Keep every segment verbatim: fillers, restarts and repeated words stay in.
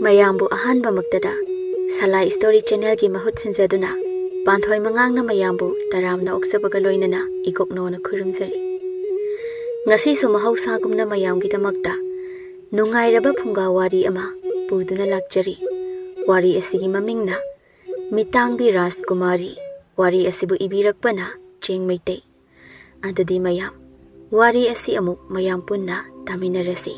ꯃꯌꯥꯝꯕꯨ ꯑꯍꯥꯟꯕꯃꯛꯇꯗ ꯁꯂꯥꯏ ꯁ꯭ꯇꯣꯔꯤ ꯆꯦꯅꯦꯜꯒꯤ ꯃꯍꯨꯠ ꯁꯤꯟꯖꯗꯨꯅ ꯄꯥꯟꯊꯣꯏ ꯃꯉꯥꯡꯅ ꯃꯌꯥꯝꯕꯨ ꯇꯔꯥꯝꯅ ꯑꯣꯛꯆꯕꯒ ꯂꯣꯏꯅꯅ ꯏꯀꯣꯛꯅꯣꯅ ꯈꯨꯔꯨꯝꯖꯔꯤ꯫ ꯉꯁꯤꯁꯨ ꯃꯍꯧꯁꯥꯒꯨꯝꯅ ꯃꯌꯥꯝꯒꯤꯗꯃꯛꯇ ꯅꯨꯡꯉꯥꯏꯔꯕ ꯐꯨꯡꯒꯥ ꯋꯥꯔꯤ ꯑꯃ ꯄꯨꯗꯨꯅ ꯂꯥꯛꯆꯔꯤ꯫ ꯋꯥꯔꯤ ꯑꯁꯤꯒꯤ ꯃꯃꯤꯡꯅ ꯃꯤꯇꯥꯡꯕꯤ ꯔꯥꯖꯀꯨꯃꯥꯔꯤ꯫ ꯋꯥꯔꯤ ꯑꯁꯤꯕꯨ ꯏꯕꯤꯔꯛꯄꯅ ꯆꯦꯡ ꯃꯩꯇꯩ꯫ ꯑꯗꯨꯗꯤ ꯃꯌꯥꯝ, ꯋꯥꯔꯤ ꯑꯁꯤ ꯑꯃꯨꯛ ꯃꯌꯥꯝ ꯄꯨꯟꯅ ꯇꯥꯃꯤꯟꯅꯔꯁꯤ꯫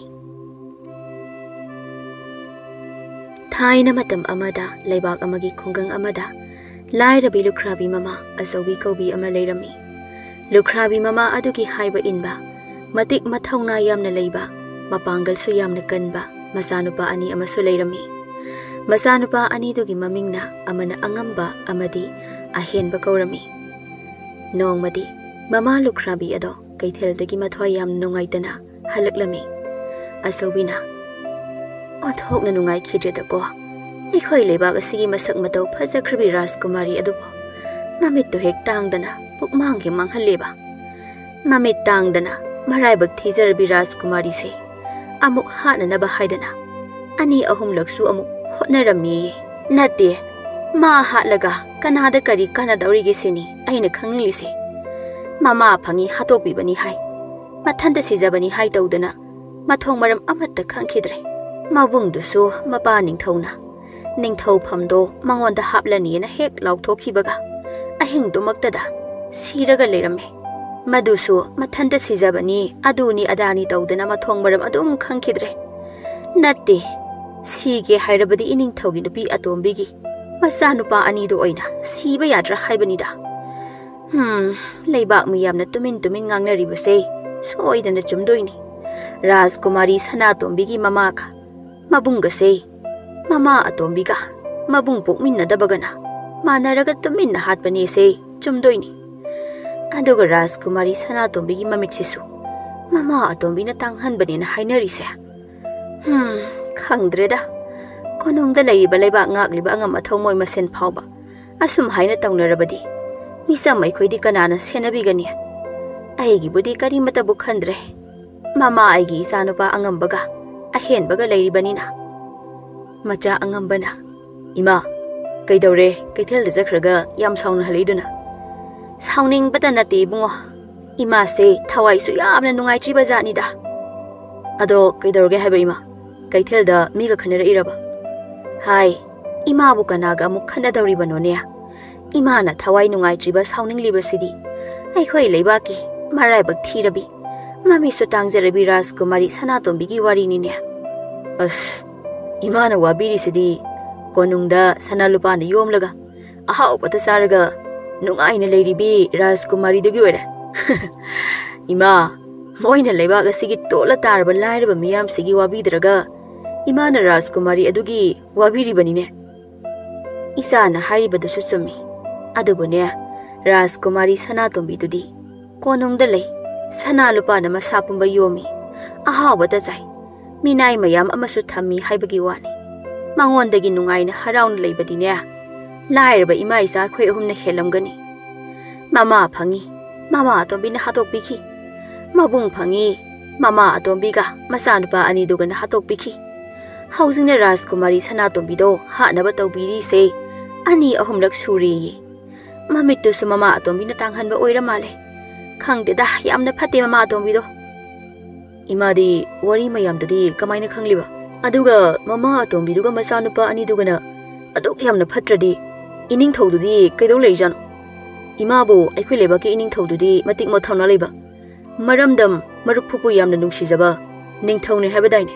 ꯊꯥꯏꯅ ꯃꯇꯝ ꯑꯃꯗ ꯂꯩꯕꯥꯛ ꯑꯃꯒꯤ ꯈꯨꯡꯒꯪ ꯑꯃꯗ ꯂꯥꯏꯔꯕꯤ ꯂꯨꯈ꯭ꯔꯥꯕꯤ ꯃꯃꯥ ꯑꯆꯧꯕꯤ ꯀꯧꯕꯤ ꯑꯃ ꯂꯩꯔꯝꯃꯤ꯫ ꯂꯨꯈ꯭ꯔꯥꯕꯤ ꯃꯃꯥ ꯑꯗꯨꯒꯤ ꯍꯥꯏꯕ ꯏꯟꯕ, ꯃꯇꯤꯛ ꯃꯊꯧꯅꯥ ꯌꯥꯝꯅ ꯂꯩꯕ, ꯃꯄꯥꯡꯒꯜꯁꯨ ꯌꯥꯝꯅ ꯀꯟꯕ ꯃꯆꯥꯅꯨꯄꯥ ꯑꯅꯤ ꯑꯃꯁꯨ ꯂꯩꯔꯝꯃꯤ꯫ ꯃꯆꯥꯅꯨꯄꯥ ꯑꯅꯤꯗꯨꯒꯤ ꯃꯃꯤꯡꯅ ꯑꯃꯅ ꯑꯉꯝꯕ ꯑꯃꯗꯤ ꯑꯍꯦꯟꯕ ꯀꯧꯔꯝꯃꯤ꯫ ꯅꯣꯡꯃꯗꯤ ꯃꯃꯥ ꯂꯨꯈ꯭ꯔꯥꯕꯤ ꯑꯗꯣ ꯀꯩꯊꯦꯜꯗꯒꯤ ꯃꯊ꯭ꯋꯥꯏ ꯌꯥꯝ ꯅꯨꯡꯉꯥꯏꯇꯅ ꯍꯜꯂꯛꯂꯝꯃꯤ꯫ ꯑꯆꯧꯕꯤꯅ, "ꯑꯣꯟꯊꯣꯛꯅ ꯅꯨꯡꯉꯥꯏꯈꯤꯗ꯭ꯔꯦꯗꯀꯣ, ꯑꯩꯈꯣꯏ ꯂꯩꯕꯥꯛ ꯑꯁꯤꯒꯤ ꯃꯁꯛ ꯃꯇꯧ ꯐꯖꯈ꯭ꯔꯕꯤ ꯔꯥꯖꯀꯨꯃꯥꯔꯤ ꯑꯗꯨꯕꯨ ꯃꯃꯤꯠꯇꯨ ꯍꯦꯛ ꯇꯥꯡꯗꯅ ꯄꯨꯛꯃꯥꯡ ꯍꯦꯛ ꯃꯥꯡꯍꯜꯂꯦꯕ꯫ ꯃꯃꯤꯠ ꯇꯥꯡꯗꯅ ꯃꯔꯥꯏꯕꯛ ꯊꯤꯖꯔꯕꯤ ꯔꯥꯖꯀꯨꯃꯥꯔꯤꯁꯦ ꯑꯃꯨꯛ ꯍꯥꯠꯅꯅꯕ ꯍꯥꯏꯗꯅ ꯑꯅꯤ ꯑꯍꯨꯝꯂꯛꯁꯨ ꯑꯃꯨꯛ ꯍꯣꯠꯅꯔꯝꯃꯦꯌꯦ꯫ ꯅꯠꯇꯦ, ꯃꯥ ꯍꯥꯠꯂꯒ ꯀꯅꯥꯗ ꯀꯔꯤ ꯀꯥꯟꯅꯗꯧꯔꯤꯒꯦ ꯁꯤꯅꯤ ꯑꯩꯅ ꯈꯪꯅꯤꯡꯂꯤꯁꯦ꯫ ꯃꯃꯥ ꯐꯪꯉꯤ ꯍꯥꯠꯇꯣꯛꯄꯤꯕꯅꯤ ꯍꯥꯏ, ꯃꯊꯟꯇ ꯁꯤꯖꯕꯅꯤ ꯍꯥꯏ ꯇꯧꯗꯅ ꯃꯊꯣꯡ ꯃꯔꯝ ꯑꯃꯠꯇ ꯈꯪꯈꯤꯗ꯭ꯔꯦ꯫ ꯃꯕꯨꯡꯗꯨꯁꯨ ꯃꯄꯥ ꯅꯤꯡꯊꯧꯅ ꯅꯤꯡꯊꯧꯐꯝꯗꯣ ꯃꯉꯣꯟꯗ ꯍꯥꯞꯂꯅꯤꯅ ꯍꯦꯛ ꯂꯥꯎꯊꯣꯛꯈꯤꯕꯒ ꯑꯍꯤꯡꯗꯨꯃꯛꯇꯗ ꯁꯤꯔꯒ ꯂꯩꯔꯝꯃꯦ꯫ ꯃꯗꯨꯁꯨ ꯃꯊꯟꯇ ꯁꯤꯖꯕꯅꯤ, ꯑꯗꯨꯅꯤ ꯑꯗꯥꯅꯤ ꯇꯧꯗꯅ ꯃꯊꯣꯡ ꯃꯔꯝ ꯑꯗꯨꯝ ꯈꯪꯈꯤꯗ꯭ꯔꯦ꯫ ꯅꯠꯇꯦ, ꯁꯤꯒꯦ ꯍꯥꯏꯔꯕꯗꯤ ꯏꯅꯤꯡꯊꯧꯒꯤ ꯅꯨꯄꯤ ꯑꯇꯣꯝꯕꯤꯒꯤ ꯃꯆꯥꯅꯨꯄꯥ ꯑꯅꯤꯗꯣ ꯑꯣꯏꯅ ꯁꯤꯕ ꯌꯥꯗ꯭ꯔꯥ ꯍꯥꯏꯕꯅꯤꯗ꯫ ꯍꯝ, ꯂꯩꯕꯥꯛ ꯃꯤꯌꯥꯝꯅ ꯇꯨꯃꯤꯟ ꯇꯨꯃꯤꯟ ꯉꯥꯡꯅꯔꯤꯕꯁꯦ ꯁꯣꯏꯗꯅ ꯆꯨꯝꯗꯣꯏꯅꯤ꯫ ꯔꯥꯖꯀꯨꯃꯥꯔꯤ ꯁꯅꯥꯇꯣꯝꯕꯤꯒꯤ ꯃꯃꯥꯒ ꯃꯕꯨꯡꯒꯁꯦ, ꯃꯃꯥ ꯑꯇꯣꯝꯕꯤꯒ ꯃꯕꯨꯡ ꯄꯣꯛꯃꯤꯟꯅꯗꯕꯒꯅ ꯃꯥꯟꯅꯔꯒ ꯇꯨꯃꯤꯟꯅ ꯍꯥꯠꯄꯅꯦꯁꯦ ꯆꯨꯝꯗꯣꯏꯅꯤ꯫ ꯑꯗꯨꯒ ꯔꯥꯖꯀꯨꯃꯥꯔꯤ ꯁꯅꯥꯇꯣꯝꯕꯤꯒꯤ ꯃꯃꯤꯠꯁꯤꯁꯨ ꯃꯃꯥ ꯑꯇꯣꯝꯕꯤꯅ ꯇꯥꯡꯍꯟꯕꯅꯦꯅ ꯍꯥꯏꯅꯔꯤꯁꯦ꯫ ꯍꯝ, ꯈꯪꯗ꯭ꯔꯦꯗ꯫ ꯀꯣꯅꯨꯡꯗ ꯂꯩꯔꯤꯕ ꯂꯩꯕꯥꯛ ꯉꯥꯛꯂꯤꯕ ꯑꯉꯝ ꯑꯊꯧ ꯃꯣꯏ ꯃꯁꯦꯟ ꯐꯥꯎꯕ ꯑꯁꯨꯝ ꯍꯥꯏꯅ ꯇꯧꯅꯔꯕꯗꯤ ꯃꯤꯆꯝ ꯑꯩꯈꯣꯏꯗꯤ ꯀꯅꯥꯅ ꯁꯦꯟꯅꯕꯤꯒꯅꯤ? ꯑꯩꯒꯤꯕꯨꯗꯤ ꯀꯔꯤꯃꯠꯇꯕꯨ ꯈꯟꯗ꯭ꯔꯦ꯫ ꯃꯃꯥ ꯑꯩꯒꯤ ꯏꯆꯥꯅꯨꯄꯥ ꯑꯉꯝꯕꯒ ꯑꯍꯦꯟꯕꯒ ꯂꯩꯔꯤꯕꯅꯤꯅ꯫ ꯃꯆꯥ ꯑꯉꯝꯕꯅ, "ꯏꯃꯥ, ꯀꯩꯗꯧꯔꯦ? ꯀꯩꯊꯦꯜꯗ ꯆꯠꯈ꯭ꯔꯒ ꯌꯥꯝ ꯁꯥꯎꯅ ꯍꯜꯂꯛꯏꯗꯨꯅ?" "ꯁꯥꯎꯅꯤꯡꯕꯇ ꯅꯠꯇꯦ ꯏꯕꯨꯡꯉꯣ, ꯏꯃꯥꯁꯦ ꯊꯋꯥꯏꯁꯨ ꯌꯥꯝꯅ ꯅꯨꯡꯉꯥꯏꯇ꯭ꯔꯤꯕ ꯖꯥꯠꯅꯤꯗ꯫" "ꯑꯗꯣ ꯀꯩꯗꯧꯔꯒꯦ ꯍꯥꯏꯕ ꯏꯃꯥ? ꯀꯩꯊꯦꯜꯗ ꯃꯤꯒ ꯈꯟꯅꯔꯛꯏꯔꯕ?" "ꯍꯥꯏ, ꯏꯃꯥꯕꯨ ꯀꯅꯥꯒ ꯑꯃꯨꯛ ꯈꯠꯅꯗꯧꯔꯤꯕꯅꯣꯅꯦ? ꯏꯃꯥꯅ ꯊꯋꯥꯏ ꯅꯨꯡꯉꯥꯏꯇ꯭ꯔꯤꯕ, ꯁꯥꯎꯅꯤꯡꯂꯤꯕꯁꯤꯗꯤ ꯑꯩꯈꯣꯏ ꯂꯩꯕꯥꯛꯀꯤ ꯃꯔꯥꯏꯕꯛ ꯊꯤꯔꯕꯤ, ꯃꯃꯤꯠꯁꯨ ꯇꯥꯡꯖꯔꯕꯤ ꯔꯥꯖꯀꯨꯃꯥꯔꯤ ꯁꯅꯥꯇꯣꯝꯕꯤꯒꯤ ꯋꯥꯔꯤꯅꯤꯅꯦ꯫" "ꯑꯁ, ꯏꯃꯥꯅ ꯋꯥꯕꯤꯔꯤꯁꯤꯗꯤ ꯀꯣꯅꯨꯡꯗ ꯁꯅꯥ ꯂꯨꯄꯥꯅ ꯌꯣꯝꯂꯒ ꯑꯍꯥꯎꯕꯇ ꯆꯥꯔꯒ ꯅꯨꯡꯉꯥꯏꯅ ꯂꯩꯔꯤꯕꯤ ꯔꯥꯖꯀꯨꯃꯥꯔꯤꯗꯨꯒꯤ ꯑꯣꯏꯔꯦ꯫" "ꯏꯃꯥ, ꯃꯣꯏꯅ ꯂꯩꯕꯥꯛ ꯑꯁꯤꯒꯤ ꯇꯣꯠꯂ ꯇꯥꯔꯕ ꯂꯥꯏꯔꯕ ꯃꯤꯌꯥꯝꯁꯤꯒꯤ ꯋꯥꯕꯤꯗ꯭ꯔꯒ ꯏꯃꯥꯅ ꯔꯥꯖꯀꯨꯃꯥꯔꯤ ꯑꯗꯨꯒꯤ ꯋꯥꯕꯤꯔꯤꯕꯅꯤꯅꯦ꯫" "ꯏꯆꯥꯅ ꯍꯥꯏꯔꯤꯕꯗꯨꯁꯨ ꯆꯨꯝꯃꯤ꯫ ꯑꯗꯨꯕꯨꯅꯦ, ꯔꯥꯖꯀꯨꯃꯥꯔꯤ ꯁꯅꯥꯇꯣꯝꯕꯤꯗꯨꯗꯤ ꯀꯣꯅꯨꯡꯗ ꯂꯩ꯫ ꯁꯅꯥ ꯂꯨꯄꯥꯅ ꯃꯁꯥ ꯄꯨꯝꯕ ꯌꯣꯝꯃꯤ, ꯑꯍꯥꯎꯕꯇ ꯆꯥꯏ, ꯃꯤꯅꯥꯏ ꯃꯌꯥꯝ ꯑꯃꯁꯨ ꯊꯝꯃꯤ ꯍꯥꯏꯕꯒꯤ ꯋꯥꯅꯤ꯫ ꯃꯉꯣꯟꯗꯒꯤ ꯅꯨꯡꯉꯥꯏꯅ ꯍꯔꯥꯎꯅ ꯂꯩꯕꯗꯤꯅꯦ, ꯂꯥꯏꯔꯕ ꯏꯃꯥ ꯏꯆꯥ ꯑꯩꯈꯣꯏ ꯑꯍꯨꯝꯅ ꯍꯦꯜꯂꯝꯒꯅꯤ꯫ ꯃꯃꯥ ꯐꯪꯉꯤ, ꯃꯃꯥ ꯑꯇꯣꯝꯕꯤꯅ ꯍꯥꯠꯇꯣꯛꯄꯤꯈꯤ꯫ ꯃꯕꯨꯡ ꯐꯪꯉꯤ, ꯃꯃꯥ ꯑꯇꯣꯝꯕꯤꯒ ꯃꯆꯥꯅꯨꯄꯥ ꯑꯅꯤꯗꯨꯒꯅ ꯍꯥꯠꯇꯣꯛꯄꯤꯈꯤ꯫ ꯍꯧꯖꯤꯛꯅ ꯔꯥꯖꯀꯨꯃꯥꯔꯤ ꯁꯅꯥꯇꯣꯝꯕꯤꯗꯣ ꯍꯥꯠꯅꯕ ꯇꯧꯕꯤꯔꯤꯁꯦ ꯑꯅꯤ ꯑꯍꯨꯝꯂꯛ ꯁꯨꯔꯦꯌꯦ꯫ ꯃꯃꯤꯠꯇꯨꯁꯨ ꯃꯃꯥ ꯑꯇꯣꯝꯕꯤꯅ ꯇꯥꯡꯍꯟꯕ ꯑꯣꯏꯔ ꯃꯥꯜꯂꯦ꯫ ꯈꯪꯗꯦꯗ, ꯌꯥꯝꯅ ꯐꯠꯇꯦ ꯃꯃꯥ ꯑꯇꯣꯝꯕꯤꯗꯣ꯫" "ꯏꯃꯥꯗꯤ ꯋꯥꯔꯤ ꯃꯌꯥꯝꯗꯨꯗꯤ ꯀꯃꯥꯏꯅ ꯈꯪꯂꯤꯕ? ꯑꯗꯨꯒ ꯃꯃꯥ ꯑꯇꯣꯝꯕꯤꯗꯨꯒ ꯃꯆꯥꯅꯨꯄꯥ ꯑꯅꯤꯗꯨꯒꯅ ꯑꯗꯨꯛ ꯌꯥꯝꯅ ꯐꯠꯇ꯭ꯔꯗꯤ, ꯏꯅꯤꯡꯊꯧꯗꯨꯗꯤ ꯀꯩꯗꯧ ꯂꯩꯔꯤꯖꯥꯠꯅꯣ? ꯏꯃꯥꯕꯨ ꯑꯩꯈꯣꯏ ꯂꯩꯕꯥꯛꯀꯤ ꯏꯅꯤꯡꯊꯧꯗꯨꯗꯤ ꯃꯇꯤꯛ ꯃꯊꯧꯅꯥ ꯂꯩꯕ, ꯃꯔꯝꯗꯝ ꯃꯔꯨꯞ ꯐꯨꯄꯨ ꯌꯥꯝꯅ ꯅꯨꯡꯁꯤꯖꯕ ꯅꯤꯡꯊꯧꯅꯤ ꯍꯥꯏꯕꯗꯥꯏꯅꯦ?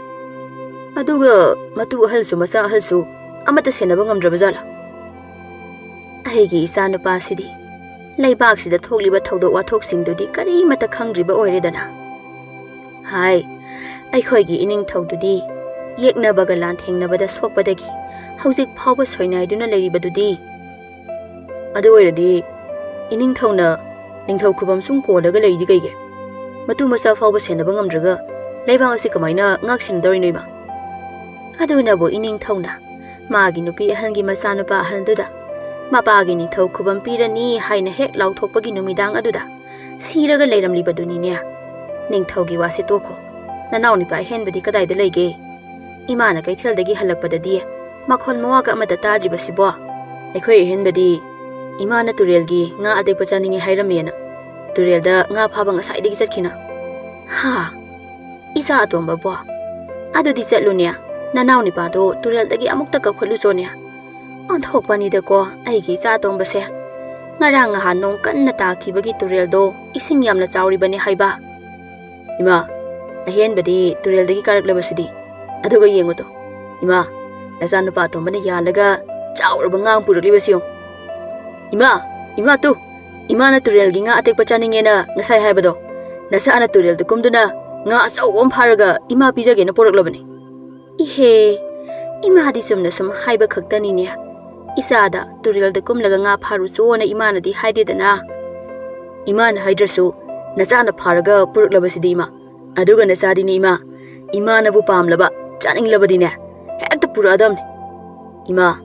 ꯑꯗꯨꯒ ꯃꯇꯨ ꯑꯍꯜꯁꯨ ꯃꯆꯥ ꯑꯍꯜꯁꯨ ꯑꯃꯠꯇ ꯁꯦꯟꯅꯕ ꯉꯝꯗ꯭ꯔꯕ ꯖꯥꯠꯂꯥ? ꯑꯩꯒꯤ ꯏꯆꯥꯅꯨꯄꯥꯁꯤꯗꯤ ꯂꯩꯕꯥꯛꯁꯤꯗ ꯊꯣꯛꯂꯤꯕ ꯊꯧꯗꯣꯛ ꯋꯥꯊꯣꯛꯁꯤꯡꯗꯨꯗꯤ ꯀꯔꯤꯃꯠꯇ ꯈꯪꯗ꯭ꯔꯤꯕ ꯑꯣꯏꯔꯦꯗꯅ꯫ ꯍꯥꯏ, ꯑꯩꯈꯣꯏꯒꯤ ꯏꯅꯤꯡꯊꯧꯗꯨꯗꯤ ꯌꯦꯛꯅꯕꯒ ꯂꯥꯟꯊꯦꯡꯅꯕꯗ ꯁꯣꯛꯄꯗꯒꯤ ꯍꯧꯖꯤꯛ ꯐꯥꯎꯕ ꯁꯣꯏꯅꯥꯏꯗꯨꯅ ꯂꯩꯔꯤꯕꯗꯨꯗꯤ꯫ ꯑꯗꯨ ꯑꯣꯏꯔꯗꯤ ꯏꯅꯤꯡꯊꯧꯅ ꯅꯤꯡꯊꯧ ꯈꯨꯕꯝ ꯁꯨꯝ ꯀꯣꯜꯂꯒ ꯂꯩꯔꯤꯗꯤ ꯀꯩꯒꯤ? ꯃꯇꯨ ꯃꯆꯥ ꯐꯥꯎꯕ ꯁꯦꯟꯅꯕ ꯉꯝꯗ꯭ꯔꯒ ꯂꯩꯕꯥꯛ ꯑꯁꯤ ꯀꯃꯥꯏꯅ ꯉꯥꯛ ꯁꯦꯟꯅꯗꯧꯔꯤꯅꯣ ꯏꯃꯥ?" "ꯑꯗꯨꯅꯕꯨ ꯏꯅꯤꯡꯊꯧꯅ ꯃꯥꯒꯤ ꯅꯨꯄꯤ ꯑꯍꯜꯒꯤ ꯃꯆꯥꯅꯨꯄꯥ ꯑꯍꯜꯗꯨꯗ ꯃꯄꯥꯒꯤ ꯅꯤꯡꯊꯧ ꯈꯨꯕꯝ ꯄꯤꯔꯅꯤ ꯍꯥꯏꯅ ꯍꯦꯛ ꯂꯥꯎꯊꯣꯛꯄꯒꯤ ꯅꯨꯃꯤꯗꯥꯡ ꯑꯗꯨꯗ ꯁꯤꯔꯒ ꯂꯩꯔꯝꯂꯤꯕꯗꯨꯅꯤꯅꯦ꯫ ꯅꯤꯡꯊꯧꯒꯤ ꯋꯥꯁꯤ ꯇꯣꯛꯈꯣ꯫ ꯅꯅꯥꯎ ꯅꯨꯄꯥ ꯑꯍꯦꯟꯕꯗꯤ ꯀꯗꯥꯏꯗ ꯂꯩꯒꯦ? ꯏꯃꯥꯅ ꯀꯩꯊꯦꯜꯗꯒꯤ ꯍꯜꯂꯛꯄꯗꯗꯤ ꯃꯈꯣꯟ ꯃꯋꯥꯒ ꯑꯃꯠꯇ ꯇꯥꯗ꯭ꯔꯤꯕꯁꯤꯕꯣ? ꯑꯩꯈꯣꯏ ꯑꯍꯦꯟꯕꯗꯤ ꯏꯃꯥꯅ ꯇꯨꯔꯦꯜꯒꯤ ꯉꯥ ꯑꯇꯦꯛꯄ ꯆꯥꯅꯤꯡꯉꯤ ꯍꯥꯏꯔꯝꯃꯦꯅ ꯇꯨꯔꯦꯜꯗ ꯉꯥ ꯐꯥꯕ ꯉꯁꯥꯏꯗꯒꯤ ꯆꯠꯈꯤꯅ꯫ ꯍꯥ? ꯏꯆꯥ ꯑꯇꯣꯝꯕꯕꯣ? ꯑꯗꯨꯗꯤ ꯆꯠꯂꯨꯅꯦ, ꯅꯅꯥꯎ ꯅꯨꯄꯥꯗꯣ ꯇꯨꯔꯦꯜꯗꯒꯤ ꯑꯃꯨꯛꯇ ꯀꯧꯈꯠꯂꯨꯆꯣꯅꯦ꯫ ꯑꯣꯟꯊꯣꯛꯄꯅꯤꯗꯀꯣ ꯑꯩꯒꯤ ꯏꯆꯥ ꯑꯇꯣꯝꯕꯁꯦ꯫ ꯉꯔꯥꯡ ꯅꯍꯥꯟ ꯅꯣꯡ ꯀꯟꯅ ꯇꯥꯈꯤꯕꯒꯤ ꯇꯨꯔꯦꯜꯗꯣ ꯏꯁꯤꯡ ꯌꯥꯝꯅ ꯆꯥꯎꯔꯤꯕꯅꯤ ꯍꯥꯏꯕ꯫ ꯏꯃꯥ, ꯑꯍꯦꯟꯕꯗꯤ ꯇꯨꯔꯦꯜꯗꯒꯤ ꯀꯥꯔꯛꯂꯕꯁꯤꯗꯤ꯫ ꯑꯗꯨꯒ ꯌꯦꯡꯉꯨꯗꯣ꯫ ꯏꯃꯥ, ꯅꯆꯥꯅꯨꯄꯥ ꯑꯇꯣꯝꯕꯅ ꯌꯥꯜꯂꯒ ꯆꯥꯎꯔꯕ ꯉꯥ ꯑꯃ ꯄꯨꯔꯛꯂꯤꯕꯁꯤ ꯌꯦꯡꯉꯨ꯫ ꯏꯃꯥ, ꯏꯃꯥ ꯇꯨ, ꯏꯃꯥꯅ ꯇꯨꯔꯦꯜꯒꯤ ꯉꯥ ꯑꯇꯦꯛꯄ ꯆꯥꯅꯤꯡꯉꯦꯅ ꯉꯁꯥꯏ ꯍꯥꯏꯕꯗꯣ꯫ ꯅꯆꯥꯅ ꯇꯨꯔꯦꯜꯗ ꯀꯨꯝꯗꯨꯅ ꯉꯥ ꯑꯆꯧꯕ ꯑꯃ ꯐꯥꯔꯒ ꯏꯃꯥ ꯄꯤꯖꯒꯦꯅ ꯄꯨꯔꯛꯂꯕꯅꯤ꯫ ꯏꯍꯦ, ꯏꯃꯥꯗꯤ ꯆꯨꯝꯅ ꯁꯨꯝ ꯍꯥꯏꯕ ꯈꯛꯇꯅꯤꯅꯦ꯫ ꯏꯆꯥꯗ ꯇꯨꯔꯦꯜꯗ ꯀꯨꯝꯂꯒ ꯉꯥ ꯐꯥꯔꯨꯆꯣꯅ ꯏꯃꯥꯅꯗꯤ ꯍꯥꯏꯗꯦꯗꯅ꯫ ꯏꯃꯥꯅ ꯍꯥꯏꯗ꯭ꯔꯁꯨ ꯅꯆꯥꯅ ꯐꯥꯔꯒ ꯄꯨꯔꯛꯂꯕꯁꯤꯗꯤ ꯏꯃꯥ꯫ ꯑꯗꯨꯒ ꯅꯆꯥꯗꯤꯅꯦ ꯏꯃꯥ, ꯏꯃꯥꯅꯕꯨ ꯄꯥꯝꯂꯕ, ꯆꯥꯅꯤꯡꯂꯕꯗꯤꯅꯦ, ꯍꯦꯛꯇ ꯄꯨꯔꯛꯑꯗꯝꯅꯤ꯫ ꯏꯃꯥ,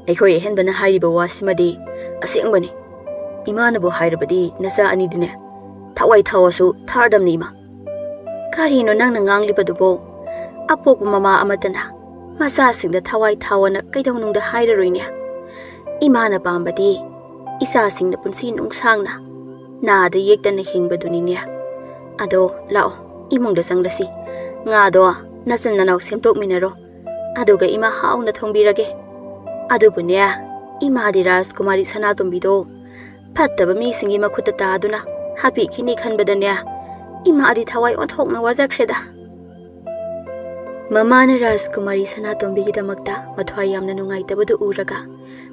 ꯑꯩꯈꯣꯏ ꯑꯍꯦꯟꯕꯅ ꯍꯥꯏꯔꯤꯕ ꯋꯥꯁꯤꯃꯗꯤ ꯑꯁꯦꯡꯕꯅꯤ꯫ ꯏꯃꯥꯅꯕꯨ ꯍꯥꯏꯔꯕꯗꯤ ꯅꯆꯥ ꯑꯅꯤꯗꯤꯅꯦ ꯊꯋꯥꯏ ꯊꯥꯎꯑꯁꯨ ꯊꯥꯔꯗꯝꯅꯤ ꯏꯃꯥ꯫ ꯀꯔꯤꯅꯣ ꯅꯪꯅ ꯉꯥꯡꯂꯤꯕꯗꯨꯕꯣ? ꯑꯄꯣꯛꯄ ꯃꯃꯥ ꯑꯃꯠꯇꯅ ꯃꯆꯥꯁꯤꯡꯗ ꯊꯋꯥꯏ ꯊꯥꯎꯑꯅ ꯀꯩꯗꯧꯅꯨꯡꯗ ꯍꯥꯏꯔꯔꯣꯏꯅꯦ꯫ ꯏꯃꯥꯅ ꯄꯥꯝꯕꯗꯤ ꯏꯆꯥꯁꯤꯡꯅ ꯄꯨꯟꯁꯤ ꯅꯨꯡꯁꯥꯡꯅ ꯅꯥꯗ ꯌꯦꯛꯇꯅ ꯍꯤꯡꯕꯗꯨꯅꯤꯅꯦ꯫ ꯑꯗꯣ ꯂꯥꯛꯑꯣ, ꯏꯃꯨꯡꯗ ꯆꯪꯂꯁꯤ꯫ ꯉꯥꯗꯣ ꯅꯆꯤꯟ ꯅꯅꯥꯎ ꯁꯦꯝꯗꯣꯛꯃꯤꯟꯅꯔꯣ꯫ ꯑꯗꯨꯒ ꯏꯃꯥ ꯍꯥꯎꯅ ꯊꯣꯡꯕꯤꯔꯒꯦ꯫ ꯑꯗꯨꯕꯨꯅꯦ, ꯏꯃꯥꯗꯤ ꯔꯥꯖꯀꯨꯃꯥꯔꯤ ꯁꯅꯥꯇꯣꯝꯕꯤꯗꯣ ꯐꯠꯇꯕ ꯃꯤꯁꯤꯡꯒꯤ ꯃꯈꯨꯠꯇ ꯇꯥꯗꯨꯅ ꯍꯥꯠꯄꯤꯈꯤꯅꯤ ꯈꯟꯕꯗꯅꯦ, ꯏꯃꯥꯗꯤ ꯊꯋꯥꯏ ꯑꯣꯟꯊꯣꯛꯅ ꯋꯥꯖꯈ꯭ꯔꯦꯗ꯫ ꯃꯃꯥꯅ ꯔꯥꯖꯀꯨꯃꯥꯔꯤ ꯁꯅꯥꯇꯣꯝꯕꯤꯒꯤꯗꯃꯛꯇ ꯃꯊ꯭ꯋꯥꯏ ꯌꯥꯝꯅ ꯅꯨꯡꯉꯥꯏꯇꯕꯗꯨ ꯎꯔꯒ,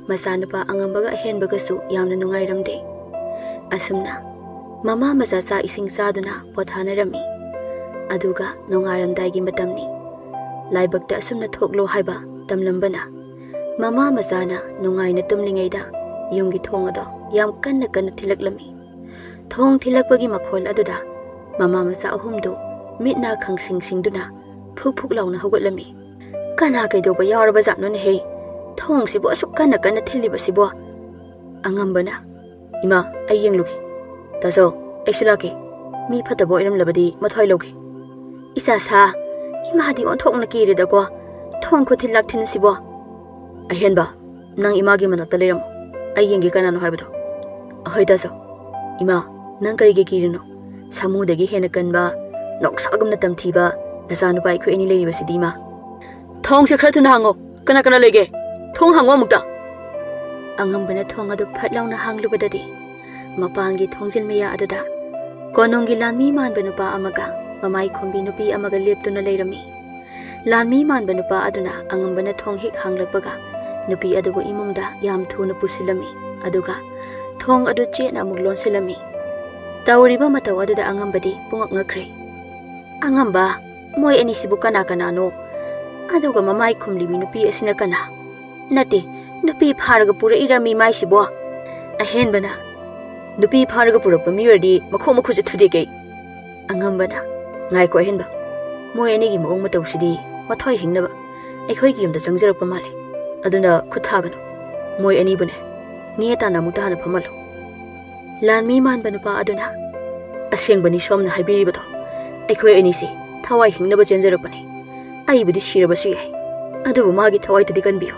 ꯃꯆꯥꯅꯨꯄꯥ ꯑꯉꯝꯕꯒ ꯑꯍꯦꯟꯕꯒꯁꯨ ꯌꯥꯝꯅ ꯅꯨꯡꯉꯥꯏꯔꯝꯗꯦ꯫ ꯑꯁꯨꯝꯅ ꯃꯃꯥ ꯃꯆꯥ ꯆꯥꯛ ꯏꯁꯤꯡ ꯆꯥꯗꯨꯅ ꯄꯣꯊꯥꯅꯔꯝꯃꯤ꯫ ꯑꯗꯨꯒ ꯅꯣꯡꯉꯥꯜꯂꯝꯗꯥꯏꯒꯤ ꯃꯇꯝꯅꯤ꯫ ꯂꯥꯏꯕꯛꯇ ꯑꯁꯨꯝꯅ ꯊꯣꯛꯂꯣ ꯍꯥꯏꯕ ꯇꯝꯂꯝꯕꯅ, ꯃꯃꯥ ꯃꯆꯥꯅ ꯅꯨꯡꯉꯥꯏꯅ ꯇꯨꯝꯂꯤꯉꯩꯗ ꯌꯨꯝꯒꯤ ꯊꯣꯡ ꯑꯗꯣ ꯌꯥꯝ ꯀꯟꯅ ꯀꯟꯅ ꯊꯤꯜꯂꯛꯂꯝꯃꯤ꯫ ꯊꯣꯡ ꯊꯤꯜꯂꯛꯄꯒꯤ ꯃꯈꯣꯜ ꯑꯗꯨꯗ ꯃꯃꯥ ꯃꯆꯥ ꯑꯍꯨꯝꯗꯨ ꯃꯤꯠ ꯅꯥ ꯈꯪꯁꯤꯡ ꯁꯤꯡꯗꯨꯅ ꯐꯨꯛ ꯐꯨꯛ ꯂꯥꯎꯅ ꯍꯧꯒꯠꯂꯝꯃꯤ꯫ "ꯀꯅꯥ ꯀꯩꯗꯧꯕ ꯌꯥꯎꯔꯕ ꯖꯥꯠꯅꯣꯅꯦꯍꯦ? ꯊꯣꯡꯁꯤꯕꯨ ꯑꯁꯨꯛ ꯀꯟꯅ ꯀꯟꯅ ꯊꯤꯜꯂꯤꯕꯁꯤꯕꯣ?" ꯑꯉꯝꯕꯅ, "ꯏꯃꯥ, ꯑꯩ ꯌꯦꯡꯂꯨꯒꯦ꯫ ꯇꯥꯆꯧ, ꯑꯩꯁꯨ ꯂꯥꯛꯀꯦ꯫ ꯃꯤ ꯐꯠꯇꯕ ꯑꯣꯏꯔꯝꯂꯕꯗꯤ ꯃꯊ꯭ꯋꯥꯏ ꯂꯧꯒꯦ꯫" "ꯏꯆꯥ ꯁꯥ, ꯏꯃꯥꯗꯤ ꯑꯣꯟꯊꯣꯛꯅ ꯀꯤꯔꯦꯗꯀꯣ꯫ ꯈꯣꯡ ꯈꯨꯠ ꯊꯤꯜꯂꯥꯛ ꯊꯤꯟꯁꯤꯕꯣ? ꯑꯍꯦꯟꯕ, ꯅꯪ ꯏꯃꯥꯒꯤ ꯃꯅꯥꯛꯇ ꯂꯩꯔꯝꯃꯣ꯫ ꯑꯩ ꯌꯦꯡꯒꯦ ꯀꯅꯥꯅꯣ ꯍꯥꯏꯕꯗꯣ꯫ ꯑꯍꯣꯏ ꯇꯥꯖꯧ꯫ ꯏꯃꯥ, ꯅꯪ ꯀꯔꯤꯒꯤ ꯀꯤꯔꯤꯅꯣ? ꯁꯥꯃꯨꯗꯒꯤ ꯍꯦꯟꯅ ꯀꯟꯕ, ꯅꯣꯡꯁꯥꯒꯨꯝꯅ ꯇꯝꯊꯤꯕ ꯅꯆꯥꯅꯨꯄꯥ ꯑꯩꯈꯣꯏ ꯑꯅꯤ ꯂꯩꯔꯤꯕꯁꯤꯗꯤ, ꯏꯃꯥ꯫ ꯊꯣꯡꯁꯦ ꯈꯔ ꯊꯨꯅ ꯍꯥꯡꯉꯣ꯫ ꯀꯅꯥ ꯀꯅꯥ ꯂꯩꯒꯦ? ꯊꯣꯡ ꯍꯥꯡꯉꯣ ꯑꯃꯨꯛꯇ꯫ ꯑꯉꯝꯕꯅ ꯊꯣꯡ ꯑꯗꯨ ꯐꯠ ꯂꯥꯎꯅ ꯍꯥꯡꯂꯨꯕꯗꯗꯤ, ꯃꯄꯥꯟꯒꯤ ꯊꯣꯡꯖꯤꯜ ꯃꯌꯥ ꯑꯗꯨꯗ ꯀꯣꯅꯨꯡꯒꯤ ꯂꯥꯟꯃꯤ ꯃꯥꯟꯕ ꯅꯨꯄꯥ ꯑꯃꯒ ꯃꯃꯥꯏ ꯈꯨꯝꯕꯤ ꯅꯨꯄꯤ ꯑꯃꯒ ꯂꯦꯞꯇꯨꯅ ꯂꯩꯔꯝꯃꯤ꯫ ꯂꯥꯟꯃꯤ ꯃꯥꯟꯕ ꯅꯨꯄꯥ ꯑꯗꯨꯅ ꯑꯉꯝꯕꯅ ꯊꯣꯡ ꯍꯦꯛ ꯍꯥꯡꯂꯛꯄꯒ, ꯅꯨꯄꯤ ꯑꯗꯨꯕꯨ ꯏꯃꯨꯡꯗ ꯌꯥꯝ ꯊꯨꯅ ꯄꯨꯁꯤꯜꯂꯝꯃꯤ, ꯑꯗꯨꯒ ꯊꯣꯡ ꯑꯗꯨ ꯆꯦꯠꯅ ꯑꯃꯨꯛ ꯂꯣꯟꯁꯤꯜꯂꯝꯃꯤ꯫ ꯇꯧꯔꯤꯕ ꯃꯇꯧ ꯑꯗꯨꯗ ꯑꯉꯝꯕꯗꯤ ꯄꯨꯡꯉꯛ ꯉꯛꯈ꯭ꯔꯦ꯫ "ꯑꯉꯝꯕ, ꯃꯣꯏ ꯑꯅꯤꯁꯤꯕꯨ ꯀꯅꯥ ꯀꯅꯥꯅꯣ? ꯑꯗꯨꯒ ꯃꯃꯥꯏ ꯈꯨꯝꯂꯤꯕꯤ ꯅꯨꯄꯤ ꯑꯁꯤꯅ ꯀꯅꯥ? ꯅꯠꯇꯦ, ꯅꯨꯄꯤ ꯐꯥꯔꯒ ꯄꯨꯔꯛꯏꯔꯝꯃꯤ ꯃꯥꯏꯁꯤꯕꯣ?" ꯑꯍꯦꯟꯕꯅ, "ꯅꯨꯄꯤ ꯐꯥꯔꯒ ꯄꯨꯔꯛꯄ ꯃꯤ ꯑꯣꯏꯔꯗꯤ ꯃꯈꯣꯡ ꯃꯈꯨꯠꯁꯦ ꯊꯨꯗꯦꯛꯀꯦ ꯑꯩ꯫" ꯑꯉꯝꯕꯅ, "ꯉꯥꯏꯈꯣ ꯑꯍꯦꯟꯕ, ꯃꯣꯏ ꯑꯅꯤꯒꯤ ꯃꯑꯣꯡ ꯃꯇꯧꯁꯤꯗꯤ ꯃꯊ꯭ꯋꯥꯏ ꯍꯤꯡꯅꯕ ꯑꯩꯈꯣꯏꯒꯤ ꯌꯨꯝꯗ ꯆꯪꯖꯔꯛꯄ ꯃꯥꯜꯂꯤ꯫ ꯑꯗꯨꯅ ꯈꯨꯠ ꯊꯥꯒꯅꯨ꯫ ꯃꯣꯏ ꯑꯅꯤꯕꯨꯅꯦ, ꯅꯦ ꯇꯥꯟꯅ ꯑꯃꯨꯛꯇ ꯍꯥꯟꯅ ꯐꯝꯍꯜꯂꯨ꯫" ꯂꯥꯟꯃꯤ ꯃꯥꯟꯕ ꯅꯨꯄꯥ ꯑꯗꯨꯅ, "ꯑꯁꯦꯡꯕꯅꯤ ꯁꯣꯝꯅ ꯍꯥꯏꯕꯤꯔꯤꯕꯗꯣ꯫ ꯑꯩꯈꯣꯏ ꯑꯅꯤꯁꯤ ꯊꯋꯥꯏ ꯍꯤꯡꯅꯕ ꯆꯦꯟꯖꯔꯛꯄꯅꯤ꯫ ꯑꯩꯕꯨꯗꯤ ꯁꯤꯔꯕꯁꯨ ꯌꯥꯏ, ꯑꯗꯨꯕꯨ ꯃꯥꯒꯤ ꯊꯋꯥꯏꯗꯨꯗꯤ ꯀꯟꯕꯤꯌꯨ꯫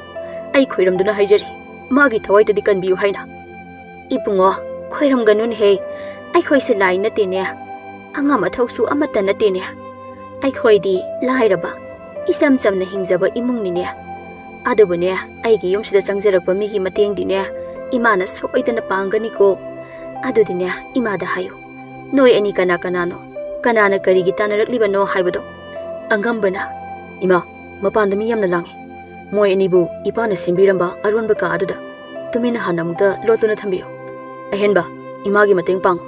ꯑꯩ ꯈꯣꯏꯔꯝꯗꯨꯅ ꯍꯥꯏꯖꯔꯤ, ꯃꯥꯒꯤ ꯊꯋꯥꯏꯗꯨꯗꯤ ꯀꯟꯕꯤꯌꯨ ꯍꯥꯏꯅ꯫" "ꯏꯕꯨꯡꯉꯣ, ꯈꯣꯏꯔꯝꯒꯅꯨꯅꯦꯍꯦ꯫ ꯑꯩꯈꯣꯏꯁꯦ ꯂꯥꯏ ꯅꯠꯇꯦꯅꯦ꯫ ꯑꯉꯝ ꯑꯊꯧꯁꯨ ꯑꯃꯠꯇ ꯅꯠꯇꯦꯅꯦ꯫ ꯑꯩꯈꯣꯏꯗꯤ ꯂꯥꯏꯔꯕ, ꯏꯆꯝ ꯆꯝꯅ ꯍꯤꯡꯖꯕ ꯏꯃꯨꯡꯅꯤꯅꯦ꯫ ꯑꯗꯨꯕꯨꯅꯦ, ꯑꯩꯒꯤ ꯌꯨꯝꯁꯤꯗ ꯆꯪꯖꯔꯛꯄ ꯃꯤꯒꯤ ꯃꯇꯦꯡꯗꯤꯅꯦ, ꯏꯃꯥꯅ ꯁꯣꯏꯗꯅ ꯄꯥꯡꯒꯅꯤꯀꯣ꯫ ꯑꯗꯨꯗꯤꯅꯦ, ꯏꯃꯥꯗ ꯍꯥꯏꯌꯨ, ꯅꯣꯏ ꯑꯅꯤ ꯀꯅꯥ ꯀꯅꯥꯅꯣ, ꯀꯅꯥꯅ ꯀꯔꯤꯒꯤ ꯇꯥꯟꯅꯔꯛꯂꯤꯕꯅꯣ ꯍꯥꯏꯕꯗꯣ꯫" ꯑꯉꯝꯕꯅ, "ꯏꯃꯥ, ꯃꯄꯥꯟꯗ ꯃꯤ ꯌꯥꯝꯅ ꯂꯥꯡꯉꯤ꯫ ꯃꯣꯏ ꯑꯅꯤꯕꯨ ꯏꯄꯥꯅ ꯁꯦꯝꯕꯤꯔꯝꯕ ꯑꯔꯣꯟꯕ ꯀꯥ ꯑꯗꯨꯗ ꯇꯨꯃꯤꯟꯅ ꯍꯥꯟꯅ ꯑꯃꯨꯛꯇ ꯂꯣꯠꯇꯨꯅ ꯊꯝꯕꯤꯌꯨ꯫ ꯑꯍꯦꯟꯕ, ꯏꯃꯥꯒꯤ ꯃꯇꯦꯡ ꯄꯥꯡꯉꯨ꯫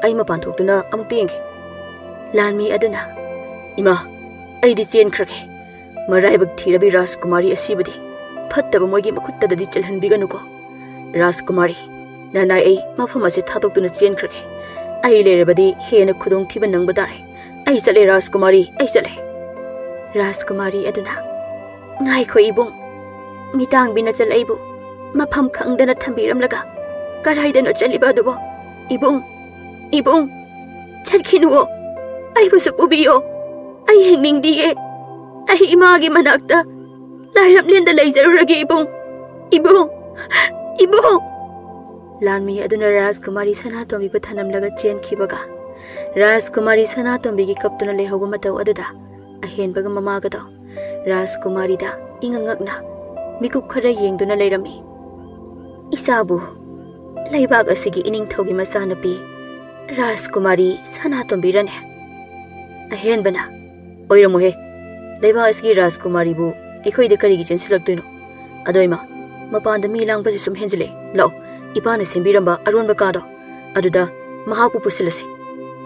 ꯑꯩ ꯃꯄꯥꯟ ꯊꯣꯛꯇꯨꯅ ꯑꯃꯨꯛꯇ ꯌꯦꯡꯒꯦ꯫" ꯂꯥꯟꯃꯤ ꯑꯗꯨꯅ, "ꯏꯃꯥ, ꯑꯩꯗꯤ ꯆꯦꯟꯈ꯭ꯔꯒꯦ꯫ ꯃꯔꯥꯏꯕꯛ ꯊꯤꯔꯕꯤ ꯔꯥꯖꯀꯨꯃꯥꯔꯤ ꯑꯁꯤꯕꯨꯗꯤ ꯐꯠꯇꯕ ꯃꯣꯏꯒꯤ ꯃꯈꯨꯠꯇꯗꯗꯤ ꯆꯦꯜꯍꯟꯕꯤꯒꯅꯨꯀꯣ꯫ ꯔꯥꯖꯀꯨꯃꯥꯔꯤ, ꯅꯅꯥꯏ ꯑꯩ ꯃꯐꯝ ꯑꯁꯤ ꯊꯥꯗꯣꯛꯇꯨꯅ ꯆꯦꯟꯈ꯭ꯔꯒꯦ꯫ ꯑꯩ ꯂꯩꯔꯕꯗꯤ ꯍꯦꯟꯅ ꯈꯨꯗꯣꯡꯊꯤꯕ ꯅꯪꯕ ꯇꯥꯔꯦ꯫ ꯑꯩ ꯆꯠꯂꯦ ꯔꯥꯖꯀꯨꯃꯥꯔꯤ, ꯑꯩ ꯆꯠꯂꯦ꯫" ꯔꯥꯖꯀꯨꯃꯥꯔꯤ ꯑꯗꯨꯅ, "ꯉꯥꯏꯈꯣ ꯏꯕꯨꯡ, ꯃꯤꯇꯥꯡꯕꯤ ꯅꯆꯜ ꯑꯩꯕꯨ ꯃꯐꯝ ꯈꯪꯗꯅ ꯊꯝꯕꯤꯔꯝꯂꯒ ꯀꯗꯥꯏꯗꯅꯣ ꯆꯠꯂꯤꯕ ꯑꯗꯨꯕꯣ? ꯏꯕꯨꯡ, ꯏꯕꯨꯡ, ꯆꯠꯈꯤꯅꯨꯑꯣ, ꯑꯩꯕꯨꯁꯨ ꯄꯨꯕꯤꯌꯣ꯫ ꯑꯩ ꯍꯤꯡꯅꯤꯡꯗꯤꯌꯦ꯫ ꯑꯩ ꯏꯃꯥꯒꯤ ꯃꯅꯥꯛꯇ ꯂꯥꯏꯔꯝꯂꯦꯟꯗ ꯂꯩꯖꯔꯨꯔꯒꯦ, ꯏꯕꯨꯡ꯫ ꯏꯕꯨꯡ! ꯏꯕꯨꯡ! ꯂꯥꯟꯃꯤ ꯑꯗꯨꯅ ꯔꯥꯖꯀꯨꯃꯥꯔꯤ ꯁꯅꯥꯇꯣꯝꯕꯤꯕꯨ ꯊꯅꯝꯂꯒ ꯆꯦꯟꯈꯤꯕꯒ, ꯔꯥꯖꯀꯨꯃꯥꯔꯤ ꯁꯅꯥꯇꯣꯝꯕꯤꯒꯤ ꯀꯞꯇꯨꯅ ꯂꯩꯍꯧꯕ ꯃꯇꯧ ꯑꯗꯨꯗ ꯑꯍꯦꯟꯕꯒ ꯃꯃꯥꯒꯗꯣ ꯔꯥꯖꯀꯨꯃꯥꯔꯤꯗ ꯏꯉꯛ ꯉꯛꯅ ꯃꯤꯀꯨꯞ ꯈꯔ ꯌꯦꯡꯗꯨꯅ ꯂꯩꯔꯝꯃꯤ꯫ "ꯏꯆꯥꯕꯨ ꯂꯩꯕꯥꯛ ꯑꯁꯤꯒꯤ ꯏꯅꯤꯡꯊꯧꯒꯤ ꯃꯆꯥꯅꯨꯄꯤ ꯔꯥꯖꯀꯨꯃꯥꯔꯤ ꯁꯅꯥꯇꯣꯝꯕꯤꯔꯅꯦ?" ꯑꯍꯦꯟꯕꯅ, "ꯑꯣꯏꯔꯝꯃꯣꯏꯍꯦ, ꯂꯩꯕꯥꯛ ꯑꯁꯤꯒꯤ ꯔꯥꯖꯀꯨꯃꯥꯔꯤꯕꯨ ꯑꯩꯈꯣꯏꯗ ꯀꯔꯤꯒꯤ ꯆꯦꯟꯁꯤꯜꯂꯛꯇꯣꯏꯅꯣ? ꯑꯗꯣ ꯏꯃꯥ, ꯃꯄꯥꯟꯗ ꯃꯤ ꯂꯥꯡꯕꯁꯤ ꯁꯨꯝ ꯍꯦꯟꯖꯤꯜꯂꯛꯑꯦ꯫ ꯂꯥꯛꯑꯣ, ꯏꯄꯥꯅ ꯁꯦꯝꯕꯤꯔꯝꯕ ꯑꯔꯣꯟꯕ ꯀꯥꯗꯣ ꯑꯗꯨꯗ ꯃꯍꯥꯛꯄꯨ ꯄꯨꯁꯤꯜꯂꯁꯤ꯫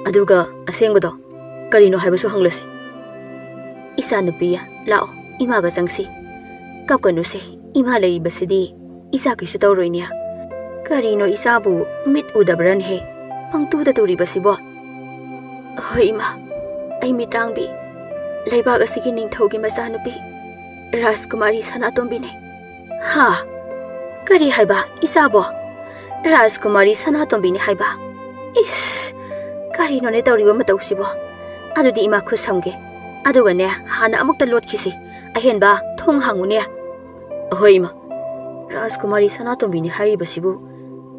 ꯑꯗꯨꯒ ꯑꯁꯦꯡꯕꯗꯣ ꯀꯔꯤꯅꯣ ꯍꯥꯏꯕꯁꯨ ꯍꯪꯂꯁꯤ꯫ ꯏꯆꯥꯅꯨꯄꯤ, ꯂꯥꯛꯑꯣ, ꯏꯃꯥꯒ ꯆꯪꯁꯤ꯫ ꯀꯞꯀꯅꯨꯁꯦ, ꯏꯃꯥ ꯂꯩꯔꯤꯕꯁꯤꯗꯤ ꯏꯆꯥ ꯀꯩꯁꯨ ꯇꯧꯔꯣꯏꯅꯦ꯫ ꯀꯔꯤꯅꯣ ꯏꯆꯥꯕꯨ ꯃꯤꯠ ꯎꯗꯕ꯭ꯔꯅꯦꯍꯦ? ꯄꯪꯇꯨꯗ ꯇꯨꯔꯤꯕꯁꯤꯕꯣ?" "ꯍꯣꯏ ꯏꯃꯥ, ꯑꯩ ꯃꯤꯇꯥꯡꯕꯤ, ꯂꯩꯕꯥꯛ ꯑꯁꯤꯒꯤ ꯅꯤꯡꯊꯧꯒꯤ ꯃꯆꯥꯅꯨꯄꯤ ꯔꯥꯖꯀꯨꯃꯥꯔꯤ ꯁꯅꯥꯇꯣꯝꯕꯤꯅꯦ꯫" "ꯍꯥ? ꯀꯔꯤ ꯍꯥꯏꯕ ꯏꯆꯥꯕꯣ? ꯔꯥꯖꯀꯨꯃꯥꯔꯤ ꯁꯅꯥꯇꯣꯝꯕꯤꯅꯤ ꯍꯥꯏꯕ? ꯏꯁ, ꯀꯔꯤꯅꯣꯅꯦ ꯇꯧꯔꯤꯕ ꯃꯇꯧꯁꯤꯕꯣ? ꯑꯗꯨꯗꯤ ꯏꯃꯥ ꯈꯨꯠ ꯁꯝꯒꯦ꯫ ꯑꯗꯨꯒꯅꯦ, ꯍꯥꯟꯅ ꯑꯃꯨꯛꯇ ꯂꯣꯠꯈꯤꯁꯤ꯫ ꯑꯍꯦꯟꯕ, ꯊꯣꯡ ꯍꯥꯡꯉꯨꯅꯦ꯫" "ꯑꯍꯣꯏ ꯏꯃꯥ, ꯔꯥꯖꯀꯨꯃꯥꯔꯤ ꯁꯅꯥꯇꯣꯝꯕꯤꯅꯤ ꯍꯥꯏꯔꯤꯕꯁꯤꯕꯨ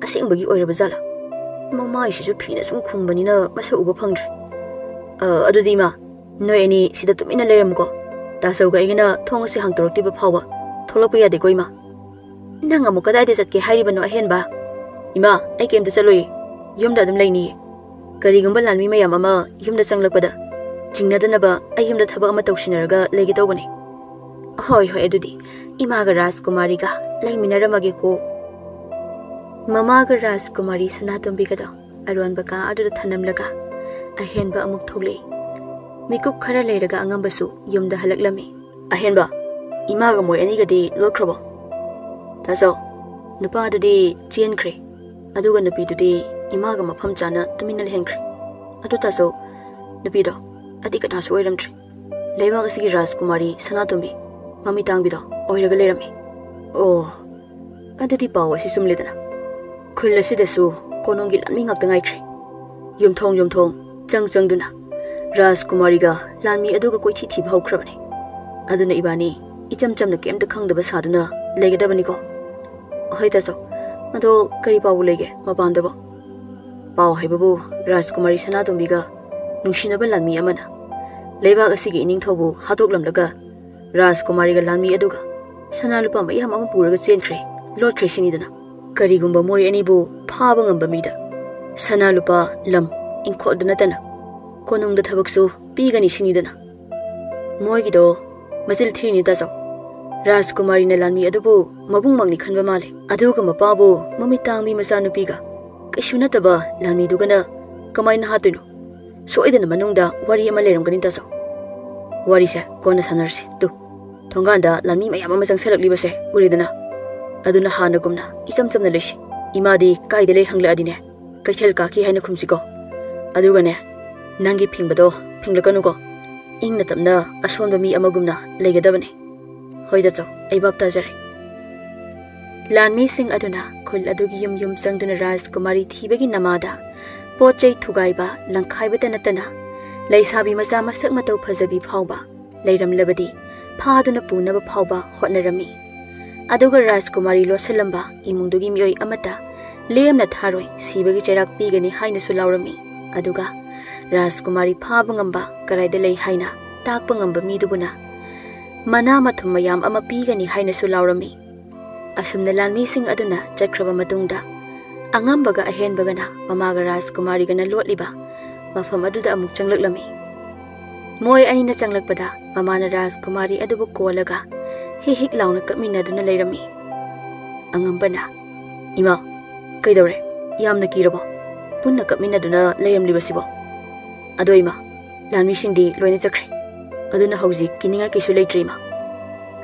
ꯑꯁꯦꯡꯕꯒꯤ ꯑꯣꯏꯔꯕ ꯖꯥꯠꯂꯥ? ꯃꯃꯥꯏꯁꯤꯁꯨ ꯐꯤꯅ ꯁꯨꯝ ꯈꯨꯝꯕꯅꯤꯅ ꯃꯁꯛ ꯎꯕ ꯐꯪꯗ꯭ꯔꯦ꯫ ꯑ, ꯑꯗꯨꯗꯤ ꯏꯃꯥ, ꯅꯣꯏ ꯑꯅꯤ ꯁꯤꯗ ꯇꯨꯃꯤꯟꯅ ꯂꯩꯔꯝꯃꯨꯀꯣ꯫ ꯇꯥꯆꯧꯒ ꯑꯩꯒꯅ ꯊꯣꯡ ꯑꯁꯤ ꯍꯥꯡꯇꯣꯔꯛꯇ꯭ꯔꯤꯕ ꯐꯥꯎꯕ ꯊꯣꯛꯂꯛꯄ ꯌꯥꯗꯦꯀꯣ ꯏꯃꯥ꯫" "ꯅꯪ ꯑꯃꯨꯛ ꯀꯗꯥꯏꯗ ꯆꯠꯀꯦ ꯍꯥꯏꯔꯤꯕꯅꯣ ꯑꯍꯦꯟꯕ?" "ꯏꯃꯥ, ꯑꯩ ꯀꯩꯝꯇ ꯆꯠꯂꯣꯏꯌꯦ, ꯌꯨꯝꯗ ꯑꯗꯨꯝ ꯂꯩꯅꯤꯌꯦ꯫ ꯀꯔꯤꯒꯨꯝꯕ ꯂꯥꯟꯃꯤ ꯃꯌꯥꯝ ꯑꯃ ꯌꯨꯝꯗ ꯆꯪꯂꯛꯄꯗ ꯆꯤꯡꯅꯗꯅꯕ ꯑꯩ ꯌꯨꯝꯗ ꯊꯕꯛ ꯑꯃ ꯇꯧꯁꯤꯟꯅꯔꯒ ꯂꯩꯒꯦ ꯇꯧꯕꯅꯦ꯫" "ꯍꯣꯏ, ꯍꯣꯏ, ꯑꯗꯨꯗꯤ ꯏꯃꯥꯒ ꯔꯥꯖꯀꯨꯃꯥꯔꯤꯒ ꯂꯩꯃꯤꯟꯅꯔꯝꯃꯒꯦꯀꯣ꯫" ꯃꯃꯥꯒ ꯔꯥꯖꯀꯨꯃꯥꯔꯤ ꯁꯅꯥꯇꯣꯝꯕꯤꯒꯗꯣ ꯑꯔꯣꯟꯕ ꯀꯥ ꯑꯗꯨꯗ ꯊꯅꯝꯂꯒ ꯑꯍꯦꯟꯕ ꯑꯃꯨꯛ ꯊꯣꯛꯂꯛꯏ꯫ ꯃꯤꯀꯨꯞ ꯈꯔ ꯂꯩꯔꯒ ꯑꯉꯝꯕꯁꯨ ꯌꯨꯝꯗ ꯍꯜꯂꯛꯂꯝꯃꯤ꯫ "ꯑꯍꯦꯟꯕ, ꯏꯃꯥꯒ ꯃꯣꯏ ꯑꯅꯤꯒꯗꯤ ꯂꯣꯠꯈ꯭ꯔꯕꯣ?" "ꯇꯥꯆꯧ, ꯅꯨꯄꯥꯗꯨꯗꯤ ꯆꯦꯟꯈ꯭ꯔꯦ, ꯑꯗꯨꯒ ꯅꯨꯄꯤꯗꯨꯗꯤ ꯏꯃꯥꯒ ꯃꯐꯝ ꯆꯥꯅ ꯇꯨꯃꯤꯟꯅ ꯂꯩꯍꯟꯈ꯭ꯔꯦ꯫ ꯑꯗꯨ ꯇꯥꯆꯧ, ꯅꯨꯄꯤꯗꯣ ꯑꯇꯩ ꯀꯅꯥꯁꯨ ꯑꯣꯏꯔꯝꯗ꯭ꯔꯦ꯫ ꯂꯩꯕꯥꯛ ꯑꯁꯤꯒꯤ ꯔꯥꯖꯀꯨꯃꯥꯔꯤ ꯁꯅꯥꯇꯣꯝꯕꯤ, ꯃꯃꯤ ꯇꯥꯡꯕꯤꯗꯣ ꯑꯣꯏꯔꯒ ꯂꯩꯔꯝꯃꯤ꯫" "ꯑꯣ, ꯑꯗꯨꯗꯤ ꯄꯥꯎ ꯑꯁꯤ ꯆꯨꯝꯂꯦꯗꯅ꯫ ꯈꯨꯜ ꯑꯁꯤꯗꯁꯨ ꯀꯣꯅꯨꯡꯒꯤ ꯂꯥꯟꯃꯤ ꯉꯥꯛꯇ ꯉꯥꯏꯈ꯭ꯔꯦ꯫ ꯌꯨꯝꯊꯣꯡ ꯌꯨꯝꯊꯣꯡ ꯆꯪ ꯆꯪꯗꯨꯅ ꯔꯥꯖꯀꯨꯃꯥꯔꯤꯒ ꯂꯥꯟꯃꯤ ꯑꯗꯨꯒ ꯀꯣꯏꯊꯤ ꯊꯤꯕ ꯍꯧꯈ꯭ꯔꯕꯅꯤ꯫ ꯑꯗꯨꯅ ꯏꯕꯥꯅꯤ ꯏꯆꯝ ꯆꯝꯅ ꯀꯩꯝꯇ ꯈꯪꯗꯕ ꯁꯥꯗꯨꯅ ꯂꯩꯒꯗꯕꯅꯤꯀꯣ꯫ ꯍꯣꯏ ꯇꯥꯆꯧ, ꯑꯗꯣ ꯀꯔꯤ ꯄꯥꯎꯕꯨ ꯂꯩꯒꯦ ꯃꯄꯥꯟꯗꯕꯣ? ꯄꯥꯎ ꯍꯥꯏꯕꯕꯨ ꯔꯥꯖꯀꯨꯃꯥꯔꯤ ꯁꯅꯥꯇꯣꯝꯕꯤꯒ ꯅꯨꯡꯁꯤꯅꯕ ꯂꯥꯟꯃꯤ ꯑꯃꯅ ꯂꯩꯕꯥꯛ ꯑꯁꯤꯒꯤ ꯏꯅꯤꯡꯊꯧꯕꯨ ꯍꯥꯠꯇꯣꯛꯂꯝꯂꯒ ꯔꯥꯖꯀꯨꯃꯥꯔꯤꯒ ꯂꯥꯟꯃꯤ ꯑꯗꯨꯒ ꯁꯅꯥ ꯂꯨꯄꯥ ꯃꯌꯥꯝ ꯑꯃ ꯄꯨꯔꯒ ꯆꯦꯟꯈ꯭ꯔꯦ, ꯂꯣꯠꯈ꯭ꯔꯦ ꯁꯤꯅꯤꯗꯅ꯫ ꯀꯔꯤꯒꯨꯝꯕ ꯃꯣꯏ ꯑꯅꯤꯕꯨ ꯐꯥꯕ ꯉꯝꯕ ꯃꯤꯗ ꯁꯅꯥ ꯂꯨꯄꯥ, ꯂꯝ, ꯏꯪꯈꯣꯜꯗ ꯅꯠꯇꯅ ꯀꯣꯅꯨꯡꯗ ꯊꯕꯛꯁꯨ ꯄꯤꯒꯅꯤ ꯁꯤꯅꯤꯗꯅ꯫ ꯃꯣꯏꯒꯤꯗꯣ ꯃꯆꯤꯜ ꯊꯤꯔꯤꯅꯤ ꯇꯥꯆꯧ꯫ ꯔꯥꯖꯀꯨꯃꯥꯔꯤꯅ ꯂꯥꯟꯃꯤ ꯑꯗꯨꯕꯨ ꯃꯕꯨꯡꯃꯛꯅꯤ ꯈꯟꯕ ꯃꯥꯜꯂꯦ꯫ ꯑꯗꯨꯒ ꯃꯄꯥꯕꯨ ꯃꯃꯤꯠ ꯇꯥꯡꯕꯤ ꯃꯆꯥꯅꯨꯄꯤꯒ ꯀꯩꯁꯨ ꯅꯠꯇꯕ ꯂꯥꯟꯃꯤꯗꯨꯒꯅ ꯀꯃꯥꯏꯅ ꯍꯥꯠꯇꯣꯏꯅꯣ? ꯁꯣꯏꯗꯅ ꯃꯅꯨꯡꯗ ꯋꯥꯔꯤ ꯑꯃ ꯂꯩꯔꯝꯒꯅꯤ ꯇꯥꯆꯧ꯫ ꯋꯥꯔꯤꯁꯦ ꯀꯣꯟꯅ ꯁꯥꯟꯅꯔꯁꯤ꯫ ꯇꯨ, ꯊꯣꯡꯒꯥꯟꯗ ꯂꯥꯟꯃꯤ ꯃꯌꯥꯝ ꯑꯃ ꯆꯪꯁꯜꯂꯛꯂꯤꯕꯁꯦ ꯎꯔꯦꯗꯅ? ꯑꯗꯨꯅ ꯍꯥꯟꯅꯒꯨꯝꯅ ꯏꯆꯝ ꯆꯝꯅ ꯂꯩꯁꯤ꯫ ꯏꯃꯥꯗꯤ ꯀꯥꯏꯗ ꯂꯩ ꯍꯪꯂꯛꯑꯗꯤꯅꯦ, ꯀꯩꯊꯦꯜ ꯀꯥꯈꯤ ꯍꯥꯏꯅ ꯈꯨꯝꯁꯤꯀꯣ꯫ ꯑꯗꯨꯒꯅꯦ, ꯅꯪꯒꯤ ꯐꯤꯡꯕꯗꯣ ꯐꯤꯡꯂꯛꯀꯅꯨꯀꯣ꯫ ꯏꯪꯅ ꯇꯞꯅ ꯑꯁꯣꯟꯕ ꯃꯤ ꯑꯃꯒꯨꯝꯅ ꯂꯩꯒꯗꯕꯅꯦ꯫ ꯍꯣꯏ ꯇꯥꯆꯧ, ꯑꯩ ꯚꯥꯞ ꯇꯥꯖꯔꯦ꯫ ꯂꯥꯟꯃꯤꯁꯤꯡ ꯑꯗꯨꯅ ꯈꯨꯜ ꯑꯗꯨꯒꯤ ꯌꯨꯝ ꯌꯨꯝ ꯆꯪꯗꯨꯅ ꯔꯥꯖꯀꯨꯃꯥꯔꯤ ꯊꯤꯕꯒꯤ ꯅꯃꯥꯗ ꯄꯣꯠ ꯆꯩ ꯊꯨꯒꯥꯏꯕ, ꯂꯪꯈꯥꯏꯕꯇ ꯅꯠꯇꯅ ꯂꯩꯁꯥꯕꯤ ꯃꯆꯥ ꯃꯁꯛ ꯃꯇꯧ ꯐꯖꯕꯤ ꯐꯥꯎꯕ ꯂꯩꯔꯝꯂꯕꯗꯤ ꯐꯥꯗꯨꯅ ꯄꯨꯅꯕ ꯐꯥꯎꯕ ꯍꯣꯠꯅꯔꯝꯃꯤ꯫ ꯑꯗꯨꯒ ꯔꯥꯖꯀꯨꯃꯥꯔꯤ ꯂꯣꯠꯁꯤꯜꯂꯝꯕ ꯏꯃꯨꯡꯗꯨꯒꯤ ꯃꯤꯑꯣꯏ ꯑꯃꯠꯇ ꯂꯦꯝꯅ ꯊꯥꯔꯣꯏ, ꯁꯤꯕꯒꯤ ꯆꯩꯔꯥꯛ ꯄꯤꯒꯅꯤ ꯍꯥꯏꯅꯁꯨ ꯂꯥꯎꯔꯝꯃꯤ꯫ ꯑꯗꯨꯒ ꯔꯥꯖꯀꯨꯃꯥꯔꯤ ꯐꯥꯕ ꯉꯝꯕ ꯀꯔꯥꯏꯗ ꯂꯩ ꯍꯥꯏꯅ ꯇꯥꯛꯄ ꯉꯝꯕ ꯃꯤꯗꯨꯕꯨꯅ ꯃꯅꯥ ꯃꯊꯨꯝ ꯃꯌꯥꯝ ꯑꯃ ꯄꯤꯒꯅꯤ ꯍꯥꯏꯅꯁꯨ ꯂꯥꯎꯔꯝꯃꯤ꯫ ꯑꯁꯨꯝꯅ ꯂꯥꯟꯃꯤꯁꯤꯡ ꯑꯗꯨꯅ ꯆꯠꯈ꯭ꯔꯕ ꯃꯇꯨꯡꯗ, ꯑꯉꯝꯕꯒ ꯑꯍꯦꯟꯕꯒꯅ ꯃꯃꯥꯒ ꯔꯥꯖꯀꯨꯃꯥꯔꯤꯒꯅ ꯂꯣꯠꯂꯤꯕ ꯃꯐꯝ ꯑꯗꯨꯗ ꯑꯃꯨꯛ ꯆꯪꯂꯛꯂꯝꯃꯤ꯫ ꯃꯣꯏ ꯑꯅꯤꯅ ꯆꯪꯂꯛꯄꯗ ꯃꯃꯥꯅ ꯔꯥꯖꯀꯨꯃꯥꯔꯤ ꯑꯗꯨꯕꯨ ꯀꯣꯜꯂꯒ ꯍꯤꯛ ꯍꯤꯛ ꯂꯥꯎꯅ ꯀꯞꯃꯤꯟꯅꯗꯨꯅ ꯂꯩꯔꯝꯃꯤ꯫ ꯑꯉꯝꯕꯅ, "ꯏꯃꯥ, ꯀꯩꯗꯧꯔꯦ? ꯌꯥꯝꯅ ꯀꯤꯔꯕꯣ? ꯄꯨꯟꯅ ꯀꯞꯃꯤꯟꯅꯗꯨꯅ ꯂꯩꯔꯝꯂꯤꯕꯁꯤꯕꯣ? ꯑꯗꯣ ꯏꯃꯥ, ꯂꯥꯟꯃꯤꯁꯤꯡꯗꯤ ꯂꯣꯏꯅ ꯆꯠꯈ꯭ꯔꯦ꯫ ꯑꯗꯨꯅ ꯍꯧꯖꯤꯛ ꯀꯤꯅꯤꯡꯉꯥꯏ ꯀꯩꯁꯨ ꯂꯩꯇ꯭ꯔꯦ ꯏꯃꯥ꯫"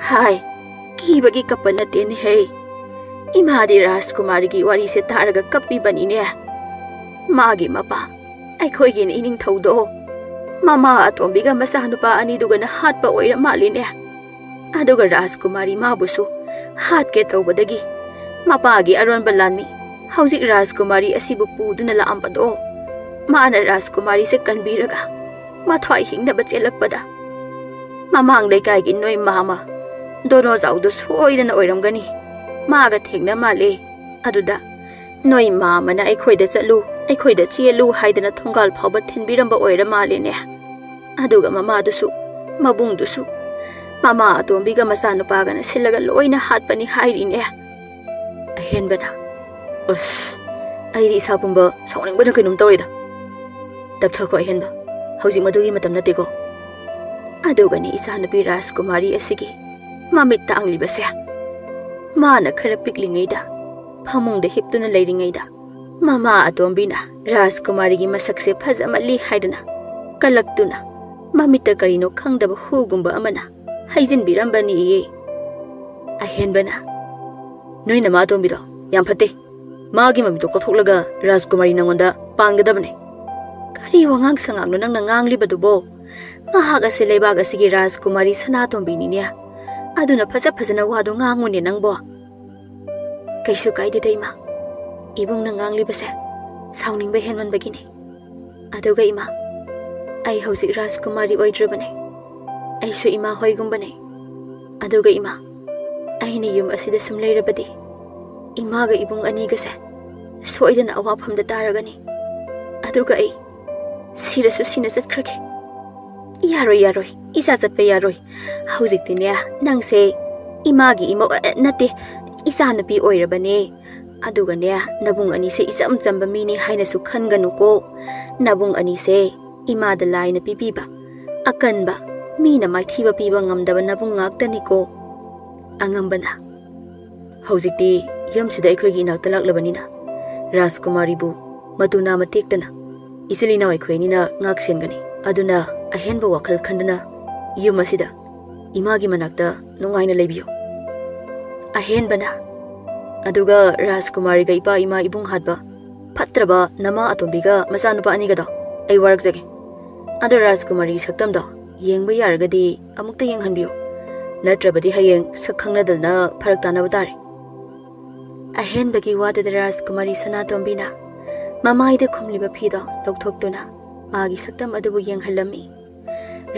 "ꯍꯥꯏ, ꯀꯤꯕꯒꯤ ꯀꯞꯄ ꯅꯠꯇꯦꯅꯦꯍꯦ꯫ ꯏꯃꯥꯗꯤ ꯔꯥꯖꯀꯨꯃꯥꯔꯤꯒꯤ ꯋꯥꯔꯤꯁꯦ ꯇꯥꯔꯒ ꯀꯞꯄꯤꯕꯅꯤꯅꯦ꯫ ꯃꯥꯒꯤ ꯃꯄꯥ, ꯑꯩꯈꯣꯏꯒꯤ ꯏꯅꯤꯡꯊꯧꯗꯣ ꯃꯃꯥ ꯑꯇꯣꯝꯕꯤꯒ ꯃꯆꯥꯅꯨꯄꯥ ꯑꯅꯤꯗꯨꯒꯅ ꯍꯥꯠꯄ ꯑꯣꯏꯔ ꯃꯥꯜꯂꯤꯅꯦ꯫ ꯑꯗꯨꯒ ꯔꯥꯖꯀꯨꯃꯥꯔꯤ ꯃꯥꯕꯨꯁꯨ ꯍꯥꯠꯀꯦ ꯇꯧꯕꯗꯒꯤ ꯃꯄꯥꯒꯤ ꯑꯔꯣꯟꯕ ꯂꯥꯟꯃꯤ ꯍꯧꯖꯤꯛ ꯔꯥꯖꯀꯨꯃꯥꯔꯤ ꯑꯁꯤꯕꯨ ꯄꯨꯗꯨꯅ ꯂꯥꯛꯑꯝꯕꯗꯣ, ꯃꯥꯅ ꯔꯥꯖꯀꯨꯃꯥꯔꯤꯁꯦ ꯀꯟꯕꯤꯔꯒ ꯃꯊ꯭ꯋꯥꯏ ꯍꯤꯡꯅꯕ ꯆꯦꯜꯂꯛꯄꯗ ꯃꯃꯥꯡ ꯂꯩꯀꯥꯏꯒꯤ ꯅꯣꯏ ꯃꯥꯃ ꯗꯣꯅꯣꯖꯥꯎꯗꯣ ꯁꯣꯏꯗꯅ ꯑꯣꯏꯔꯝꯒꯅꯤ꯫ ꯃꯥꯒ ꯊꯦꯡꯅ ꯃꯥꯜꯂꯦ꯫ ꯑꯗꯨꯗ ꯅꯣꯏ ꯃꯥꯃꯅ ꯑꯩꯈꯣꯏꯗ ꯆꯠꯂꯨ, ꯑꯩꯈꯣꯏꯗ ꯆꯦꯜꯂꯨ ꯍꯥꯏꯗꯅ ꯊꯣꯡꯒꯥꯜ ꯐꯥꯎꯕ ꯊꯤꯟꯕꯤꯔꯝꯕ ꯑꯣꯏꯔ ꯃꯥꯜꯂꯦꯅꯦ꯫ ꯑꯗꯨꯒ ꯃꯃꯥꯗꯨꯁꯨ, ꯃꯕꯨꯡꯗꯨꯁꯨ ꯃꯃꯥ ꯑꯇꯣꯝꯕꯤꯒ ꯃꯆꯥꯅꯨꯄꯥꯒꯅ ꯁꯤꯜꯂꯒ ꯂꯣꯏꯅ ꯍꯥꯠꯄꯅꯤ ꯍꯥꯏꯔꯤꯅꯦ꯫ ꯑꯍꯦꯟꯕꯅ, "ꯑꯁ, ꯑꯩꯗꯤ ꯏꯁꯥ ꯄꯨꯝꯕ ꯁꯥꯎꯅꯤꯡꯕꯅ ꯀꯩꯅꯣꯝ ꯇꯧꯔꯦꯗ꯫ ꯇꯞꯊꯈꯣ ꯑꯍꯦꯟꯕ, ꯍꯧꯖꯤꯛ ꯃꯗꯨꯒꯤ ꯃꯇꯝ ꯅꯠꯇꯦꯀꯣ꯫ ꯑꯗꯨꯒꯅꯤ ꯏꯆꯥꯅꯨꯄꯤ ꯔꯥꯖꯀꯨꯃꯥꯔꯤ ꯑꯁꯤꯒꯤ ꯃꯃꯤꯠ ꯇꯥꯡꯂꯤꯕꯁꯦ꯫ ꯃꯥꯅ ꯈꯔ ꯄꯤꯛꯂꯤꯉꯩꯗ, ꯐꯃꯨꯡꯗ ꯍꯤꯞꯇꯨꯅ ꯂꯩꯔꯤꯉꯩꯗ, ꯃꯃꯥ ꯑꯇꯣꯝꯕꯤꯅ ꯔꯥꯖꯀꯨꯃꯥꯔꯤꯒꯤ ꯃꯁꯛꯁꯦ ꯐꯖꯃꯜꯂꯤ ꯍꯥꯏꯗꯅ ꯀꯜꯂꯛꯇꯨꯅ, ꯃꯃꯤꯠꯇ ꯀꯔꯤꯅꯣ ꯈꯪꯗꯕ ꯍꯨꯒꯨꯝꯕ ꯑꯃꯅ ꯍꯩꯖꯤꯟꯕꯤꯔꯝꯕꯅꯤꯌꯦ꯫" ꯑꯍꯦꯟꯕꯅ, "ꯅꯣꯏ ꯅꯃꯥ ꯑꯇꯣꯝꯕꯤꯗꯣ ꯌꯥꯝ ꯐꯠꯇꯦ꯫ ꯃꯥꯒꯤ ꯃꯃꯤꯠꯇꯣ ꯀꯣꯊꯣꯛꯂꯒ ꯔꯥꯖꯀꯨꯃꯥꯔꯤ ꯅꯪꯉꯣꯟꯗ ꯄꯥꯟꯒꯗꯕꯅꯦ꯫" "ꯀꯔꯤ ꯋꯥꯉꯥꯡ ꯁꯉꯥꯡꯅꯣ ꯅꯪꯅ ꯉꯥꯡꯂꯤꯕꯗꯨꯕꯣ? ꯃꯍꯥꯛ ꯑꯁꯦ ꯂꯩꯕꯥꯛ ꯑꯁꯤꯒꯤ ꯔꯥꯖꯀꯨꯃꯥꯔꯤ ꯁꯅꯥꯇꯣꯝꯕꯤꯅꯤꯅꯦ꯫ ꯑꯗꯨꯅ ꯐꯖ ꯐꯖꯅ ꯋꯥꯗꯣ ꯉꯥꯡꯉꯨꯅꯦ ꯅꯪꯕꯣ꯫" "ꯀꯩꯁꯨ ꯀꯥꯏꯗꯦꯗ ꯏꯃꯥ, ꯏꯕꯨꯡꯅ ꯉꯥꯡꯂꯤꯕꯁꯦ ꯁꯥꯎꯅꯤꯡꯕ ꯍꯦꯟꯃꯟꯕꯒꯤꯅꯦ꯫ ꯑꯗꯨꯒ ꯏꯃꯥ, ꯑꯩ ꯍꯧꯖꯤꯛ ꯔꯥꯖꯀꯨꯃꯥꯔꯤ ꯑꯣꯏꯗ꯭ꯔꯕꯅꯦ꯫ ꯑꯩꯁꯨ ꯏꯃꯥ ꯍꯣꯏꯒꯨꯝꯕꯅꯦ꯫ ꯑꯗꯨꯒ ꯏꯃꯥ, ꯑꯩꯅ ꯌꯨꯝ ꯑꯁꯤꯗ ꯁꯨꯝ ꯂꯩꯔꯕꯗꯤ ꯏꯃꯥꯒ ꯏꯕꯨꯡ ꯑꯅꯤꯒꯁꯦ ꯁꯣꯏꯗꯅ ꯑꯋꯥꯐꯝꯗ ꯇꯥꯔꯒꯅꯤ꯫ ꯑꯗꯨꯒ ꯑꯩ ꯁꯤꯔꯁꯨ ꯁꯤꯅ ꯆꯠꯈ꯭ꯔꯒꯦ꯫" "ꯌꯥꯔꯣꯏ, ꯌꯥꯔꯣꯏ, ꯏꯆꯥ ꯆꯠꯄ ꯌꯥꯔꯣꯏ꯫ ꯍꯧꯖꯤꯛꯇꯤꯅꯦ, ꯅꯪꯁꯦ ꯏꯃꯥꯒꯤ ꯏꯃꯧ, ꯑ, ꯅꯠꯇꯦ, ꯏꯆꯥꯅꯨꯄꯤ ꯑꯣꯏꯔꯕꯅꯦ꯫ ꯑꯗꯨꯒꯅꯦ, ꯅꯕꯨꯡ ꯑꯅꯤꯁꯦ ꯏꯆꯝ ꯆꯝꯕ ꯃꯤꯅꯤ ꯍꯥꯏꯅꯁꯨ ꯈꯟꯒꯅꯨꯀꯣ꯫ ꯅꯕꯨꯡ ꯑꯅꯤꯁꯦ ꯏꯃꯥꯗ ꯂꯥꯏꯅ ꯄꯤꯕꯤꯕ, ꯑꯀꯟꯕ, ꯃꯤꯅ ꯃꯥꯏꯊꯤꯕ ꯄꯤꯕ ꯉꯝꯗꯕ ꯅꯕꯨꯡ ꯉꯥꯛꯇꯅꯤꯀꯣ꯫" ꯑꯉꯝꯕꯅ, "ꯍꯧꯖꯤꯛꯇꯤ ꯌꯨꯝꯁꯤꯗ ꯑꯩꯈꯣꯏꯒꯤ ꯏꯅꯥꯛꯇ ꯂꯥꯛꯂꯕꯅꯤꯅ ꯔꯥꯖꯀꯨꯃꯥꯔꯤꯕꯨ ꯃꯇꯨ ꯅꯥꯝꯃ ꯇꯦꯛꯇꯅ ꯏꯆꯤꯜ ꯏꯅꯥꯎ ꯑꯩꯈꯣꯏ ꯑꯅꯤꯅ ꯉꯥꯛ ꯁꯦꯟꯒꯅꯤ꯫ ꯑꯗꯨꯅ ꯑꯍꯦꯟꯕ ꯋꯥꯈꯜ ꯈꯟꯗꯨꯅ ꯌꯨꯝ ꯑꯁꯤꯗ ꯏꯃꯥꯒꯤ ꯃꯅꯥꯛꯇ ꯅꯨꯡꯉꯥꯏꯅ ꯂꯩꯕꯤꯌꯨ꯫" ꯑꯍꯦꯟꯕꯅ, "ꯑꯗꯨꯒ ꯔꯥꯖꯀꯨꯃꯥꯔꯤꯒ ꯏꯄꯥ ꯏꯃꯥ ꯏꯕꯨꯡ ꯍꯥꯠꯄ ꯐꯠꯇ꯭ꯔꯕ ꯅꯃꯥ ꯑꯇꯣꯝꯕꯤꯒ ꯃꯆꯥꯅꯨꯄꯥ ꯑꯅꯤꯒꯗꯣ ꯑꯩ ꯋꯥꯔꯛꯆꯒꯦ꯫ ꯑꯗꯣ ꯔꯥꯖꯀꯨꯃꯥꯔꯤꯒꯤ ꯁꯛꯇꯝꯗꯣ ꯌꯦꯡꯕ ꯌꯥꯔꯒꯗꯤ ꯑꯃꯨꯛꯇ ꯌꯦꯡꯍꯟꯕꯤꯌꯨ꯫ ꯅꯠꯇ꯭ꯔꯕꯗꯤ ꯍꯌꯦꯡ ꯁꯛ ꯈꯪꯅꯗꯗꯅ ꯐꯔꯛ ꯇꯥꯅꯕ ꯇꯥꯔꯦ꯫" ꯑꯍꯦꯟꯕꯒꯤ ꯋꯥꯗꯨꯗ ꯔꯥꯖꯀꯨꯃꯥꯔꯤ ꯁꯅꯥꯇꯣꯝꯕꯤꯅ ꯃꯃꯥꯏꯗ ꯈꯨꯝꯂꯤꯕ ꯐꯤꯗꯣ ꯂꯧꯊꯣꯛꯇꯨꯅ ꯃꯥꯒꯤ ꯁꯛꯇꯝ ꯑꯗꯨꯕꯨ ꯌꯦꯡꯍꯜꯂꯝꯃꯤ꯫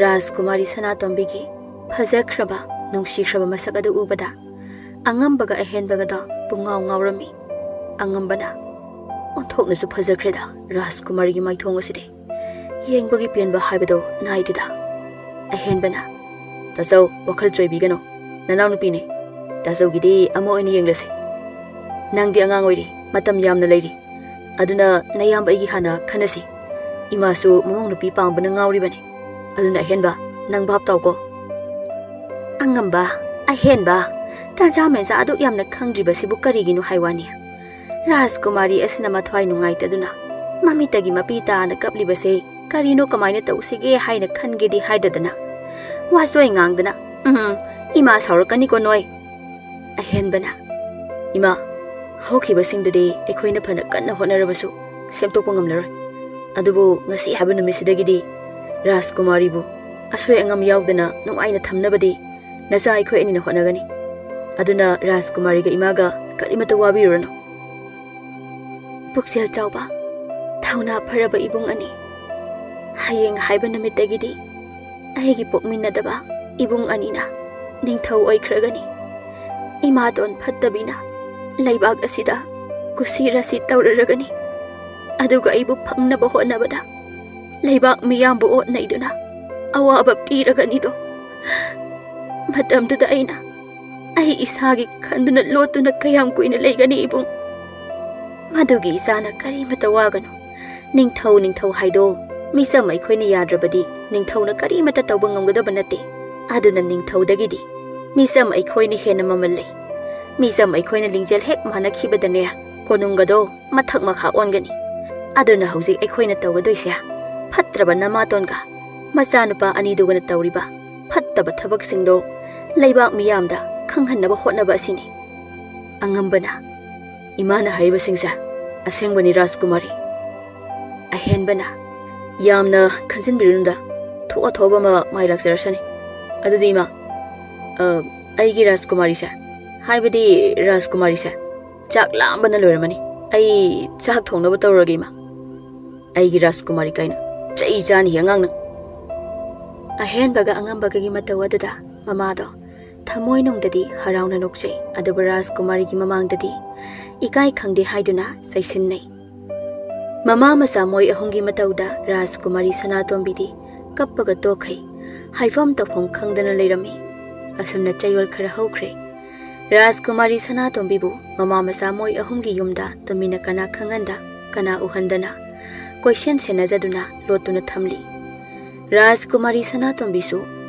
ꯔꯥꯖꯀꯨꯃꯥꯔꯤ ꯁꯅꯥꯇꯣꯝꯕꯤꯒꯤ ꯐꯖꯈ꯭ꯔꯕ ꯅꯨꯡꯁꯤꯈ꯭ꯔꯕ ꯃꯁꯛ ꯑꯗꯨ ꯎꯕꯗ ꯑꯉꯝꯕꯒ ꯑꯍꯦꯟꯕꯒꯗꯣ ꯄꯨꯡꯉꯥꯎ ꯉꯥꯎꯔꯝꯃꯤ꯫ ꯑꯉꯝꯕꯅ, "ꯑꯣꯟꯊꯣꯛꯅꯁꯨ ꯐꯖꯈ꯭ꯔꯦꯗ ꯔꯥꯖꯀꯨꯃꯥꯔꯤꯒꯤ ꯃꯥꯏꯊꯣꯡ ꯑꯁꯤꯗꯤ꯫ ꯌꯦꯡꯕꯒꯤ ꯄꯦꯟꯕ ꯍꯥꯏꯕꯗꯣ ꯅꯥꯏꯗꯦꯗ꯫" ꯑꯍꯦꯟꯕꯅ, "ꯇꯥꯆꯧ, ꯋꯥꯈꯜ ꯆꯣꯏꯕꯤꯒꯅꯨ꯫ ꯅꯅꯥꯎꯅꯨꯄꯤꯅꯦ꯫ ꯇꯥꯆꯧꯒꯤꯗꯤ ꯑꯃ ꯑꯣꯏꯅ ꯌꯦꯡꯂꯁꯤ꯫ ꯅꯪꯗꯤ ꯑꯉꯥꯡ ꯑꯣꯏꯔꯤ, ꯃꯇꯝ ꯌꯥꯝꯅ ꯂꯩꯔꯤ꯫ ꯑꯗꯨꯅ ꯅꯌꯥꯝꯕ ꯑꯩꯒꯤ ꯍꯥꯟꯅ ꯈꯟꯅꯁꯤ꯫ ꯏꯃꯥꯁꯨ ꯃꯃꯧ ꯅꯨꯄꯤ ꯄꯥꯝꯕꯅ ꯉꯥꯎꯔꯤꯕꯅꯤ꯫ ꯑꯗꯨꯅ ꯑꯍꯦꯟꯕ, ꯅꯪ ꯚꯥꯞ ꯇꯥꯎꯀꯣ꯫" "ꯑꯉꯝꯕ, ꯑꯍꯦꯟꯕ, ꯇꯥꯟꯖꯥ ꯃꯦꯟꯖꯥ ꯑꯗꯨꯛ ꯌꯥꯝꯅ ꯈꯪꯗ꯭ꯔꯤꯕꯁꯤꯕꯨ ꯀꯔꯤꯒꯤꯅꯣ ꯍꯥꯏ ꯋꯥꯅꯤ? ꯔꯥꯖꯀꯨꯃꯥꯔꯤ ꯑꯁꯤꯅ ꯃꯊ꯭ꯋꯥꯏ ꯅꯨꯡꯉꯥꯏꯇꯗꯨꯅ ꯃꯃꯤꯠꯇꯒꯤ ꯃꯄꯤ ꯇꯥꯅ ꯀꯞꯂꯤꯕꯁꯦ ꯀꯔꯤꯅꯣ, ꯀꯃꯥꯏꯅ ꯇꯧꯁꯤꯒꯦ ꯍꯥꯏꯅ ꯈꯟꯒꯦꯗꯤ ꯍꯥꯏꯗꯗꯅ ꯋꯥꯆꯣꯏ ꯉꯥꯡꯗꯅ, ꯎꯝ, ꯏꯃꯥ ꯁꯥꯎꯔꯛꯀꯅꯤꯀꯣ ꯅꯣꯏ꯫" ꯑꯍꯦꯟꯕꯅ, "ꯏꯃꯥ, ꯍꯧꯈꯤꯕꯁꯤꯡꯗꯨꯗꯤ ꯑꯩꯈꯣꯏꯅ ꯐꯅ ꯀꯟꯅ ꯍꯣꯠꯅꯔꯕꯁꯨ ꯁꯦꯝꯗꯣꯛꯄ ꯉꯝꯂꯔꯣꯏ꯫ ꯑꯗꯨꯕꯨ ꯉꯁꯤ ꯍꯥꯏꯕ ꯅꯨꯃꯤꯠꯁꯤꯗꯒꯤꯗꯤ ꯔꯥꯖꯀꯨꯃꯥꯔꯤꯕꯨ ꯑꯁꯣꯏ ꯑꯉꯥꯝ ꯌꯥꯎꯗꯅ ꯅꯨꯡꯉꯥꯏꯅ ꯊꯝꯅꯕꯗꯤ ꯅꯆꯥ ꯑꯩꯈꯣꯏ ꯑꯅꯤꯅ ꯍꯣꯠꯅꯒꯅꯤ꯫ ꯑꯗꯨꯅ ꯔꯥꯖꯀꯨꯃꯥꯔꯤꯒ ꯏꯃꯥꯒ ꯀꯔꯤꯃꯠꯇ ꯋꯥꯕꯤꯔꯨꯔꯅꯨ꯫" "ꯄꯨꯛꯆꯦꯜ ꯆꯥꯎꯕ, ꯊꯧꯅꯥ ꯐꯔꯕ ꯏꯕꯨꯡ ꯑꯅꯤ, ꯍꯌꯦꯡ ꯍꯥꯏꯕ ꯅꯨꯃꯤꯠꯇꯒꯤꯗꯤ ꯑꯩꯒꯤ ꯄꯣꯛꯃꯤꯟꯅꯗꯕ ꯏꯕꯨꯡ ꯑꯅꯤꯅ ꯅꯤꯡꯊꯧ ꯑꯣꯏꯈ꯭ꯔꯒꯅꯤ꯫ ꯏꯃꯥꯇꯣꯟ ꯐꯠꯇꯕꯤꯅ ꯂꯩꯕꯥꯛ ꯑꯁꯤꯗ ꯀꯨꯁꯤ ꯔꯥꯁꯤ ꯇꯧꯔꯔꯒꯅꯤ꯫ ꯑꯗꯨꯒ ꯑꯩꯕꯨ ꯐꯪꯅꯕ ꯍꯣꯠꯅꯕꯗ ꯂꯩꯕꯥꯛ ꯃꯤꯌꯥꯝꯕꯨ ꯑꯣꯠ ꯅꯩꯗꯨꯅ ꯑꯋꯥꯕ ꯄꯤꯔꯒꯅꯤꯗꯣ꯫ ꯃꯇꯝꯗꯨꯗ ꯑꯩꯅ ꯑꯩ ꯏꯁꯥꯒꯤ ꯈꯟꯗꯨꯅ ꯂꯣꯠꯇꯨꯅ ꯀꯌꯥꯝ ꯀꯨꯏꯅ ꯂꯩꯒꯅꯤ ꯏꯕꯨꯡ? ꯃꯗꯨꯒꯤ ꯏꯆꯥꯅ ꯀꯔꯤꯃꯠꯇ ꯋꯥꯒꯅꯨ꯫ ꯅꯤꯡꯊꯧ, ꯅꯤꯡꯊꯧ ꯍꯥꯏꯗꯣ ꯃꯤꯆꯝ ꯑꯩꯈꯣꯏꯅ ꯌꯥꯗ꯭ꯔꯕꯗꯤ ꯅꯤꯡꯊꯧꯅ ꯀꯔꯤꯃꯠꯇ ꯇꯧꯕ ꯉꯝꯒꯗꯕ ꯅꯠꯇꯦ꯫ ꯑꯗꯨꯅ ꯅꯤꯡꯊꯧꯗꯒꯤꯗꯤ ꯃꯤꯆꯝ ꯑꯩꯈꯣꯏꯅ ꯍꯦꯟꯅ ꯃꯃꯜ ꯂꯩ꯫ ꯃꯤꯆꯝ ꯑꯩꯈꯣꯏꯅ ꯂꯤꯡꯖꯦꯜ ꯍꯦꯛ ꯃꯥꯟꯅꯈꯤꯕꯗꯅꯦ, ꯀꯣꯅꯨꯡꯒꯗꯣ ꯃꯊꯛ ꯃꯈꯥ ꯑꯣꯟꯒꯅꯤ꯫ ꯑꯗꯨꯅ ꯍꯧꯖꯤꯛ ꯑꯩꯈꯣꯏꯅ ꯇꯧꯒꯗꯣꯏꯁꯦ, ꯐꯠꯇ꯭ꯔꯕ ꯅꯃꯥꯇꯣꯟꯒ ꯃꯆꯥꯅꯨꯄꯥ ꯑꯅꯤꯗꯨꯒꯅ ꯇꯧꯔꯤꯕ ꯐꯠꯇꯕ ꯊꯕꯛꯁꯤꯡꯗꯣ ꯂꯩꯕꯥꯛ ꯃꯤꯌꯥꯝꯗ ꯈꯪꯍꯟꯅꯕ ꯍꯣꯠꯅꯕ ꯑꯁꯤꯅꯤ꯫" ꯑꯉꯝꯕꯅ, "ꯏꯃꯥꯅ ꯍꯥꯏꯔꯤꯕꯁꯤꯡꯁꯦ ꯑꯁꯦꯡꯕꯅꯤ ꯔꯥꯖꯀꯨꯃꯥꯔꯤ꯫" ꯑꯍꯦꯟꯕꯅ, "ꯌꯥꯝꯅ ꯈꯟꯖꯤꯟꯕꯤꯔꯨꯅꯨꯗ, ꯊꯣꯛꯑ ꯊꯣꯛꯑꯕ ꯑꯃ ꯃꯥꯏ ꯂꯥꯛꯆꯔꯁꯅꯤ꯫ ꯑꯗꯨꯗꯤ ꯏꯃꯥ, ꯑ, ꯑꯩꯒꯤ ꯔꯥꯖꯀꯨꯃꯥꯔꯤꯁꯦ, ꯍꯥꯏꯕꯗꯤ ꯔꯥꯖꯀꯨꯃꯥꯔꯤꯁꯦ ꯆꯥꯛ ꯂꯥꯝꯕꯅ ꯂꯣꯏꯔꯝꯃꯅꯤ꯫ ꯑꯩ ꯆꯥꯛ ꯊꯣꯡꯅꯕ ꯇꯧꯔꯒꯦ ꯏꯃꯥ꯫ ꯑꯩꯒꯤ ꯔꯥꯖꯀꯨꯃꯥꯔꯤ ꯀꯥꯏꯅ ꯆꯩ ꯆꯥꯅꯤ ꯑꯉꯥꯡ ꯅꯪ꯫" ꯑꯍꯦꯟꯕꯒ ꯑꯉꯝꯕꯒꯒꯤ ꯃꯇꯧ ꯑꯗꯨꯗ ꯃꯃꯥꯗꯣ ꯊꯃꯣꯏꯅꯨꯡꯗꯗꯤ ꯍꯔꯥꯎꯅ ꯅꯣꯛꯆꯩ, ꯑꯗꯨꯕꯨ ꯔꯥꯖꯀꯨꯃꯥꯔꯤꯒꯤ ꯃꯃꯥꯡꯗꯗꯤ ꯏꯀꯥꯏ ꯈꯪꯗꯦ ꯍꯥꯏꯗꯨꯅ ꯆꯩꯁꯤꯟꯅꯩ꯫ ꯃꯃꯥ ꯃꯆꯥ ꯃꯣꯏ ꯑꯍꯨꯝꯒꯤ ꯃꯇꯧꯗ ꯔꯥꯖꯀꯨꯃꯥꯔꯤ ꯁꯅꯥꯇꯣꯝꯕꯤꯗꯤ ꯀꯞꯄꯒ ꯇꯣꯛꯈꯩ, ꯍꯥꯏꯐꯝ ꯇꯧꯐꯝ ꯈꯪꯗꯅ ꯂꯩꯔꯝꯃꯤ꯫ ꯑꯁꯨꯝꯅ ꯆꯌꯣꯜ ꯈꯔ ꯍꯧꯈ꯭ꯔꯦ꯫ ꯔꯥꯖꯀꯨꯃꯥꯔꯤ ꯁꯅꯥꯇꯣꯝꯕꯤꯕꯨ ꯃꯃꯥ ꯃꯆꯥ ꯃꯣꯏ ꯑꯍꯨꯝꯒꯤ ꯌꯨꯝꯗ ꯇꯨꯃꯤꯟꯅ ꯀꯅꯥ ꯈꯪꯍꯟꯗ, ꯀꯅꯥ ꯎꯍꯟꯗꯅ, ꯀꯣꯏꯁꯦꯟ ꯁꯦꯟꯅꯖꯗꯨꯅ ꯂꯣꯠꯇꯨꯅ ꯊꯝꯂꯤ꯫ ꯔꯥꯖꯀꯨꯃꯥꯔꯤ ꯁꯅꯥꯇꯣꯝꯕꯤꯁꯨ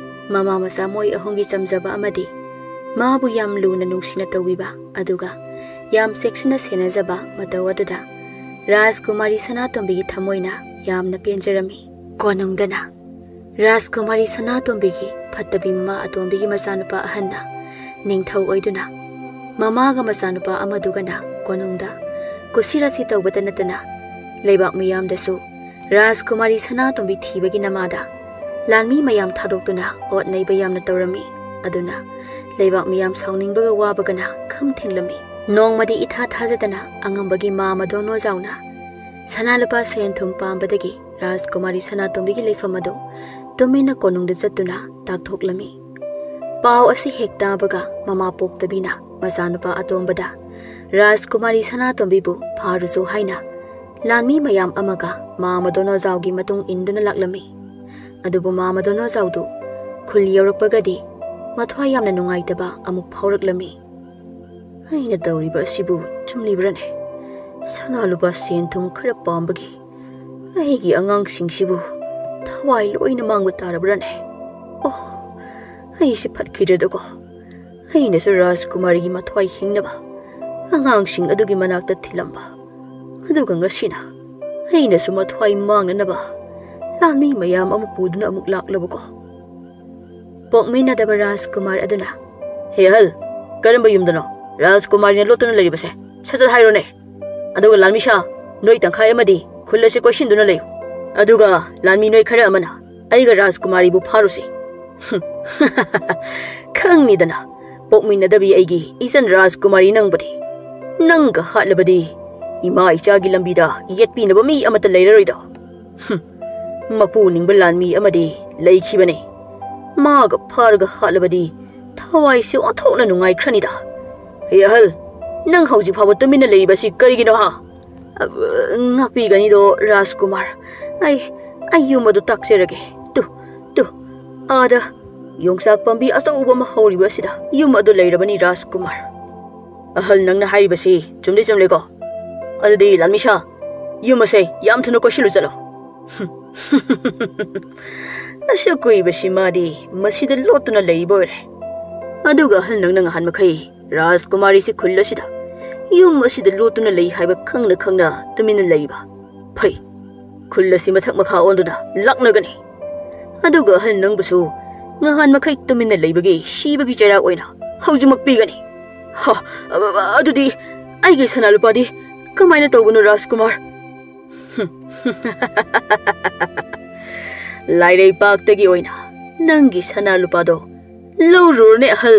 ꯃꯃꯥ ꯃꯆꯥ ꯃꯣꯏ ꯑꯍꯨꯝꯒꯤ ꯆꯝꯖꯕ ꯑꯃꯗꯤ ꯃꯥꯕꯨ ꯌꯥꯝ ꯂꯨꯅ ꯅꯨꯡꯁꯤꯅ ꯇꯧꯕꯤꯕ, ꯑꯗꯨꯒ ꯌꯥꯝ ꯆꯦꯛꯁꯤꯟꯅ ꯁꯦꯟꯅꯖꯕ ꯃꯇꯧ ꯑꯗꯨꯗ ꯔꯥꯖꯀꯨꯃꯥꯔꯤ ꯁꯅꯥꯇꯣꯝꯕꯤꯒꯤ ꯊꯃꯣꯏꯅ ꯌꯥꯝꯅ ꯄꯦꯟꯖꯔꯝꯃꯤ꯫ ꯀꯣꯅꯨꯡꯗꯅ ꯔꯥꯖꯀꯨꯃꯥꯔꯤ ꯁꯅꯥꯇꯣꯝꯕꯤꯒꯤ ꯐꯠꯇꯕꯤ ꯃꯃꯥ ꯑꯇꯣꯝꯕꯤꯒꯤ ꯃꯆꯥꯅꯨꯄꯥ ꯑꯍꯟꯅ ꯅꯤꯡꯊꯧ ꯑꯣꯏꯗꯨꯅ ꯃꯃꯥꯒ ꯃꯆꯥꯅꯨꯄꯥ ꯑꯃꯗꯨꯒꯅ ꯀꯣꯅꯨꯡꯗ ꯀꯨꯁꯤꯔꯥꯁꯤ ꯇꯧꯕꯇ ꯅꯠꯇꯅ ꯂꯩꯕꯥꯛ ꯃꯤꯌꯥꯝꯗꯁꯨ ꯔꯥꯖꯀꯨꯃꯥꯔꯤ ꯁꯅꯥꯇꯣꯝꯕꯤ ꯊꯤꯕꯒꯤ ꯅꯃꯥꯗ ꯂꯥꯟꯃꯤ ꯃꯌꯥꯝ ꯊꯥꯗꯣꯛꯇꯨꯅ ꯑꯣꯠ ꯅꯩꯕ ꯌꯥꯝꯅ ꯇꯧꯔꯝꯃꯤ꯫ ꯑꯗꯨꯅ ꯂꯩꯕꯥꯛ ꯃꯤꯌꯥꯝ ꯁꯥꯎꯅꯤꯡꯕꯒ ꯋꯥꯕꯒꯅ ꯈꯝ ꯊꯦꯡꯂꯝꯃꯤ꯫ ꯅꯣꯡꯃꯗꯤ ꯏꯊꯥ ꯊꯥꯖꯗꯅ ꯑꯉꯝꯕꯒꯤ ꯃꯥ ꯃꯗꯣꯅꯣꯖꯥꯎꯅ ꯁꯅꯥ ꯂꯨꯄꯥ ꯁꯦꯟ ꯊꯨꯝ ꯄꯥꯝꯕꯗꯒꯤ ꯔꯥꯖꯀꯨꯃꯥꯔꯤ ꯁꯅꯥꯇꯣꯝꯕꯤꯒꯤ ꯂꯩꯐꯝ ꯑꯗꯨ ꯇꯨꯃꯤꯟꯅ ꯀꯣꯅꯨꯡꯗ ꯆꯠꯇꯨꯅ ꯇꯥꯛꯊꯣꯛꯂꯝꯃꯤ꯫ ꯄꯥꯎ ꯑꯁꯤ ꯍꯦꯛ ꯇꯥꯕꯒ ꯃꯃꯥ ꯄꯣꯛꯇꯕꯤꯅ ꯃꯆꯥꯅꯨꯄꯥ ꯑꯇꯣꯝꯕꯗ ꯔꯥꯖꯀꯨꯃꯥꯔꯤ ꯁꯅꯥꯇꯣꯝꯕꯤꯕꯨ ꯐꯥꯔꯨꯆꯣ ꯍꯥꯏꯅ ꯂꯥꯟꯃꯤ ꯃꯌꯥꯝ ꯑꯃꯒ ꯃꯥ ꯃꯗꯣꯅꯣꯖꯥꯎꯒꯤ ꯃꯇꯨꯡ ꯏꯟꯗꯨꯅ ꯂꯥꯛꯂꯝꯃꯤ꯫ ꯑꯗꯨꯕꯨ ꯃꯥ ꯃꯗꯣꯅꯣꯖꯥꯎꯗꯨ ꯈꯨꯜ ꯌꯧꯔꯛꯄꯒꯗꯤ ꯃꯊ꯭ꯋꯥꯏ ꯌꯥꯝꯅ ꯅꯨꯡꯉꯥꯏꯇꯕ ꯑꯃꯨꯛ ꯐꯥꯎꯔꯛꯂꯝꯃꯤ꯫ ꯑꯩꯅ ꯇꯧꯔꯤꯕ ꯑꯁꯤꯕꯨ ꯆꯨꯝꯂꯤꯕ꯭ꯔꯅꯦ? ꯁꯅꯥ ꯂꯨꯄꯥ ꯁꯦꯟ ꯊꯨꯝ ꯈꯔ ꯄꯥꯝꯕꯒꯤ ꯑꯩꯒꯤ ꯑꯉꯥꯡꯁꯤꯡꯁꯤꯕꯨ ꯊꯋꯥꯏ ꯂꯣꯏꯅ ꯃꯥꯡꯕ ꯇꯥꯔꯕ꯭ꯔꯅꯦ? ꯑꯣ, ꯑꯩꯁꯦ ꯐꯠꯈꯤꯗ꯭ꯔꯦꯗꯀꯣ꯫ ꯑꯩꯅꯁꯨ ꯔꯥꯖꯀꯨꯃꯥꯔꯤꯒꯤ ꯃꯊ꯭ꯋꯥꯏ ꯍꯤꯡꯅꯕ ꯑꯉꯥꯡꯁꯤꯡ ꯑꯗꯨꯒꯤ ꯃꯅꯥꯛꯇ ꯊꯤꯜꯂꯝꯕ, ꯑꯗꯨꯒ ꯉꯁꯤꯅ ꯑꯩꯅꯁꯨ ꯃꯊ꯭ꯋꯥꯏ ꯃꯥꯡꯅꯅꯕ ꯂꯥꯟꯃꯤ ꯃꯌꯥꯝ ꯑꯃ ꯄꯨꯗꯨꯅ ꯑꯃꯨꯛ ꯂꯥꯛꯂꯕꯀꯣ꯫ ꯄꯣꯛꯃꯤꯟꯅꯗꯕ ꯔꯥꯖꯀꯨꯃꯥꯔ ꯑꯗꯨꯅ, "ꯍꯦ ꯑꯍꯜ, ꯀꯔꯝꯕ ꯌꯨꯝꯗꯅꯣ ꯔꯥꯖꯀꯨꯃꯥꯔꯤꯅ ꯂꯣꯠꯇꯨꯅ ꯂꯩꯔꯤꯕꯁꯦ? ꯁꯠ ꯁꯠ ꯍꯥꯏꯔꯣꯅꯦ꯫ ꯑꯗꯨꯒ ꯂꯥꯟꯃꯤꯁꯥ, ꯅꯣꯏ ꯇꯪꯈꯥꯏ ꯑꯃꯗꯤ ꯈꯨꯜ ꯑꯁꯤ ꯀꯣꯏꯁꯤꯟꯗꯨꯅ ꯂꯩꯌꯨ꯫ ꯑꯗꯨꯒ ꯂꯥꯟꯃꯤ ꯅꯣꯏ ꯈꯔ ꯑꯃꯅ ꯑꯩꯒ ꯔꯥꯖꯀꯨꯃꯥꯔꯤꯕꯨ ꯐꯥꯔꯨꯁꯤ꯫ ꯈꯪꯉꯤꯗꯅ, ꯄꯣꯛꯃꯤꯟꯅꯗꯕꯤ ꯑꯩꯒꯤ ꯏꯆꯟ ꯔꯥꯖꯀꯨꯃꯥꯔꯤ ꯅꯪꯕꯨꯗꯤ꯫ ꯅꯪꯒ ꯍꯥꯠꯂꯕꯗꯤ ꯏꯃꯥ ꯏꯆꯥꯒꯤ ꯂꯝꯕꯤꯗ ꯌꯦꯠꯄꯤꯅꯕ ꯃꯤ ꯑꯃꯠꯇ ꯂꯩꯔꯔꯣꯏꯗꯣ꯫ ꯍꯨꯝ, ꯃꯄꯨ ꯅꯤꯡꯕ ꯂꯥꯟꯃꯤ ꯑꯃꯗꯤ ꯂꯩꯈꯤꯕꯅꯤ꯫ ꯃꯥꯒ ꯐꯥꯔꯒ ꯍꯥꯠꯂꯕꯗꯤ ꯊꯋꯥꯏꯁꯦ ꯑꯣꯟꯊꯣꯛꯅ ꯅꯨꯡꯉꯥꯏꯈ꯭ꯔꯅꯤꯗ꯫ "ꯍꯦ ꯑꯍꯜ, ꯅꯪ ꯍꯧꯖꯤꯛ ꯐꯥꯎꯕ ꯇꯨꯃꯤꯟꯅ ꯂꯩꯔꯤꯕꯁꯤ ꯀꯔꯤꯒꯤꯅꯣ ꯍꯥ?" "ꯑ, ꯉꯥꯛꯄꯤꯒꯅꯤꯗꯣ ꯔꯥꯖꯀꯨꯃꯥꯔ, ꯑꯩ, ꯑꯩ ꯌꯨꯝ ꯑꯗꯨ ꯇꯥꯛꯆꯔꯒꯦ꯫ ꯇꯨ, ꯇꯨ, ꯑꯥꯗ ꯌꯣꯡꯆꯥꯛ ꯄꯥꯝꯕꯤ ꯑꯆꯧꯕ ꯑꯃ ꯍꯧꯔꯤꯕ ꯑꯁꯤꯗ ꯌꯨꯝ ꯑꯗꯨ ꯂꯩꯔꯕꯅꯤ ꯔꯥꯖꯀꯨꯃꯥꯔ꯫ ꯑꯍꯜ, ꯅꯪꯅ ꯍꯥꯏꯔꯤꯕꯁꯤ ꯆꯨꯝꯗꯤ ꯆꯨꯝꯂꯦꯀꯣ? ꯑꯗꯨꯗꯤ ꯂꯥꯟꯃꯤꯁꯥ, ꯌꯨꯝ ꯑꯁꯦ ꯌꯥꯝ ꯊꯨꯅ ꯀꯣꯏꯁꯤꯜꯂꯨ ꯆꯠꯂꯣ꯫" ꯑꯁꯨꯛ ꯀꯨꯏꯕꯁꯤ ꯃꯥꯗꯤ ꯃꯁꯤꯗ ꯂꯣꯠꯇꯨꯅ ꯂꯩꯕ ꯑꯣꯏꯔꯦ꯫ ꯑꯗꯨꯒ ꯑꯍꯜ, ꯅꯪꯅ ꯉꯍꯥꯟ ꯃꯈꯩ ꯔꯥꯖꯀꯨꯃꯥꯔꯤꯁꯤ ꯈꯨꯜ ꯑꯁꯤꯗ, ꯌꯨꯝ ꯑꯁꯤꯗ ꯂꯣꯠꯇꯨꯅ ꯂꯩ ꯍꯥꯏꯕ ꯈꯪꯅ ꯈꯪꯅ ꯇꯨꯃꯤꯟꯅ ꯂꯩꯕ꯫ ꯐꯩ, ꯈꯨꯜ ꯑꯁꯤ ꯃꯊꯛ ꯃꯈꯥ ꯑꯣꯟꯗꯨꯅ ꯂꯥꯛꯅꯒꯅꯤ꯫ ꯑꯗꯨꯒ ꯑꯍꯜ, ꯅꯪꯕꯨꯁꯨ ꯉꯍꯥꯟ ꯃꯈꯩ ꯇꯨꯃꯤꯟꯅ ꯂꯩꯕꯒꯤ ꯁꯤꯕꯒꯤ ꯆꯩꯔꯥꯛ ꯑꯣꯏꯅ ꯍꯧꯖꯤꯛꯃꯛ ꯄꯤꯒꯅꯤ꯫ ꯍ, ꯑ-, ꯑ-, ꯑꯗꯨꯗꯤ ꯑꯩꯒꯤ ꯁꯅꯥ ꯂꯨꯄꯥꯗꯤ ꯀꯃꯥꯏꯅ ꯇꯧꯕꯅꯣ ꯔꯥꯖꯀꯨꯃꯥꯔ? ꯂꯥꯏꯔꯩꯄꯥꯛꯇꯒꯤ ꯑꯣꯏꯅ ꯅꯪꯒꯤ ꯁꯅꯥ ꯂꯨꯄꯥꯗꯣ ꯂꯧꯔꯨꯔꯅꯦ ꯑꯍꯜ꯫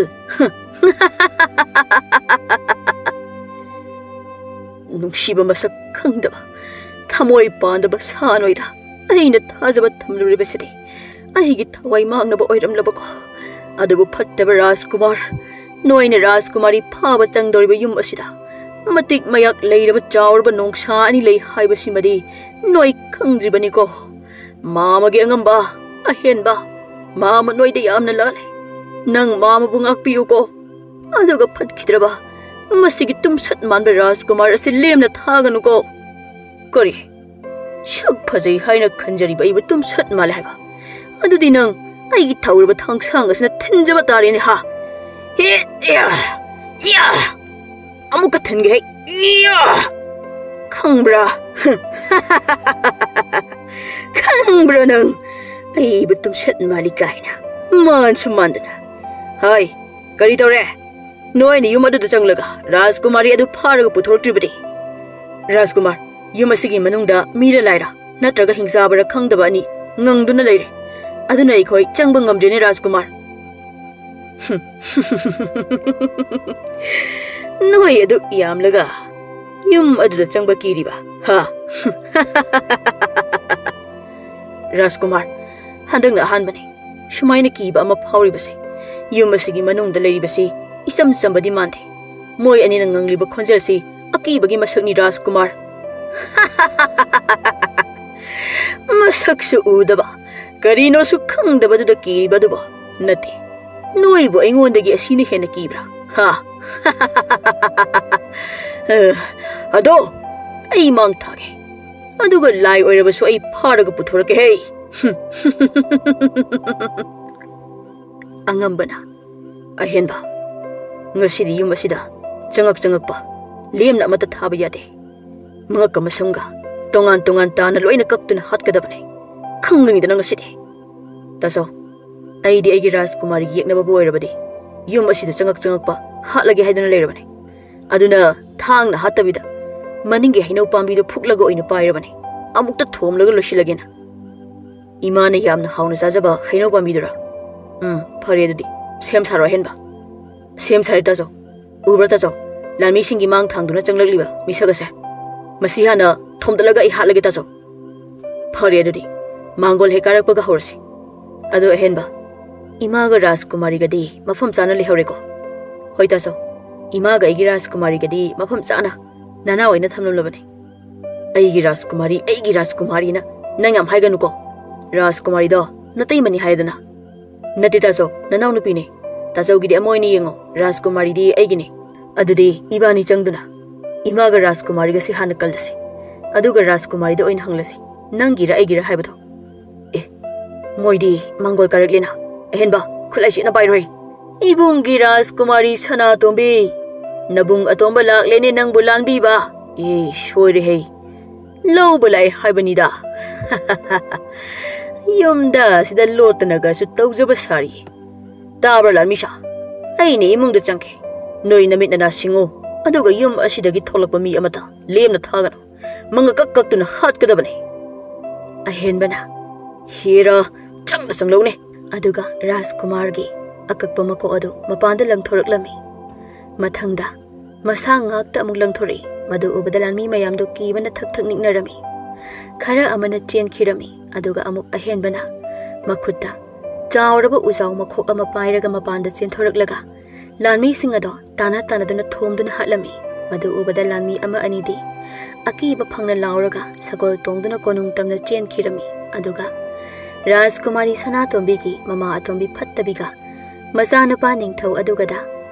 ꯅꯨꯡꯁꯤꯕ ꯃꯁꯛ ꯈꯪꯗꯕ, ꯊꯃꯣꯏ ꯄꯥꯟꯗꯕ ꯁꯥ ꯅꯣꯏꯗ ꯑꯩꯅ ꯊꯥꯖꯕ ꯊꯝꯂꯨꯔꯤꯕꯁꯤꯗꯤ ꯑꯩꯒꯤ ꯊꯋꯥꯏ ꯃꯥꯡꯅꯕ ꯑꯣꯏꯔꯝꯂꯕꯀꯣ? ꯑꯗꯨꯕꯨ ꯐꯠꯇꯕ ꯔꯥꯖꯀꯨꯃꯥꯔ, ꯅꯣꯏꯅ ꯔꯥꯖꯀꯨꯃꯥꯔꯤ ꯐꯥꯕ ꯆꯪꯗꯧꯔꯤꯕ ꯌꯨꯝ ꯑꯁꯤꯗ ꯃꯇꯤꯛ ꯃꯌꯥꯛ ꯂꯩꯔꯕ ꯆꯥꯎꯔꯕ ꯅꯣꯡꯁꯥ ꯑꯅꯤ ꯂꯩ ꯍꯥꯏꯕꯁꯤꯃꯗꯤ ꯅꯣꯏ ꯈꯪꯗ꯭ꯔꯤꯕꯅꯤꯀꯣ? ꯃꯥꯃꯒꯤ ꯑꯉꯝꯕ, ꯑꯍꯦꯟꯕ, ꯃꯥꯃ ꯅꯣꯏꯗ ꯌꯥꯝꯅ ꯂꯥꯜꯂꯦ꯫ ꯅꯪ ꯃꯥꯃꯕꯨ ꯉꯥꯛꯄꯤꯌꯨꯀꯣ꯫ ꯑꯗꯨꯒ ꯐꯠꯈꯤꯗ꯭ꯔꯕ ꯃꯁꯤꯒꯤ ꯇꯨꯝꯁꯠ ꯃꯥꯟꯕ ꯔꯥꯖꯀꯨꯃꯥꯔ ꯑꯁꯤ ꯂꯦꯝꯅ ꯊꯥꯒꯅꯨꯀꯣ꯫ ꯀꯔꯤ? ꯁꯛ ꯐꯖꯩ ꯍꯥꯏꯅ ꯈꯟꯖꯔꯤꯕ ꯑꯩꯕꯨ ꯇꯨꯝꯁꯠ ꯃꯥꯜꯂꯦ ꯍꯥꯏꯕ? ꯑꯗꯨꯗꯤ ꯅꯪ ꯑꯩꯒꯤ ꯊꯧꯔꯕ ꯊꯥꯡꯁꯥꯡ ꯑꯁꯤꯅ ꯊꯤꯟꯖꯕ ꯇꯥꯔꯦꯅꯦ ꯍꯥ? ꯍꯦ, ꯌꯥ, ꯌꯥ꯫ ꯑꯃꯨꯛꯀ ꯊꯤꯟꯒꯦ ꯍꯦ꯫ ꯌꯥ! ꯈꯪꯕ꯭ꯔꯥ? ꯈꯪꯕ꯭ꯔꯥ ꯅꯪ? ꯑꯩꯕꯨ ꯇꯨꯝꯁꯠ ꯃꯥꯜꯂꯤ ꯀꯥꯏꯅ꯫ ꯃꯥꯟꯁꯨ ꯃꯥꯟꯗꯅ꯫ ꯍꯥꯏ, ꯀꯔꯤ ꯇꯧꯔꯦ? ꯅꯣꯏꯅ ꯌꯨꯝ ꯑꯗꯨꯗ ꯆꯪꯂꯒ ꯔꯥꯖꯀꯨꯃꯥꯔꯤ ꯑꯗꯨ ꯐꯥꯔꯒ ꯄꯨꯊꯣꯔꯛꯇ꯭ꯔꯤꯕꯗꯤ? ꯔꯥꯖꯀꯨꯃꯥꯔ, ꯌꯨꯝ ꯑꯁꯤꯒꯤ ꯃꯅꯨꯡꯗ ꯃꯤꯔ ꯂꯥꯏꯔ ꯅꯠꯇ꯭ꯔꯒ ꯍꯤꯡꯆꯥꯕꯔ ꯈꯪꯗꯕ ꯑꯅꯤ ꯉꯪꯗꯨꯅ ꯂꯩꯔꯦ꯫ ꯑꯗꯨꯅ ꯑꯩꯈꯣꯏ ꯆꯪꯕ ꯉꯝꯗ꯭ꯔꯦꯅꯦ ꯔꯥꯖꯀꯨꯃꯥꯔ꯫ ꯅꯣꯏ ꯑꯗꯨꯛ ꯌꯥꯝꯂꯒ ꯌꯨꯝ ꯑꯗꯨꯗ ꯆꯪꯕ ꯀꯤꯔꯤꯕ, ꯍꯥ? ꯔꯥꯖꯀꯨꯃꯥꯔ, ꯍꯟꯗꯛꯅ ꯑꯍꯥꯟꯕꯅꯤ ꯁꯨꯃꯥꯏꯅ ꯀꯤꯕ ꯑꯃ ꯐꯥꯎꯔꯤꯕꯁꯦ꯫ ꯌꯨꯝ ꯑꯁꯤꯒꯤ ꯃꯅꯨꯡꯗ ꯂꯩꯔꯤꯕꯁꯤ ꯏꯆꯝ ꯆꯝꯕꯗꯤ ꯃꯥꯟꯗꯦ꯫ ꯃꯣꯏ ꯑꯅꯤꯅ ꯉꯪꯂꯤꯕ ꯈꯣꯟꯖꯦꯜꯁꯤ ꯑꯀꯤꯕꯒꯤ ꯃꯁꯛꯅꯤ, ꯔꯥꯖꯀꯨꯃꯥꯔ꯫ ꯃꯁꯛꯁꯨ ꯎꯗꯕ, ꯀꯔꯤꯅꯣꯁꯨ ꯈꯪꯗꯕꯗꯨꯗ ꯀꯤꯔꯤꯕ ꯑꯗꯨꯕꯨ ꯅꯠꯇꯦ꯫ ꯅꯣꯏꯕꯨ ꯑꯩꯉꯣꯟꯗꯒꯤ ꯑꯁꯤꯅ ꯍꯦꯟꯅ ꯀꯤꯕ꯭ꯔꯥ? ꯍꯥ? ꯑꯗꯣ ꯑꯩ ꯃꯥꯡ ꯊꯥꯒꯦ, ꯑꯗꯨꯒ ꯂꯥꯏ ꯑꯣꯏꯔꯕꯁꯨ ꯑꯩ ꯐꯥꯔꯒ ꯄꯨꯊꯣꯔꯛꯀꯦ ꯍꯦ꯫ ꯑꯉꯝꯕꯅ, "ꯑꯍꯦꯟꯕ, ꯉꯁꯤꯗꯤ ꯌꯨꯝ ꯑꯁꯤꯗ ꯆꯪꯉꯛ ꯆꯪꯉꯛꯄ ꯂꯦꯝꯅ ꯑꯃꯠꯇ ꯊꯥꯕ ꯌꯥꯗꯦ꯫ ꯃꯉꯛꯀ ꯃꯁꯝꯒ ꯇꯣꯉꯥꯟ ꯇꯣꯉꯥꯟ ꯇꯥꯅ ꯂꯣꯏꯅ ꯀꯛꯇꯨꯅ ꯍꯥꯠꯀꯗꯕꯅꯦ꯫ ꯈꯪꯒꯅꯤꯗꯅ ꯉꯁꯤꯗꯤ꯫ ꯇꯥꯖꯧ, ꯑꯩꯗꯤ ꯑꯩꯒꯤ ꯔꯥꯖꯀꯨꯃꯥꯔꯤ ꯌꯦꯛꯅꯕꯕꯨ ꯑꯣꯏꯔꯕꯗꯤ ꯌꯨꯝ ꯑꯁꯤꯗ ꯆꯪꯉꯛ ꯆꯪꯉꯛꯄ ꯍꯥꯠꯂꯒꯦ ꯍꯥꯏꯗꯨꯅ ꯂꯩꯔꯕꯅꯦ꯫ ꯑꯗꯨꯅ ꯊꯥꯡꯅ ꯍꯥꯠꯇꯕꯤꯗ ꯃꯅꯤꯡꯒꯤ ꯍꯩꯅꯧ ꯄꯥꯝꯕꯤꯗꯨ ꯐꯨꯛꯂꯒ ꯑꯣꯏꯅ ꯄꯥꯏꯔꯕꯅꯦ꯫ ꯑꯃꯨꯛꯇ ꯊꯣꯝꯂꯒ ꯂꯣꯏꯁꯤꯜꯂꯒꯦꯅ꯫ ꯏꯃꯥꯅ ꯌꯥꯝꯅ ꯍꯥꯎꯅ ꯆꯥꯖꯕ ꯍꯩꯅꯧ ꯄꯥꯝꯕꯤꯗꯨꯔꯥ? ꯎꯝ, ꯐꯔꯦ ꯑꯗꯨꯗꯤ꯫ ꯁꯦꯝ ꯁꯥꯔꯣ ꯑꯍꯦꯟꯕ꯫" "ꯁꯦꯝ ꯁꯥꯔꯦ ꯇꯥꯖꯧ꯫ ꯎꯕ꯭ꯔꯥ ꯇꯥꯖꯧ? ꯂꯥꯟꯃꯤꯁꯤꯡꯒꯤ ꯃꯥꯡ ꯊꯥꯡꯗꯨꯅ ꯆꯪꯂꯛꯂꯤꯕ ꯃꯤꯁꯛ ꯑꯁꯦ꯫ ꯃꯁꯤ ꯍꯥꯟꯅ ꯊꯣꯝꯗꯠꯂꯒ ꯑꯩ ꯍꯥꯠꯂꯒꯦ ꯇꯥꯖꯧ꯫" "ꯐꯔꯦ ꯑꯗꯨꯗꯤ, ꯃꯥꯡꯒꯣꯜ ꯍꯦꯛ ꯀꯥꯔꯛꯄꯒ ꯍꯧꯔꯁꯤ꯫ ꯑꯗꯣ ꯑꯍꯦꯟꯕ, ꯏꯃꯥꯒ ꯔꯥꯖꯀꯨꯃꯥꯔꯤꯒꯗꯤ ꯃꯐꯝ ꯆꯥꯅ ꯂꯩꯍꯧꯔꯦꯀꯣ?" "ꯍꯣꯏ ꯇꯥꯖꯧ, ꯏꯃꯥꯒ ꯑꯩꯒꯤ ꯔꯥꯖꯀꯨꯃꯥꯔꯤꯒꯗꯤ ꯃꯐꯝ ꯆꯥꯅ ꯅꯅꯥꯎ ꯑꯩꯅ ꯊꯝꯂꯝꯂꯕꯅꯤ꯫" "ꯑꯩꯒꯤ ꯔꯥꯖꯀꯨꯃꯥꯔꯤ, ꯑꯩꯒꯤ ꯔꯥꯖꯀꯨꯃꯥꯔꯤꯅ ꯅꯪ ꯌꯥꯝ ꯍꯥꯏꯒꯅꯨꯀꯣ꯫ ꯔꯥꯖꯀꯨꯃꯥꯔꯤꯗꯣ ꯅꯇꯩꯃꯅꯤ ꯍꯥꯏꯔꯗꯅ꯫" "ꯅꯠꯇꯦ ꯇꯥꯖꯧ, ꯅꯅꯥꯎꯅꯨꯄꯤꯅꯦ꯫ ꯇꯥꯖꯧꯒꯤꯗꯤ ꯑꯃ ꯑꯣꯏꯅ ꯌꯦꯡꯉꯣ, ꯔꯥꯖꯀꯨꯃꯥꯔꯤꯗꯤ ꯑꯩꯒꯤꯅꯦ꯫ ꯑꯗꯨꯗꯤ ꯏꯕꯥꯅꯤ ꯆꯪꯗꯨꯅ ꯏꯃꯥꯒ ꯔꯥꯖꯀꯨꯃꯥꯔꯤꯒꯁꯤ ꯍꯥꯟꯅ ꯀꯜꯂꯁꯤ, ꯑꯗꯨꯒ ꯔꯥꯖꯀꯨꯃꯥꯔꯤꯗ ꯑꯣꯏꯅ ꯍꯪꯂꯁꯤ, ꯅꯪꯒꯤꯔ ꯑꯩꯒꯤꯔ ꯍꯥꯏꯕꯗꯣ꯫ ꯑꯦ, ꯃꯣꯏꯗꯤ ꯃꯥꯡꯒꯣꯜ ꯀꯥꯔꯛꯂꯦꯅ꯫ ꯑꯍꯦꯟꯕ, ꯈꯨꯠꯂꯥꯏ ꯆꯦꯠꯅ ꯄꯥꯏꯔꯣꯏ꯫" "ꯏꯕꯨꯡꯒꯤ ꯔꯥꯖꯀꯨꯃꯥꯔꯤ ꯁꯅꯥꯇꯣꯝꯕꯤ, ꯅꯕꯨꯡ ꯑꯇꯣꯝꯕ ꯂꯥꯛꯂꯦꯅꯦ ꯅꯪꯕꯨ ꯂꯥꯟꯕꯤꯕ꯫ ꯑꯦ, ꯁꯣꯏꯔꯦꯍꯦ꯫ ꯂꯧꯕ ꯂꯥꯛꯑꯦ ꯍꯥꯏꯕꯅꯤꯗ꯫" "ꯌꯨꯝꯗ ꯑꯁꯤꯗ ꯂꯣꯠꯇꯅꯒꯁꯨ ꯇꯧꯖꯕ ꯁꯥꯔꯤ꯫ ꯇꯥꯕ꯭ꯔꯥ ꯂꯥꯟꯃꯤꯁꯥ? ꯑꯩꯅ ꯏꯃꯨꯡꯗ ꯆꯪꯈꯤ꯫ ꯅꯣꯏ ꯅꯃꯤꯠ ꯅꯅꯥ ꯁꯤꯡꯉꯨ, ꯑꯗꯨꯒ ꯌꯨꯝ ꯑꯁꯤꯗꯒꯤ ꯊꯣꯛꯂꯛꯄ ꯃꯤ ꯑꯃꯠꯇ ꯂꯦꯝꯅ ꯊꯥꯒꯅꯨ꯫ ꯃꯉꯛ ꯀꯛ ꯀꯛꯇꯨꯅ ꯍꯥꯠꯀꯗꯕꯅꯤ꯫" ꯑꯍꯦꯟꯕꯅ, "ꯍꯦꯔꯥ, ꯆꯪꯗ ꯆꯪꯂꯧꯅꯦ꯫" ꯑꯗꯨꯒ ꯔꯥꯖꯀꯨꯃꯥꯔꯒꯤ ꯑꯀꯛꯄ ꯃꯀꯣꯛ ꯑꯗꯨ ꯃꯄꯥꯟꯗ ꯂꯪꯊꯣꯔꯛꯂꯝꯃꯤ꯫ ꯃꯊꯪꯗ ꯃꯁꯥ ꯉꯥꯛꯇ ꯑꯃꯨꯛ ꯂꯪꯊꯣꯔꯛꯏ꯫ ꯃꯗꯨ ꯎꯕꯗ ꯂꯥꯟꯃꯤ ꯃꯌꯥꯝꯗꯨ ꯀꯤꯕꯅ ꯊꯛ ꯊꯛ ꯅꯤꯛꯅꯔꯝꯃꯤ꯫ ꯈꯔ ꯑꯃꯅ ꯆꯦꯟꯈꯤꯔꯝꯃꯤ, ꯑꯗꯨꯒ ꯑꯃꯨꯛ ꯑꯍꯦꯟꯕꯅ ꯃꯈꯨꯠꯇ ꯆꯥꯎꯔꯕ ꯎꯖꯥꯎ ꯃꯈꯣꯛ ꯑꯃ ꯄꯥꯏꯔꯒ ꯃꯄꯥꯟꯗ ꯆꯦꯟꯊꯣꯔꯛꯂꯒ ꯂꯥꯟꯃꯤꯁꯤꯡ ꯑꯗꯣ ꯇꯥꯟꯅ ꯇꯥꯟꯅꯗꯨꯅ ꯊꯣꯝꯗꯨꯅ ꯍꯥꯠꯂꯝꯃꯤ꯫ ꯃꯗꯨ ꯎꯕꯗ ꯂꯥꯟꯃꯤ ꯑꯃ ꯑꯅꯤꯗꯤ ꯑꯀꯤꯕ ꯐꯪꯅ ꯂꯥꯎꯔꯒ ꯁꯒꯣꯜ ꯇꯣꯡꯗꯨꯅ ꯀꯣꯅꯨꯡ ꯇꯝꯅ ꯆꯦꯟꯈꯤꯔꯝꯃꯤ꯫ ꯑꯗꯨꯒ ꯔꯥꯖꯀꯨꯃꯥꯔꯤ ꯁꯅꯥꯇꯣꯝꯕꯤꯒꯤ ꯃꯃꯥ ꯑꯇꯣꯝꯕꯤ ꯐꯠꯇꯕꯤꯒ ꯃꯆꯥꯅꯨꯄꯥ ꯅꯤꯡꯊꯧ ꯑꯗꯨꯒꯗ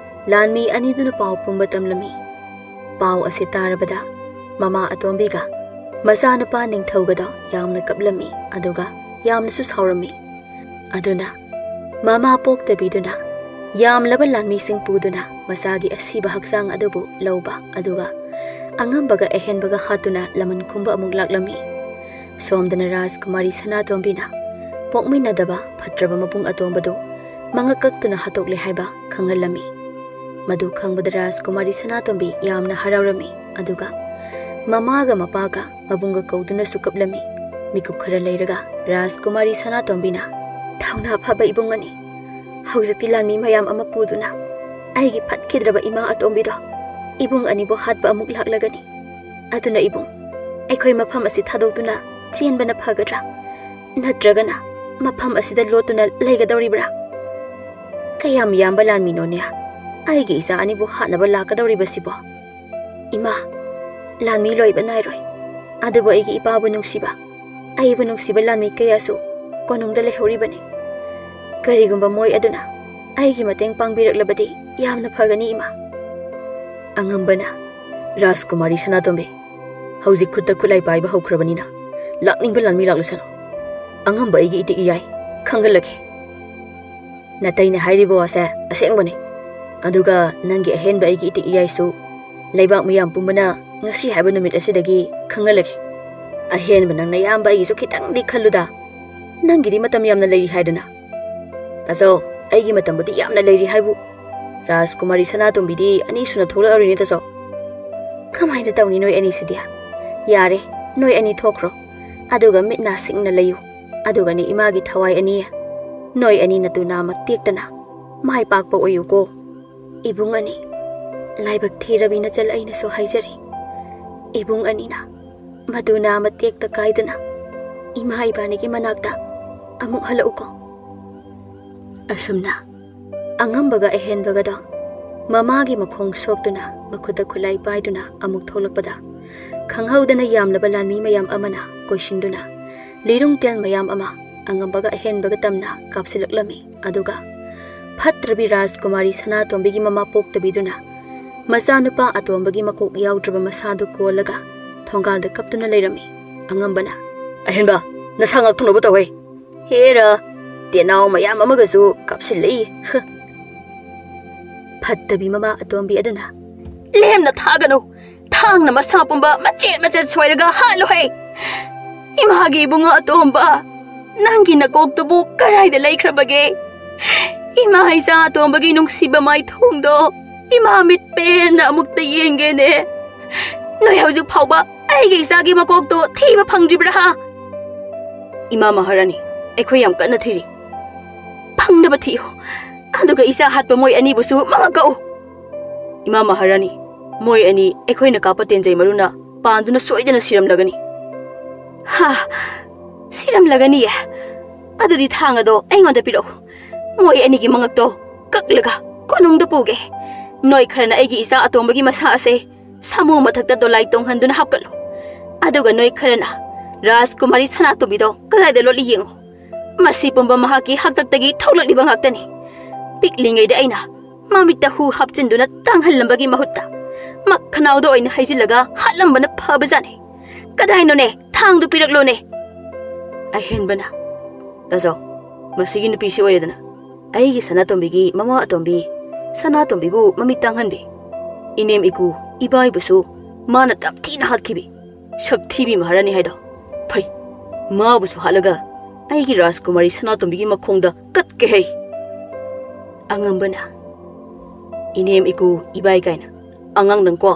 ꯂꯥꯟꯃꯤ ꯑꯅꯤꯗꯨꯅ ꯄꯥꯎ ꯄꯨꯝꯕ ꯇꯝꯂꯝꯃꯤ꯫ ꯄꯥꯎ ꯑꯁꯤ ꯇꯥꯔꯕꯗ ꯃꯃꯥ ꯑꯇꯣꯝꯕꯤꯒ ꯃꯆꯥꯅꯨꯄꯥ ꯅꯤꯡꯊꯧꯒꯗꯣ ꯌꯥꯝꯅ ꯀꯞꯂꯝꯃꯤ, ꯑꯗꯨꯒ ꯌꯥꯝꯅꯁꯨ ꯁꯥꯎꯔꯝꯃꯤ꯫ ꯑꯗꯨꯅ ꯃꯃꯥ ꯄꯣꯛꯇꯕꯤꯗꯨꯅ ꯌꯥꯝꯂꯕ ꯂꯥꯟꯃꯤꯁꯤꯡ ꯄꯨꯗꯨꯅ ꯃꯆꯥꯒꯤ ꯑꯁꯤꯕ ꯍꯛꯆꯥꯡ ꯑꯗꯨꯕꯨ ꯂꯧꯕ, ꯑꯗꯨꯒ ꯑꯉꯝꯕꯒ ꯑꯍꯦꯟꯕꯒ ꯍꯥꯠꯇꯨꯅ ꯂꯃꯟ ꯈꯨꯝꯕ ꯑꯃꯨꯛ ꯂꯥꯛꯂꯝꯃꯤ꯫ ꯁꯣꯝꯗꯅ ꯔꯥꯖꯀꯨꯃꯥꯔꯤ ꯁꯅꯥꯇꯣꯝꯕꯤꯅ ꯄꯣꯛꯃꯤꯟꯅꯗꯕ ꯐꯠꯇ꯭ꯔꯕ ꯃꯕꯨꯡ ꯑꯇꯣꯝꯕꯗꯨ ꯃꯉꯛ ꯀꯛꯇꯨꯅ ꯍꯥꯠꯇꯣꯛꯂꯦ ꯍꯥꯏꯕ ꯈꯪꯍꯜꯂꯝꯃꯤ꯫ ꯃꯗꯨ ꯈꯪꯕꯗ ꯔꯥꯖꯀꯨꯃꯥꯔꯤ ꯁꯅꯥꯇꯣꯝꯕꯤ ꯌꯥꯝꯅ ꯍꯔꯥꯎꯔꯝꯃꯤ, ꯑꯗꯨꯒ ꯃꯃꯥꯒ ꯃꯄꯥꯒ ꯃꯕꯨꯡꯒ ꯀꯧꯗꯨꯅꯁꯨ ꯀꯞꯂꯝꯃꯤ꯫ ꯃꯤꯀꯨꯞ ꯈꯔ ꯂꯩꯔꯒ ꯔꯥꯖꯀꯨꯃꯥꯔꯤ ꯁꯅꯥꯇꯣꯝꯕꯤꯅ, "ꯊꯧꯅꯥ ꯐꯕ ꯏꯕꯨꯡ ꯑꯅꯤ, ꯍꯧꯖꯤꯛꯇꯤ ꯂꯥꯟꯃꯤ ꯃꯌꯥꯝ ꯑꯃ ꯄꯨꯗꯨꯅ ꯑꯩꯒꯤ ꯐꯠꯈꯤꯗ꯭ꯔꯕ ꯏꯃꯥ ꯑꯇꯣꯝꯕꯤꯗꯣ ꯏꯕꯨꯡ ꯑꯅꯤꯕꯨ ꯍꯥꯠꯄ ꯑꯃꯨꯛ ꯂꯥꯛꯂꯒꯅꯤ꯫ ꯑꯗꯨꯅ ꯏꯕꯨꯡ, ꯑꯩꯈꯣꯏ ꯃꯐꯝ ꯑꯁꯤ ꯊꯥꯗꯣꯛꯇꯨꯅ ꯆꯦꯟꯕꯅ ꯐꯒꯗ꯭ꯔꯥ? ꯅꯠꯇ꯭ꯔꯒꯅ ꯃꯐꯝ ꯑꯁꯤꯗ ꯂꯣꯠꯇꯨꯅ ꯂꯩꯒꯗꯧꯔꯤꯕ꯭ꯔꯥ? ꯀꯌꯥꯝ ꯌꯥꯝꯕ ꯂꯥꯟꯃꯤꯅꯣꯅꯦ ꯑꯩꯒꯤ ꯏꯆꯥ ꯑꯅꯤꯕꯨ ꯍꯥꯠꯅꯕ ꯂꯥꯛꯀꯗꯧꯔꯤꯕꯁꯤꯕꯣ? ꯏꯃꯥ, ꯂꯥꯟꯃꯤ ꯂꯣꯏꯕ ꯅꯥꯏꯔꯣꯏ꯫ ꯑꯗꯨꯕꯨ ꯑꯩꯒꯤ ꯏꯄꯥꯕꯨ ꯅꯨꯡꯁꯤꯕ, ꯑꯩꯕꯨ ꯅꯨꯡꯁꯤꯕ ꯂꯥꯟꯃꯤ ꯀꯌꯥꯁꯨ ꯀꯣꯅꯨꯡꯗ ꯂꯩꯍꯧꯔꯤꯕꯅꯤ꯫ ꯀꯔꯤꯒꯨꯝꯕ ꯃꯣꯏ ꯑꯗꯨꯅ ꯑꯩꯒꯤ ꯃꯇꯦꯡ ꯄꯥꯡꯕꯤꯔꯛꯂꯕꯗꯤ ꯌꯥꯝꯅ ꯐꯒꯅꯤ, ꯏꯃꯥ꯫" ꯑꯉꯝꯕꯅ, "ꯔꯥꯖꯀꯨꯃꯥꯔꯤ ꯁꯅꯥꯇꯣꯝꯕꯤ, ꯍꯧꯖꯤꯛ ꯈꯨꯠꯇ ꯈꯨꯠꯂꯥꯏ ꯄꯥꯏꯕ ꯍꯧꯈ꯭ꯔꯕꯅꯤꯅ ꯂꯥꯛꯅꯤꯡꯕ ꯂꯥꯟꯃꯤ ꯂꯥꯛꯂꯁꯅꯨ꯫ ꯑꯉꯝꯕ ꯑꯩꯒꯤ ꯏꯇꯤꯛ ꯏꯌꯥꯏ ꯈꯪꯍꯜꯂꯒꯦ꯫ ꯅꯇꯩꯅ ꯍꯥꯏꯔꯤꯕ ꯋꯥꯁꯦ ꯑꯁꯦꯡꯕꯅꯤ꯫ ꯑꯗꯨꯒ ꯅꯪꯒꯤ ꯑꯍꯦꯟꯕ ꯑꯩꯒꯤ ꯏꯇꯤꯛ ꯏꯌꯥꯏꯁꯨ ꯂꯩꯕꯥꯛ ꯃꯤꯌꯥꯝ ꯄꯨꯝꯕꯅ ꯉꯁꯤ ꯍꯥꯏꯕ ꯅꯨꯃꯤꯠ ꯑꯁꯤꯗꯒꯤ ꯈꯪꯍꯜꯂꯒꯦ꯫ ꯑꯍꯦꯟꯕ ꯅꯪꯅ ꯌꯥꯝꯕ ꯑꯩꯒꯤꯁꯨ ꯈꯤꯇꯪꯗꯤ ꯈꯜꯂꯨꯗ꯫ ꯅꯪꯒꯤꯗꯤ ꯃꯇꯝ ꯌꯥꯝꯅ ꯂꯩꯔꯤ ꯍꯥꯏꯗꯅ꯫ ꯇꯥꯆꯧ, ꯑꯩꯒꯤ ꯃꯇꯝꯕꯨꯗꯤ ꯌꯥꯝꯅ ꯂꯩꯔꯤ ꯍꯥꯏꯕꯨ꯫ ꯔꯥꯖꯀꯨꯃꯥꯔꯤ ꯁꯅꯥꯇꯣꯝꯕꯤꯗꯤ ꯑꯅꯤꯁꯨꯅ ꯊꯣꯛꯂꯛꯑꯔꯣꯏꯅꯦ ꯇꯥꯆꯧ꯫ ꯀꯃꯥꯏꯅ ꯇꯧꯅꯤ ꯅꯣꯏ ꯑꯅꯤꯁꯤꯗꯤ? ꯌꯥꯔꯦ, ꯅꯣꯏ ꯑꯅꯤ ꯊꯣꯛꯈ꯭ꯔꯣ꯫ ꯑꯗꯨꯒ ꯃꯤꯠ ꯅꯥ ꯁꯤꯡꯅ ꯂꯩꯌꯨ꯫ ꯑꯗꯨꯒꯅꯦ ꯏꯃꯥꯒꯤ ꯊꯋꯥꯏ ꯑꯅꯤ, ꯅꯣꯏ ꯑꯅꯤ ꯅꯇꯨ ꯅꯥꯝꯃ ꯇꯦꯛꯇꯅ ꯃꯥꯏ ꯄꯥꯛꯄ ꯑꯣꯏꯌꯨꯀꯣ꯫ ꯏꯕꯨꯡ ꯑꯅꯤ, ꯂꯥꯏꯕꯛ ꯊꯤꯔꯕꯤ ꯅꯆꯜ ꯑꯩꯅꯁꯨ ꯍꯥꯏꯖꯔꯤ꯫ ꯏꯕꯨꯡ ꯑꯅꯤꯅ ꯃꯇꯨ ꯅꯥꯝꯃ ꯇꯦꯛꯇ ꯀꯥꯏꯗꯅ ꯏꯃꯥ ꯏꯕꯥꯅꯤꯒꯤ ꯃꯅꯥꯛꯇ ꯑꯃꯨꯛ ꯍꯜꯂꯛꯎꯀꯣ꯫ ꯑꯁꯨꯝꯅ ꯑꯉꯝꯕꯒ ꯑꯍꯦꯟꯕꯒꯗꯣ ꯃꯃꯥꯒꯤ ꯃꯈꯣꯡ ꯁꯣꯛꯇꯨꯅ ꯃꯈꯨꯠꯇ ꯈꯨꯠꯂꯥꯏ ꯄꯥꯏꯗꯨꯅ ꯑꯃꯨꯛ ꯊꯣꯛꯂꯛꯄꯗ, ꯈꯪꯍꯧꯗꯅ ꯌꯥꯝꯂꯕ ꯂꯥꯟꯃꯤ ꯃꯌꯥꯝ ꯑꯃꯅ ꯀꯣꯏꯁꯤꯟꯗꯨꯅ ꯂꯤꯔꯨꯡ ꯇꯦꯟ ꯃꯌꯥꯝ ꯑꯃ ꯑꯉꯝꯕꯒ ꯑꯍꯦꯟꯕꯒ ꯇꯝꯅ ꯀꯥꯞꯁꯤꯜꯂꯛꯂꯝꯃꯤ꯫ ꯑꯗꯨꯒ ꯐꯠꯇ꯭ꯔꯕꯤ ꯔꯥꯖꯀꯨꯃꯥꯔꯤ ꯁꯅꯥꯇꯣꯝꯕꯤꯒꯤ ꯃꯃꯥ ꯄꯣꯛꯇꯕꯤꯗꯨꯅ ꯃꯆꯥꯅꯨꯄꯥ ꯑꯇꯣꯝꯕꯒꯤ ꯃꯀꯣꯛ ꯌꯥꯎꯗ꯭ꯔꯕ ꯃꯁꯥꯗꯨ ꯀꯣꯜꯂꯒ ꯊꯣꯡꯒꯥꯜꯗ ꯀꯞꯇꯨꯅ ꯂꯩꯔꯝꯃꯤ꯫ ꯑꯉꯝꯕꯅ, "ꯑꯍꯦꯟꯕ, ꯅꯁꯥ ꯉꯥꯛꯊꯣꯛꯅꯕ ꯇꯧꯍꯦ꯫ ꯍꯦꯔꯥ, ꯇꯦꯅꯥꯎ ꯃꯌꯥꯝ ꯑꯃꯒꯁꯨ ꯀꯥꯞꯁꯤꯜꯂꯛꯏ꯫ ꯍ!" ꯐꯠꯇꯕꯤ ꯃꯃꯥ ꯑꯇꯣꯝꯕꯤ ꯑꯗꯨꯅ, "ꯂꯦꯝꯅ ꯊꯥꯒꯅꯨ꯫ ꯊꯥꯡꯅ ꯃꯁꯥ ꯄꯨꯝꯕ ꯃꯆꯦꯠ ꯃꯆꯦꯠ ꯁꯣꯏꯔꯒ ꯍꯥꯠꯂꯨꯍꯦ꯫ ꯏꯃꯥꯒꯤ ꯏꯕꯨꯡꯉꯣ ꯑꯇꯣꯝꯕ, ꯅꯪꯒꯤ ꯅꯀꯣꯛꯇꯨꯕꯨ ꯀꯔꯥꯏꯗ ꯂꯩꯈ꯭ꯔꯕꯒꯦ? ꯏꯃꯥ ꯏꯆꯥ ꯑꯇꯣꯝꯕꯒꯤ ꯅꯨꯡꯁꯤꯕ ꯃꯥꯏꯊꯣꯡꯗꯣ ꯏꯃꯥ ꯃꯤꯠ ꯄꯦꯟꯅ ꯑꯃꯨꯛꯇ ꯌꯦꯡꯒꯦꯅꯦ꯫ ꯅꯣꯏ ꯍꯧꯖꯤꯛ ꯐꯥꯎꯕ ꯑꯩꯒꯤ ꯏꯆꯥꯒꯤ ꯃꯀꯣꯛꯇꯣ ꯊꯤꯕ ꯐꯪꯗ꯭ꯔꯤꯕ꯭ꯔꯥ, ꯍꯥ?" "ꯏꯃꯥ ꯃꯍꯥꯔꯥꯅꯤ, ꯑꯩꯈꯣꯏ ꯌꯥꯝ ꯀꯟꯅ ꯊꯤꯔꯤ꯫" "ꯐꯪꯅꯕ ꯊꯤꯌꯨ, ꯑꯗꯨꯒ ꯏꯆꯥ ꯍꯥꯠꯄ ꯃꯣꯏ ꯑꯅꯤꯕꯨꯁꯨ ꯃꯉꯛ ꯀꯛꯎ꯫" "ꯏꯃꯥ ꯃꯍꯥꯔꯥꯅꯤ, ꯃꯣꯏ ꯑꯅꯤ ꯑꯩꯈꯣꯏꯅ ꯀꯥꯞꯄ ꯇꯦꯟꯖꯩ ꯃꯔꯨꯅ ꯄꯥꯟꯗꯨꯅ ꯁꯣꯏꯗꯅ ꯁꯤꯔꯝꯂꯒꯅꯤ꯫" "ꯍꯥ? ꯁꯤꯔꯝꯂꯒꯅꯤꯌꯦ? ꯑꯗꯨꯗꯤ ꯊꯥꯡ ꯑꯗꯣ ꯑꯩꯉꯣꯟꯗ ꯄꯤꯔꯛꯎ꯫ ꯃꯣꯏ ꯑꯅꯤꯒꯤ ꯃꯉꯛꯇꯣ ꯀꯛꯂꯒ ꯀꯣꯅꯨꯡꯗ ꯄꯨꯒꯦ꯫ ꯅꯣꯏ ꯈꯔꯅ ꯑꯩꯒꯤ ꯏꯆꯥ ꯑꯇꯣꯝꯕꯒꯤ ꯃꯁꯥ ꯑꯁꯦ ꯁꯥꯃꯨ ꯃꯊꯛꯇ ꯗꯣꯂꯥꯏ ꯇꯣꯡꯍꯟꯗꯨꯅ ꯍꯥꯞꯀꯠꯂꯨ꯫ ꯑꯗꯨꯒ ꯅꯣꯏ ꯈꯔꯅ ꯔꯥꯖꯀꯨꯃꯥꯔꯤ ꯁꯅꯥꯇꯣꯝꯕꯤꯗꯣ ꯀꯗꯥꯏꯗ ꯂꯣꯠꯂꯤ ꯌꯦꯡꯉꯨ꯫ ꯃꯁꯤ ꯄꯨꯝꯕ ꯃꯍꯥꯛꯀꯤ ꯍꯥꯛꯇꯛꯇꯒꯤ ꯊꯣꯛꯂꯛꯂꯤꯕ ꯉꯥꯛꯇꯅꯤ꯫ ꯄꯤꯛꯂꯤꯉꯩꯗ ꯑꯩꯅ ꯃꯃꯤꯠꯇ ꯍꯨ ꯍꯥꯞꯆꯤꯟꯗꯨꯅ ꯇꯥꯡꯍꯜꯂꯝꯕꯒꯤ ꯃꯍꯨꯠꯇ ꯃꯈꯅꯥꯎꯗ ꯑꯣꯏꯅ ꯍꯩꯖꯤꯜꯂꯒ ꯍꯥꯠꯂꯝꯕꯅ ꯐꯕꯖꯥꯠꯅꯤ꯫ ꯀꯗꯥꯏꯅꯣꯅꯦ? ꯊꯥꯡꯗꯨ ꯄꯤꯔꯛꯂꯣꯅꯦ꯫" ꯑꯍꯦꯟꯕꯅ, "ꯇꯥꯖꯧ, ꯃꯁꯤꯒꯤ ꯅꯨꯄꯤꯁꯤ ꯑꯣꯏꯔꯦꯗꯅ ꯑꯩꯒꯤ ꯁꯅꯥꯇꯣꯝꯕꯤꯒꯤ ꯃꯃꯥ ꯑꯇꯣꯝꯕꯤ, ꯁꯅꯥꯇꯣꯝꯕꯤꯕꯨ ꯃꯃꯤꯠ ꯇꯥꯡꯍꯟꯕꯤ꯫ ꯏꯅꯦꯝ ꯏꯀꯨ ꯏꯕꯥꯏꯕꯨꯁꯨ ꯃꯥꯅ ꯇꯝꯊꯤꯅ ꯍꯥꯠꯈꯤꯕꯤ꯫ ꯁꯛꯊꯤꯕꯤ ꯃꯍꯥꯔꯥꯅꯤ ꯍꯥꯏꯗꯣ꯫ ꯐꯩ, ꯃꯥꯕꯨꯁꯨ ꯍꯥꯠꯂꯒ ꯑꯩꯒꯤ ꯔꯥꯖꯀꯨꯃꯥꯔꯤ ꯁꯅꯥꯇꯣꯝꯕꯤꯒꯤ ꯃꯈꯣꯡꯗ ꯀꯠꯀꯦ ꯍꯩ꯫" ꯑꯉꯝꯕꯅ, "ꯏꯅꯦꯝ ꯏꯀꯨ ꯏꯕꯥꯏ ꯀꯥꯏꯅ ꯑꯉꯥꯡ ꯅꯪꯀꯣ꯫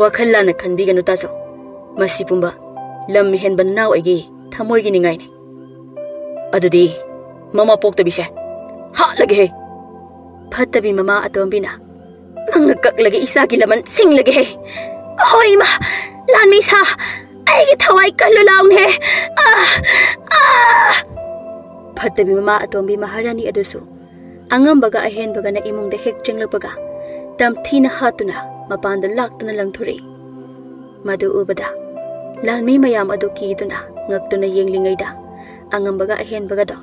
ꯋꯥꯈꯜ ꯂꯥꯟꯅ ꯈꯟꯕꯤꯒꯅꯨ ꯇꯥꯖꯧ꯫ ꯃꯁꯤ ꯄꯨꯝꯕ ꯂꯝ ꯍꯦꯟꯕ ꯅꯅꯥꯎ ꯑꯩꯒꯤ ꯊꯃꯣꯏꯒꯤ ꯅꯤꯡꯉꯥꯏꯅꯤ꯫ ꯑꯗꯨꯗꯤ ꯃꯃꯥ ꯄꯣꯛꯇꯕꯤꯁꯦ ꯍꯥꯠꯂꯒꯦꯍꯦ꯫" ꯐꯠꯇꯕꯤ ꯃꯃꯥ ꯑꯇꯣꯝꯕꯤꯅ, "ꯃꯉꯛ ꯀꯛꯂꯒ ꯏꯆꯥꯒꯤ ꯂꯃꯟ ꯁꯤꯡꯂꯒꯦꯍꯦ꯫ ꯑꯍꯣꯏ ꯏꯃꯥ, ꯂꯥꯟꯃꯤ ꯁꯥ, ꯑꯩꯒꯤ ꯊꯋꯥꯏ ꯀꯜꯂꯨ ꯂꯥꯎꯅꯦ꯫ ꯑꯥ! ꯑꯥ!" ꯐꯠꯇꯕꯤ ꯃꯃꯥ ꯑꯇꯣꯝꯕꯤ ꯃꯍꯥꯔꯥꯅꯤ ꯑꯗꯨꯁꯨ ꯑꯉꯝꯕꯒ ꯑꯍꯦꯟꯕꯒꯅ ꯏꯃꯨꯡꯗ ꯍꯦꯛ ꯆꯪꯂꯛꯄꯒ ꯇꯝꯊꯤꯅ ꯍꯥꯠꯇꯨꯅ ꯃꯄꯥꯟꯗ ꯂꯥꯛꯇꯨꯅ ꯂꯪꯊꯣꯔꯛꯏ꯫ ꯃꯗꯨ ꯎꯕꯗ ꯂꯥꯟꯃꯤ ꯃꯌꯥꯝ ꯑꯗꯨ ꯀꯤꯗꯨꯅ ꯉꯛꯇꯨꯅ ꯌꯦꯡꯂꯤꯉꯩꯗ, ꯑꯉꯝꯕꯒ ꯑꯍꯦꯟꯕꯒꯗꯣ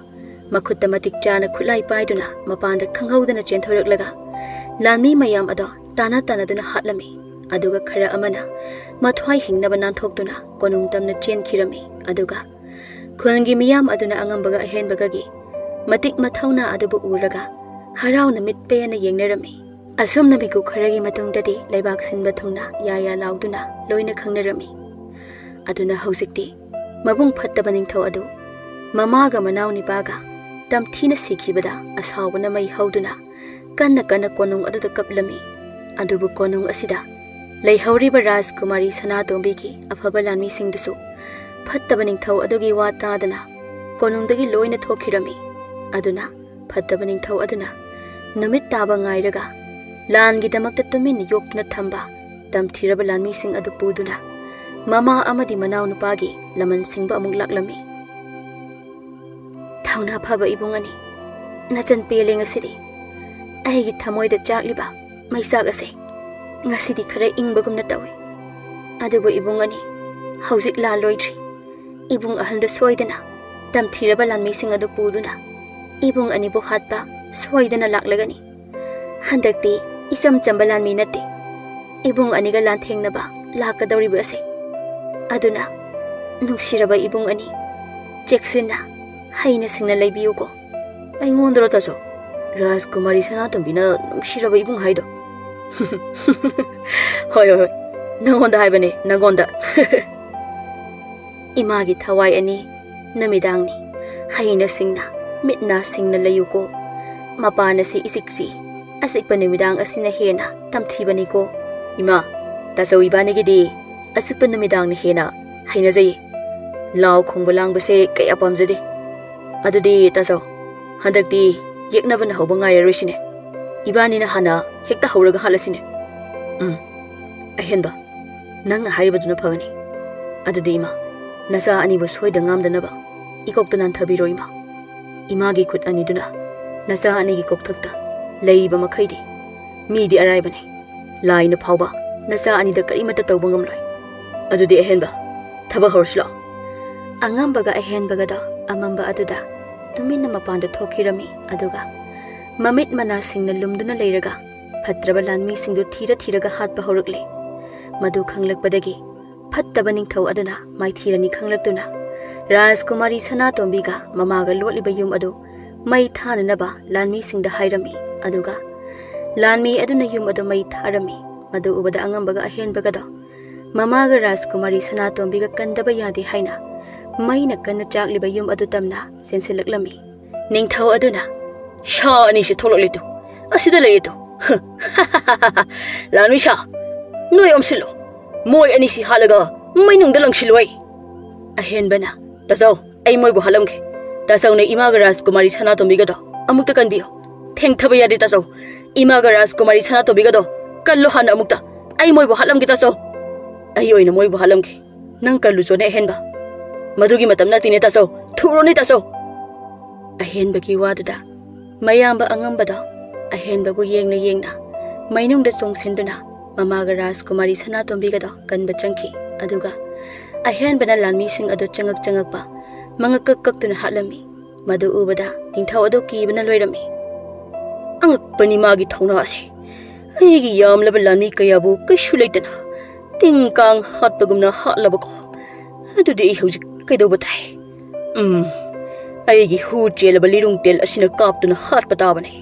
ꯃꯈꯨꯠꯇ ꯃꯇꯤꯛ ꯆꯥꯅ ꯈꯨꯠꯂꯥꯏ ꯄꯥꯏꯗꯨꯅ ꯃꯄꯥꯟꯗ ꯈꯪꯍꯧꯗꯅ ꯆꯦꯟꯊꯣꯔꯛꯂꯒ, ꯂꯥꯟꯃꯤ ꯃꯌꯥꯝ ꯑꯗꯣ ꯇꯥꯅ ꯇꯥꯅꯗꯨꯅ ꯍꯥꯠꯂꯝꯃꯤ꯫ ꯑꯗꯨꯒ ꯈꯔ ꯑꯃꯅ ꯃꯊ꯭ꯋꯥꯏ ꯍꯤꯡꯅꯕ ꯅꯥꯟꯊꯣꯛꯇꯨꯅ ꯀꯣꯅꯨꯡ ꯇꯝꯅ ꯆꯦꯟꯈꯤꯔꯝꯃꯤ꯫ ꯑꯗꯨꯒ ꯈꯨꯜꯒꯤ ꯃꯤꯌꯥꯝ ꯑꯗꯨꯅ ꯑꯉꯝꯕꯒ ꯑꯍꯦꯟꯕꯒꯒꯤ ꯃꯇꯤꯛ ꯃꯊꯧꯅꯥ ꯑꯗꯨꯕꯨ ꯎꯔꯒ ꯍꯔꯥꯎꯅ ꯃꯤꯠ ꯄꯦꯟꯅ ꯌꯦꯡꯅꯔꯝꯃꯤ꯫ ꯑꯁꯨꯝꯅ ꯃꯤꯀꯨꯞ ꯈꯔꯒꯤ ꯃꯇꯨꯡꯗꯗꯤ ꯂꯩꯕꯥꯛ ꯁꯤꯟꯕ ꯊꯨꯡꯅ ꯌꯥ ꯌꯥ ꯂꯥꯎꯗꯨꯅ ꯂꯣꯏꯅ ꯈꯪꯅꯔꯝꯃꯤ꯫ ꯑꯗꯨꯅ ꯍꯧꯖꯤꯛꯇꯤ ꯃꯕꯨꯡ ꯐꯠꯇꯕ ꯅꯤꯡꯊꯧ ꯑꯗꯨ ꯃꯃꯥꯒ ꯃꯅꯥꯎ ꯅꯤꯄꯥꯒ ꯇꯝꯊꯤꯅ ꯁꯤꯈꯤꯕꯗ ꯑꯁꯥꯎꯕꯅ ꯃꯩ ꯍꯧꯗꯨꯅ ꯀꯟꯅ ꯀꯟꯅ ꯀꯣꯅꯨꯡ ꯑꯗꯨꯗ ꯀꯞꯂꯝꯃꯤ꯫ ꯑꯗꯨꯕꯨ ꯀꯣꯅꯨꯡ ꯑꯁꯤꯗ ꯂꯩꯍꯧꯔꯤꯕ ꯔꯥꯖꯀꯨꯃꯥꯔꯤ ꯁꯅꯥꯇꯣꯝꯕꯤꯒꯤ ꯑꯐꯕ ꯂꯥꯟꯃꯤꯁꯤꯡꯗꯨꯁꯨ ꯐꯠꯇꯕ ꯅꯤꯡꯊꯧ ꯑꯗꯨꯒꯤ ꯋꯥ ꯇꯥꯗꯅ ꯀꯣꯅꯨꯡꯗꯒꯤ ꯂꯣꯏꯅ ꯊꯣꯛꯈꯤꯔꯝꯃꯤ꯫ ꯑꯗꯨꯅ ꯐꯠꯇꯕ ꯅꯤꯡꯊꯧ ꯑꯗꯨꯅ ꯅꯨꯃꯤꯠ ꯇꯥꯕ ꯉꯥꯏꯔꯒ ꯂꯥꯟꯒꯤꯗꯃꯛꯇ ꯇꯨꯃꯤꯟꯅ ꯌꯣꯛꯇꯨꯅ ꯊꯝꯕ ꯇꯝꯊꯤꯔꯕ ꯂꯥꯟꯃꯤꯁꯤꯡ ꯑꯗꯨ ꯄꯨꯗꯨꯅ ꯃꯃꯥ ꯑꯃꯗꯤ ꯃꯅꯥꯎꯅꯨꯄꯥꯒꯤ ꯂꯃꯟ ꯁꯤꯡꯕ ꯑꯃꯨꯛ ꯂꯥꯛꯂꯝꯃꯤ꯫ "ꯊꯧꯅꯥ ꯐꯕ ꯏꯕꯨꯡ ꯑꯅꯤ, ꯅꯆꯟ ꯄꯦꯜꯂꯦ ꯉꯁꯤꯗꯤ꯫ ꯑꯩꯒꯤ ꯊꯃꯣꯏꯗ ꯆꯥꯛꯂꯤꯕ ꯃꯩꯆꯥꯛ ꯑꯁꯦ ꯉꯁꯤꯗꯤ ꯈꯔ ꯏꯪꯕꯒꯨꯝꯅ ꯇꯧꯏ꯫ ꯑꯗꯨꯕꯨ ꯏꯕꯨꯡ ꯑꯅꯤ, ꯍꯧꯖꯤꯛ ꯂꯥꯟ ꯂꯣꯏꯗ꯭ꯔꯤ꯫ ꯏꯕꯨꯡ ꯑꯍꯜꯗ ꯁꯣꯏꯗꯅ ꯇꯝꯊꯤꯔꯕ ꯂꯥꯟꯃꯤꯁꯤꯡ ꯑꯗꯨ ꯄꯨꯗꯨꯅ ꯏꯕꯨꯡ ꯑꯅꯤꯕꯨ ꯍꯥꯠꯄ ꯁꯣꯏꯗꯅ ꯂꯥꯛꯂꯒꯅꯤ꯫ ꯍꯟꯗꯛꯇꯤ ꯏꯆꯝ ꯆꯝꯕ ꯂꯥꯟꯃꯤ ꯅꯠꯇꯦ ꯏꯕꯨꯡ ꯑꯅꯤꯒ ꯂꯥꯟꯊꯦꯡꯅꯕ ꯂꯥꯛꯀꯗꯧꯔꯤꯕ ꯑꯁꯦ꯫ ꯑꯗꯨꯅ ꯅꯨꯡꯁꯤꯔꯕ ꯏꯕꯨꯡ ꯑꯅꯤ, ꯆꯦꯛꯁꯤꯟꯅ ꯍꯩꯅ ꯁꯤꯡꯅ ꯂꯩꯕꯤꯌꯨꯀꯣ꯫" "ꯑꯩꯉꯣꯟꯗꯔꯣ ꯇꯥꯆꯧ? ꯔꯥꯖꯀꯨꯃꯥꯔꯤ ꯁꯅꯥꯇꯣꯝꯕꯤꯅ ꯅꯨꯡꯁꯤꯔꯕ ꯏꯕꯨꯡ ꯍꯥꯏꯗꯣ?" "ꯍꯣꯏ, ꯍꯣꯏ, ꯍꯣꯏ, ꯅꯪꯉꯣꯟꯗ ꯍꯥꯏꯕꯅꯦ, ꯅꯪꯉꯣꯟꯗ꯫" "ꯏꯃꯥꯒꯤ ꯊꯋꯥꯏ ꯑꯅꯤ, ꯅꯨꯃꯤꯗꯥꯡꯅꯤ, ꯍꯩꯅ ꯁꯤꯡꯅ, ꯃꯤꯠ ꯅꯥ ꯁꯤꯡꯅ ꯂꯩꯌꯨꯀꯣ꯫ ꯃꯄꯥꯟ ꯑꯁꯤ ꯏꯆꯤꯛ ꯆꯤꯛꯏ, ꯑꯆꯤꯛꯄ ꯅꯨꯃꯤꯗꯥꯡ ꯑꯁꯤꯅ ꯍꯦꯟꯅ ꯇꯝꯊꯤꯕꯅꯤꯀꯣ꯫" "ꯏꯃꯥ, ꯇꯥꯆꯧ ꯏꯕꯥꯅꯤꯒꯤꯗꯤ ꯑꯆꯤꯛꯄ ꯅꯨꯃꯤꯗꯥꯡꯅ ꯍꯦꯟꯅ ꯍꯩꯅꯖꯩ꯫ ꯂꯥꯎ ꯈꯣꯡꯕ ꯂꯥꯡꯕꯁꯦ ꯀꯌꯥ ꯄꯥꯝꯖꯗꯦ꯫ ꯑꯗꯨꯗꯤ ꯇꯥꯆꯧ, ꯍꯟꯗꯛꯇꯤ ꯌꯦꯛꯅꯕꯅ ꯍꯧꯕ ꯉꯥꯏꯔꯔꯣꯏꯁꯤꯅꯦ꯫ ꯏꯕꯥꯅꯤꯅ ꯍꯥꯟꯅ ꯍꯦꯛꯇ ꯍꯧꯔꯒ ꯍꯥꯠꯂꯁꯤꯅꯦ꯫" "ꯎꯝ, ꯑꯍꯦꯟꯕ, ꯅꯪꯅ ꯍꯥꯏꯔꯤꯕꯗꯨꯅ ꯐꯒꯅꯤ꯫ ꯑꯗꯨꯗꯤ ꯏꯃꯥ, ꯅꯆꯥ ꯑꯅꯤꯕꯨ ꯁꯣꯏꯗ ꯉꯥꯝꯗꯅꯕ ꯏꯀꯣꯛꯇ ꯅꯥꯟꯊꯕꯤꯔꯣ ꯏꯃꯥ꯫" ꯏꯃꯥꯒꯤ ꯈꯨꯠ ꯑꯅꯤꯗꯨꯅ ꯅꯆꯥ ꯑꯅꯤꯒꯤ ꯀꯣꯛꯊꯛꯇ ꯂꯩꯕ ꯃꯈꯩꯗꯤ ꯃꯤꯗꯤ ꯑꯔꯥꯏꯕꯅꯤ꯫ ꯂꯥꯏꯅ ꯐꯥꯎꯕ ꯅꯆꯥ ꯑꯅꯤꯗ ꯀꯔꯤꯃꯠꯇ ꯇꯧꯕ ꯉꯝꯂꯣꯏ꯫ ꯑꯗꯨꯗꯤ ꯑꯍꯦꯟꯕ, ꯊꯕꯛ ꯍꯧꯔꯁꯤ ꯂꯥꯛꯑꯣ꯫ ꯑꯉꯝꯕꯒ ꯑꯍꯦꯟꯕꯒꯗꯣ ꯑꯃꯝꯕ ꯑꯗꯨꯗ ꯇꯨꯃꯤꯟꯅ ꯃꯄꯥꯟꯗ ꯊꯣꯛꯈꯤꯔꯝꯃꯤ꯫ ꯑꯗꯨꯒ ꯃꯃꯤꯠ ꯃꯅꯥꯁꯤꯡꯅ ꯂꯨꯝꯗꯨꯅ ꯂꯩꯔꯒ ꯐꯠꯇ꯭ꯔꯕ ꯂꯥꯟꯃꯤꯁꯤꯡꯗꯨ ꯊꯤꯔ ꯊꯤꯔꯒ ꯍꯥꯠꯄ ꯍꯧꯔꯛꯂꯦ꯫ ꯃꯗꯨ ꯈꯪꯂꯛꯄꯗꯒꯤ ꯐꯠꯇꯕ ꯅꯤꯡꯊꯧ ꯑꯗꯨꯅ ꯃꯥꯏꯊꯤꯔꯅꯤ ꯈꯪꯂꯛꯇꯨꯅ ꯔꯥꯖꯀꯨꯃꯥꯔꯤ ꯁꯅꯥꯇꯣꯝꯕꯤꯒ ꯃꯃꯥꯒ ꯂꯣꯠꯂꯤꯕ ꯌꯨꯝ ꯑꯗꯨ ꯃꯩ ꯊꯥꯅꯅꯕ ꯂꯥꯟꯃꯤꯁꯤꯡꯗ ꯍꯥꯏꯔꯝꯃꯤ꯫ ꯑꯗꯨꯒ ꯂꯥꯟꯃꯤ ꯑꯗꯨꯅ ꯌꯨꯝ ꯑꯗꯨ ꯃꯩ ꯊꯥꯔꯝꯃꯤ꯫ ꯃꯗꯨ ꯎꯕꯗ ꯑꯉꯝꯕꯒ ꯑꯍꯦꯟꯕꯒꯗꯣ ꯃꯃꯥꯒ ꯔꯥꯖꯀꯨꯃꯥꯔꯤ ꯁꯅꯥꯇꯣꯝꯕꯤꯒ ꯀꯟꯗꯕ ꯌꯥꯗꯦ ꯍꯥꯏꯅ ꯃꯩꯅ ꯀꯟꯅ ꯆꯥꯛꯂꯤꯕ ꯌꯨꯝ ꯑꯗꯨ ꯇꯝꯅ ꯆꯦꯟꯁꯤꯜꯂꯛꯂꯝꯃꯤ꯫ ꯅꯤꯡꯊꯧ ꯑꯗꯨꯅ, "ꯁꯥ ꯑꯅꯤꯁꯤ ꯊꯣꯛꯂꯛꯂꯤꯗꯨ ꯑꯁꯤꯗ ꯂꯩꯔꯤꯗꯨ꯫ ꯂꯥꯟꯃꯤ ꯁꯥ, ꯅꯣꯏ ꯑꯣꯝꯁꯤꯜꯂꯨ꯫ ꯃꯣꯏ ꯑꯅꯤꯁꯤ ꯍꯥꯠꯂꯒ ꯃꯩꯅꯨꯡꯗ ꯂꯪꯁꯤꯜꯂꯨ ꯑꯩ꯫" ꯑꯍꯦꯟꯕꯅ, "ꯇꯥꯆꯧ, ꯑꯩ ꯃꯣꯏꯕꯨ ꯍꯥꯠꯂꯝꯒꯦ꯫ ꯇꯥꯆꯧꯅ ꯏꯃꯥꯒ ꯔꯥꯖꯀꯨꯃꯥꯔꯤ ꯁꯅꯥꯇꯣꯝꯕꯤꯒꯗꯣ ꯑꯃꯨꯛꯇ ꯀꯟꯕꯤꯌꯨ꯫ ꯊꯦꯡꯊꯕ ꯌꯥꯗꯦ ꯇꯥꯆꯧ꯫ ꯏꯃꯥꯒ ꯔꯥꯖꯀꯨꯃꯥꯔꯤ ꯁꯅꯥꯇꯣꯝꯕꯤꯒꯗꯣ ꯀꯜꯂꯨ ꯍꯥꯟꯅ ꯑꯃꯨꯛꯇ꯫ ꯑꯩ ꯃꯣꯏꯕꯨ ꯍꯥꯠꯂꯝꯒꯦ ꯇꯥꯆꯧ꯫ ꯑꯩ ꯑꯣꯏꯅ ꯃꯣꯏꯕꯨ ꯍꯥꯠꯂꯝꯒꯦ꯫ ꯅꯪ ꯀꯜꯂꯨꯆꯣꯅꯦ ꯑꯍꯦꯟꯕ꯫ ꯃꯗꯨꯒꯤ ꯃꯇꯝ ꯅꯠꯇꯦꯅꯦ ꯇꯥꯆꯧ꯫ ꯊꯨꯔꯣꯅꯦ ꯇꯥꯆꯧ꯫" ꯑꯍꯦꯟꯕꯒꯤ ꯋꯥꯗꯨꯗ ꯃꯌꯥꯝꯕ ꯑꯉꯝꯕꯗꯣ ꯑꯍꯦꯟꯕꯕꯨ ꯌꯦꯡꯅ ꯌꯦꯡꯅ ꯃꯩꯅꯨꯡꯗ ꯆꯣꯡꯁꯤꯟꯗꯨꯅ ꯃꯃꯥꯒ ꯔꯥꯖꯀꯨꯃꯥꯔꯤ ꯁꯅꯥꯇꯣꯝꯕꯤꯒꯗꯣ ꯀꯟꯕ ꯆꯪꯈꯤ꯫ ꯑꯗꯨꯒ ꯑꯍꯦꯟꯕꯅ ꯂꯥꯟꯃꯤꯁꯤꯡ ꯑꯗꯨ ꯆꯪꯉꯛ ꯆꯪꯉꯛꯄ ꯃꯉꯛ ꯀꯛ ꯀꯛꯇꯨꯅ ꯍꯥꯠꯂꯝꯃꯤ꯫ ꯃꯗꯨ ꯎꯕꯗ ꯅꯤꯡꯊꯧ ꯑꯗꯨ ꯀꯤꯕꯅ ꯂꯣꯏꯔꯝꯃꯤ꯫ "ꯑꯉꯛꯄꯅꯤ ꯃꯥꯒꯤ ꯊꯧꯅꯥ ꯑꯁꯦ꯫ ꯑꯩꯒꯤ ꯌꯥꯝꯂꯕ ꯂꯥꯟꯃꯤ ꯀꯌꯥꯕꯨ ꯀꯩꯁꯨ ꯂꯩꯇꯅ ꯇꯤꯡ ꯀꯥꯡ ꯍꯥꯠꯄꯒꯨꯝꯅ ꯍꯥꯠꯂꯕꯀꯣ꯫ ꯑꯗꯨꯗꯤ ꯑꯩ ꯍꯧꯖꯤꯛ ꯀꯩꯗꯧꯕ ꯇꯥꯏ? ꯎꯝ, ꯑꯩꯒꯤ ꯍꯨ ꯆꯦꯜꯂꯕ ꯂꯤꯔꯨꯡ ꯇꯦꯜ ꯑꯁꯤꯅ ꯀꯥꯞꯇꯨꯅ ꯍꯥꯠꯄ ꯇꯥꯕꯅꯤ꯫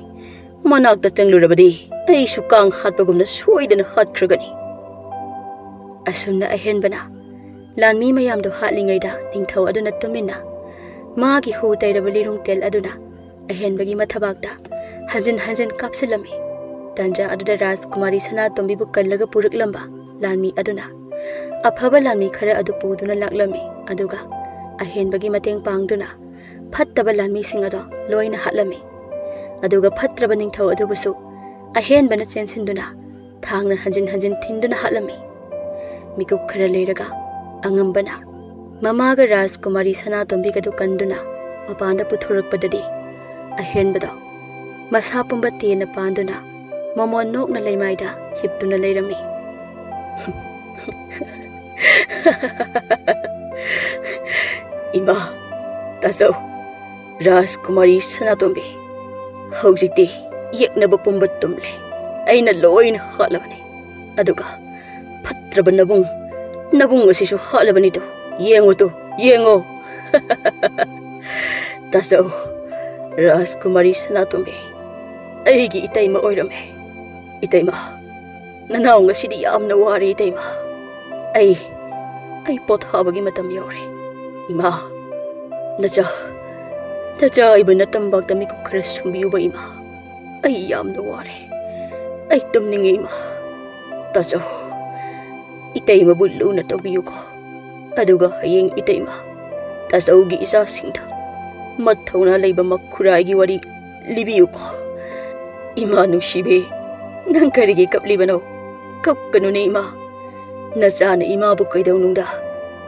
ꯃꯅꯥꯛꯇ ꯆꯪꯂꯨꯔꯕꯗꯤ ꯑꯩꯁꯨ ꯀꯥꯡ ꯍꯥꯠꯄꯒꯨꯝꯅ ꯁꯣꯏꯗꯅ ꯍꯥꯠꯈ꯭ꯔꯒꯅꯤ꯫" ꯑꯁꯨꯝꯅ ꯑꯍꯦꯟꯕꯅ ꯂꯥꯟꯃꯤ ꯃꯌꯥꯝꯗꯨ ꯍꯥꯠꯂꯤꯉꯩꯗ ꯅꯤꯡꯊꯧ ꯑꯗꯨꯅ ꯇꯨꯃꯤꯟꯅ ꯃꯥꯒꯤ ꯍꯨ ꯇꯩꯔꯕ ꯂꯤꯔꯨꯡ ꯇꯦꯜ ꯑꯗꯨꯅ ꯑꯍꯦꯟꯕꯒꯤ ꯃꯊꯕꯥꯛꯇ ꯍꯟꯖꯤꯟ ꯍꯟꯖꯤꯟ ꯀꯥꯞꯁꯤꯜꯂꯝꯃꯤ꯫ ꯇꯟꯖꯥ ꯑꯗꯨꯗ ꯔꯥꯖꯀꯨꯃꯥꯔꯤ ꯁꯅꯥꯇꯣꯝꯕꯤꯕꯨ ꯀꯜꯂꯒ ꯄꯨꯔꯛꯂꯝꯕ ꯂꯥꯟꯃꯤ ꯑꯗꯨꯅ ꯑꯐꯕ ꯂꯥꯟꯃꯤ ꯈꯔ ꯑꯗꯨ ꯄꯨꯗꯨꯅ ꯂꯥꯛꯂꯝꯃꯤ꯫ ꯑꯗꯨꯒ ꯑꯍꯦꯟꯕꯒꯤ ꯃꯇꯦꯡ ꯄꯥꯡꯗꯨꯅ ꯐꯠꯇꯕ ꯂꯥꯟꯃꯤꯁꯤꯡ ꯑꯗꯣ ꯂꯣꯏꯅ ꯍꯥꯠꯂꯝꯃꯤ꯫ ꯑꯗꯨꯒ ꯐꯠꯇ꯭ꯔꯕ ꯅꯤꯡꯊꯧ ꯑꯗꯨꯕꯨꯁꯨ ꯑꯍꯦꯟꯕꯅ ꯆꯦꯟꯁꯤꯟꯗꯨꯅ ꯊꯥꯡꯅ ꯍꯟꯖꯤꯟ ꯍꯟꯖꯤꯟ ꯊꯤꯟꯗꯨꯅ ꯍꯥꯠꯂꯝꯃꯤ꯫ ꯃꯤꯀꯨꯞ ꯈꯔ ꯂꯩꯔꯒ ꯑꯉꯝꯕꯅ ꯃꯃꯥꯒ ꯔꯥꯖꯀꯨꯃꯥꯔꯤ ꯁꯅꯥꯇꯣꯝꯕꯤꯒꯗꯨ ꯀꯟꯗꯨꯅ ꯃꯄꯥꯟꯗ ꯄꯨꯊꯣꯔꯛꯄꯗꯗꯤ ꯑꯍꯦꯟꯕꯗꯣ ꯃꯁꯥ ꯄꯨꯝꯕ ꯇꯦꯟꯅ ꯄꯥꯟꯗꯨꯅ ꯃꯃꯣꯟ ꯅꯣꯛꯅ ꯂꯩꯃꯥꯏꯗ ꯍꯤꯞꯇꯨꯅ ꯂꯩꯔꯝꯃꯤ꯫ "ꯏꯃꯥ, ꯇꯥꯖꯧ, ꯔꯥꯖꯀꯨꯃꯥꯔꯤ ꯁꯅꯥꯇꯣꯝꯕꯤ, ꯍꯧꯖꯤꯛꯇꯤ ꯌꯦꯛꯅꯕ ꯄꯨꯝꯕ ꯇꯨꯝꯂꯦ꯫ ꯑꯩꯅ ꯂꯣꯏꯅ ꯍꯥꯠꯂꯕꯅꯤ꯫ ꯑꯗꯨꯒ ꯐꯠꯇ꯭ꯔꯕ ꯅꯕꯨꯡ, ꯅꯕꯨꯡ ꯑꯁꯤꯁꯨ ꯍꯥꯠꯂꯕꯅꯤꯗꯣ꯫ ꯌꯦꯡꯉꯨ ꯇꯨ, ꯌꯦꯡꯉꯣ꯫" "ꯇꯥꯖꯧ, ꯔꯥꯖꯀꯨꯃꯥꯔꯤ ꯁꯅꯥꯇꯣꯝꯕꯤ, ꯑꯩꯒꯤ ꯏꯇꯩꯃ ꯑꯣꯏꯔꯝꯃꯦ꯫ ꯏꯇꯩꯃ, ꯅꯅꯥꯎ ꯉꯁꯤꯗꯤ ꯌꯥꯝꯅ ꯋꯥꯔꯦ ꯏꯇꯩꯃ꯫ ꯑꯩ, ꯑꯩ ꯄꯣꯊꯥꯕꯒꯤ ꯃꯇꯝ ꯌꯧꯔꯦ꯫ ꯏꯃꯥ, ꯅꯆꯥ, ꯅꯆꯥ ꯑꯩꯕꯨ ꯅꯇꯝꯕꯥꯛꯇ ꯃꯤꯀꯨꯞ ꯈꯔ ꯁꯨꯝꯕꯤꯌꯨꯕ ꯏꯃꯥ꯫ ꯑꯩ ꯌꯥꯝꯅ ꯋꯥꯔꯦ꯫ ꯑꯩ ꯇꯨꯝꯅꯤꯡꯉꯦ ꯏꯃꯥ꯫ ꯇꯥꯖꯧ, ꯏꯇꯩꯃꯕꯨ ꯂꯨꯅ ꯇꯧꯕꯤꯌꯨꯀꯣ꯫ ꯑꯗꯨꯒ ꯍꯌꯦꯡ ꯏꯇꯩꯃ ꯇꯥꯖꯧꯒꯤ ꯏꯆꯥꯁꯤꯡꯗ ꯃꯊꯧꯅꯥ ꯂꯩꯕ ꯃꯈꯨꯔꯥꯏꯒꯤ ꯋꯥꯔꯤ ꯂꯤꯕꯤꯌꯨꯀꯣ꯫" "ꯏꯃꯥ ꯅꯨꯡꯁꯤꯕꯤ, ꯅꯪ ꯀꯔꯤꯒꯤ ꯀꯞꯂꯤꯕꯅꯣ? ꯀꯞꯀꯅꯨꯅꯦ ꯏꯃꯥ꯫ ꯅꯆꯥꯅ ꯏꯃꯥꯕꯨ ꯀꯩꯗꯧꯅꯨꯡꯗ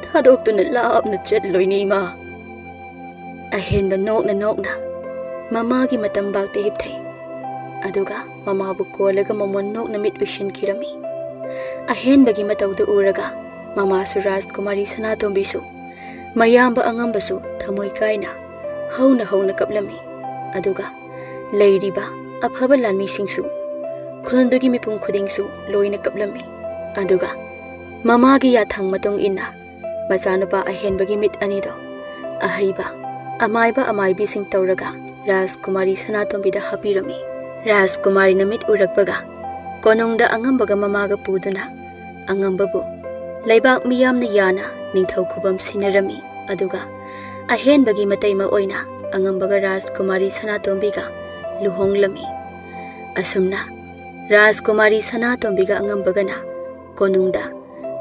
ꯊꯥꯗꯣꯛꯇꯨꯅ ꯂꯥꯞꯅ ꯆꯠꯂꯣꯏꯅꯦ ꯏꯃꯥ꯫" ꯑꯍꯦꯟꯕ ꯅꯣꯛꯅ ꯅꯣꯛꯅ ꯃꯃꯥꯒꯤ ꯃꯇꯝꯕꯥꯛꯇ ꯍꯤꯞꯊꯩ꯫ ꯑꯗꯨꯒ ꯃꯃꯥꯕꯨ ꯀꯣꯜꯂꯒ ꯃꯃꯣꯟ ꯅꯣꯛꯅ ꯃꯤꯠ ꯎꯏꯁꯤꯟꯈꯤꯔꯝꯃꯤ꯫ ꯑꯍꯦꯟꯕꯒꯤ ꯃꯇꯧꯗꯨ ꯎꯔꯒ ꯃꯃꯥꯁꯨ ꯔꯥꯖꯀꯨꯃꯥꯔꯤ ꯁꯅꯥꯇꯣꯝꯕꯤꯁꯨ, ꯃꯌꯥꯝꯕ ꯑꯉꯝꯕꯁꯨ ꯊꯃꯣꯏ ꯀꯥꯏꯅ ꯍꯧꯅ ꯍꯧꯅ ꯀꯞꯂꯝꯃꯤ꯫ ꯑꯗꯨꯒ ꯂꯩꯔꯤꯕ ꯑꯐꯕ ꯂꯥꯟꯃꯤꯁꯤꯡꯁꯨ, ꯈꯨꯜꯗꯨꯒꯤ ꯃꯤꯄꯨꯝ ꯈꯨꯗꯤꯡꯁꯨ ꯂꯣꯏꯅ ꯀꯞꯂꯝꯃꯤ꯫ ꯑꯗꯨꯒ ꯃꯃꯥꯒꯤ ꯌꯥꯊꯪ ꯃꯇꯨꯡ ꯏꯟꯅ ꯃꯆꯥꯅꯨꯄꯥ ꯑꯍꯦꯟꯕꯒꯤ ꯃꯤꯠ ꯑꯅꯤꯗꯣ ꯑꯍꯩꯕ ꯑꯃꯥꯏꯕ ꯑꯃꯥꯏꯕꯤꯁꯤꯡ ꯇꯧꯔꯒ ꯔꯥꯖꯀꯨꯃꯥꯔꯤ ꯁꯅꯥꯇꯣꯝꯕꯤꯗ ꯍꯥꯞꯄꯤꯔꯝꯃꯤ꯫ ꯔꯥꯖꯀꯨꯃꯥꯔꯤꯅ ꯃꯤꯠ ꯎꯔꯛꯄꯒ ꯀꯣꯅꯨꯡꯗ ꯑꯉꯝꯕꯒ ꯃꯃꯥꯒ ꯄꯨꯗꯨꯅ ꯑꯉꯝꯕꯕꯨ ꯂꯩꯕꯥꯛ ꯃꯤꯌꯥꯝꯅ ꯌꯥꯅ ꯅꯤꯡꯊꯧ ꯈꯨꯕꯝ ꯁꯤꯟꯅꯔꯝꯃꯤ꯫ ꯑꯗꯨꯒ ꯑꯍꯦꯟꯕꯒꯤ ꯃꯇꯩꯃ ꯑꯣꯏꯅ ꯑꯉꯝꯕꯒ ꯔꯥꯖꯀꯨꯃꯥꯔꯤ ꯁꯅꯥꯇꯣꯝꯕꯤꯒ ꯂꯨꯍꯣꯡꯂꯝꯃꯤ꯫ ꯑꯁꯨꯝꯅ ꯔꯥꯖꯀꯨꯃꯥꯔꯤ ꯁꯅꯥꯇꯣꯝꯕꯤꯒ ꯑꯉꯝꯕꯒꯅ ꯀꯣꯅꯨꯡꯗ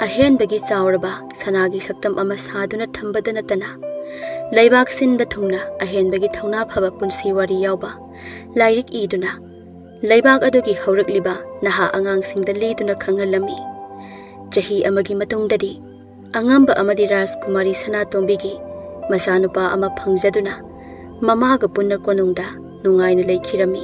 ꯑꯍꯦꯟꯕꯒꯤ ꯆꯥꯎꯔꯕ ꯁꯅꯥꯒꯤ ꯁꯛꯇꯝ ꯑꯃ ꯁꯥꯗꯨꯅ ꯊꯝꯕꯗ ꯅꯠꯇꯅ, ꯂꯩꯕꯥꯛ ꯁꯤꯟꯕ ꯊꯨꯡꯅ ꯑꯍꯦꯟꯕꯒꯤ ꯊꯧꯅꯥ ꯐꯕ ꯄꯨꯟꯁꯤ ꯋꯥꯔꯤ ꯌꯥꯎꯕ ꯂꯥꯏꯔꯤꯛ ꯏꯗꯨꯅ ꯂꯩꯕꯥꯛ ꯑꯗꯨꯒꯤ ꯍꯧꯔꯛꯂꯤꯕ ꯅꯍꯥ ꯑꯉꯥꯡꯁꯤꯡꯗ ꯂꯤꯗꯨꯅ ꯈꯪꯍꯜꯂꯝꯃꯤ꯫ ꯆꯍꯤ ꯑꯃꯒꯤ ꯃꯇꯨꯡꯗꯗꯤ ꯑꯉꯝꯕ ꯑꯃꯗꯤ ꯔꯥꯖꯀꯨꯃꯥꯔꯤ ꯁꯅꯥꯇꯣꯝꯕꯤꯒꯤ ꯃꯆꯥꯅꯨꯄꯥ ꯑꯃ ꯐꯪꯖꯗꯨꯅ ꯃꯃꯥꯒ ꯄꯨꯟꯅ ꯀꯣꯅꯨꯡꯗ ꯅꯨꯡꯉꯥꯏꯅ ꯂꯩꯈꯤꯔꯝꯃꯤ꯫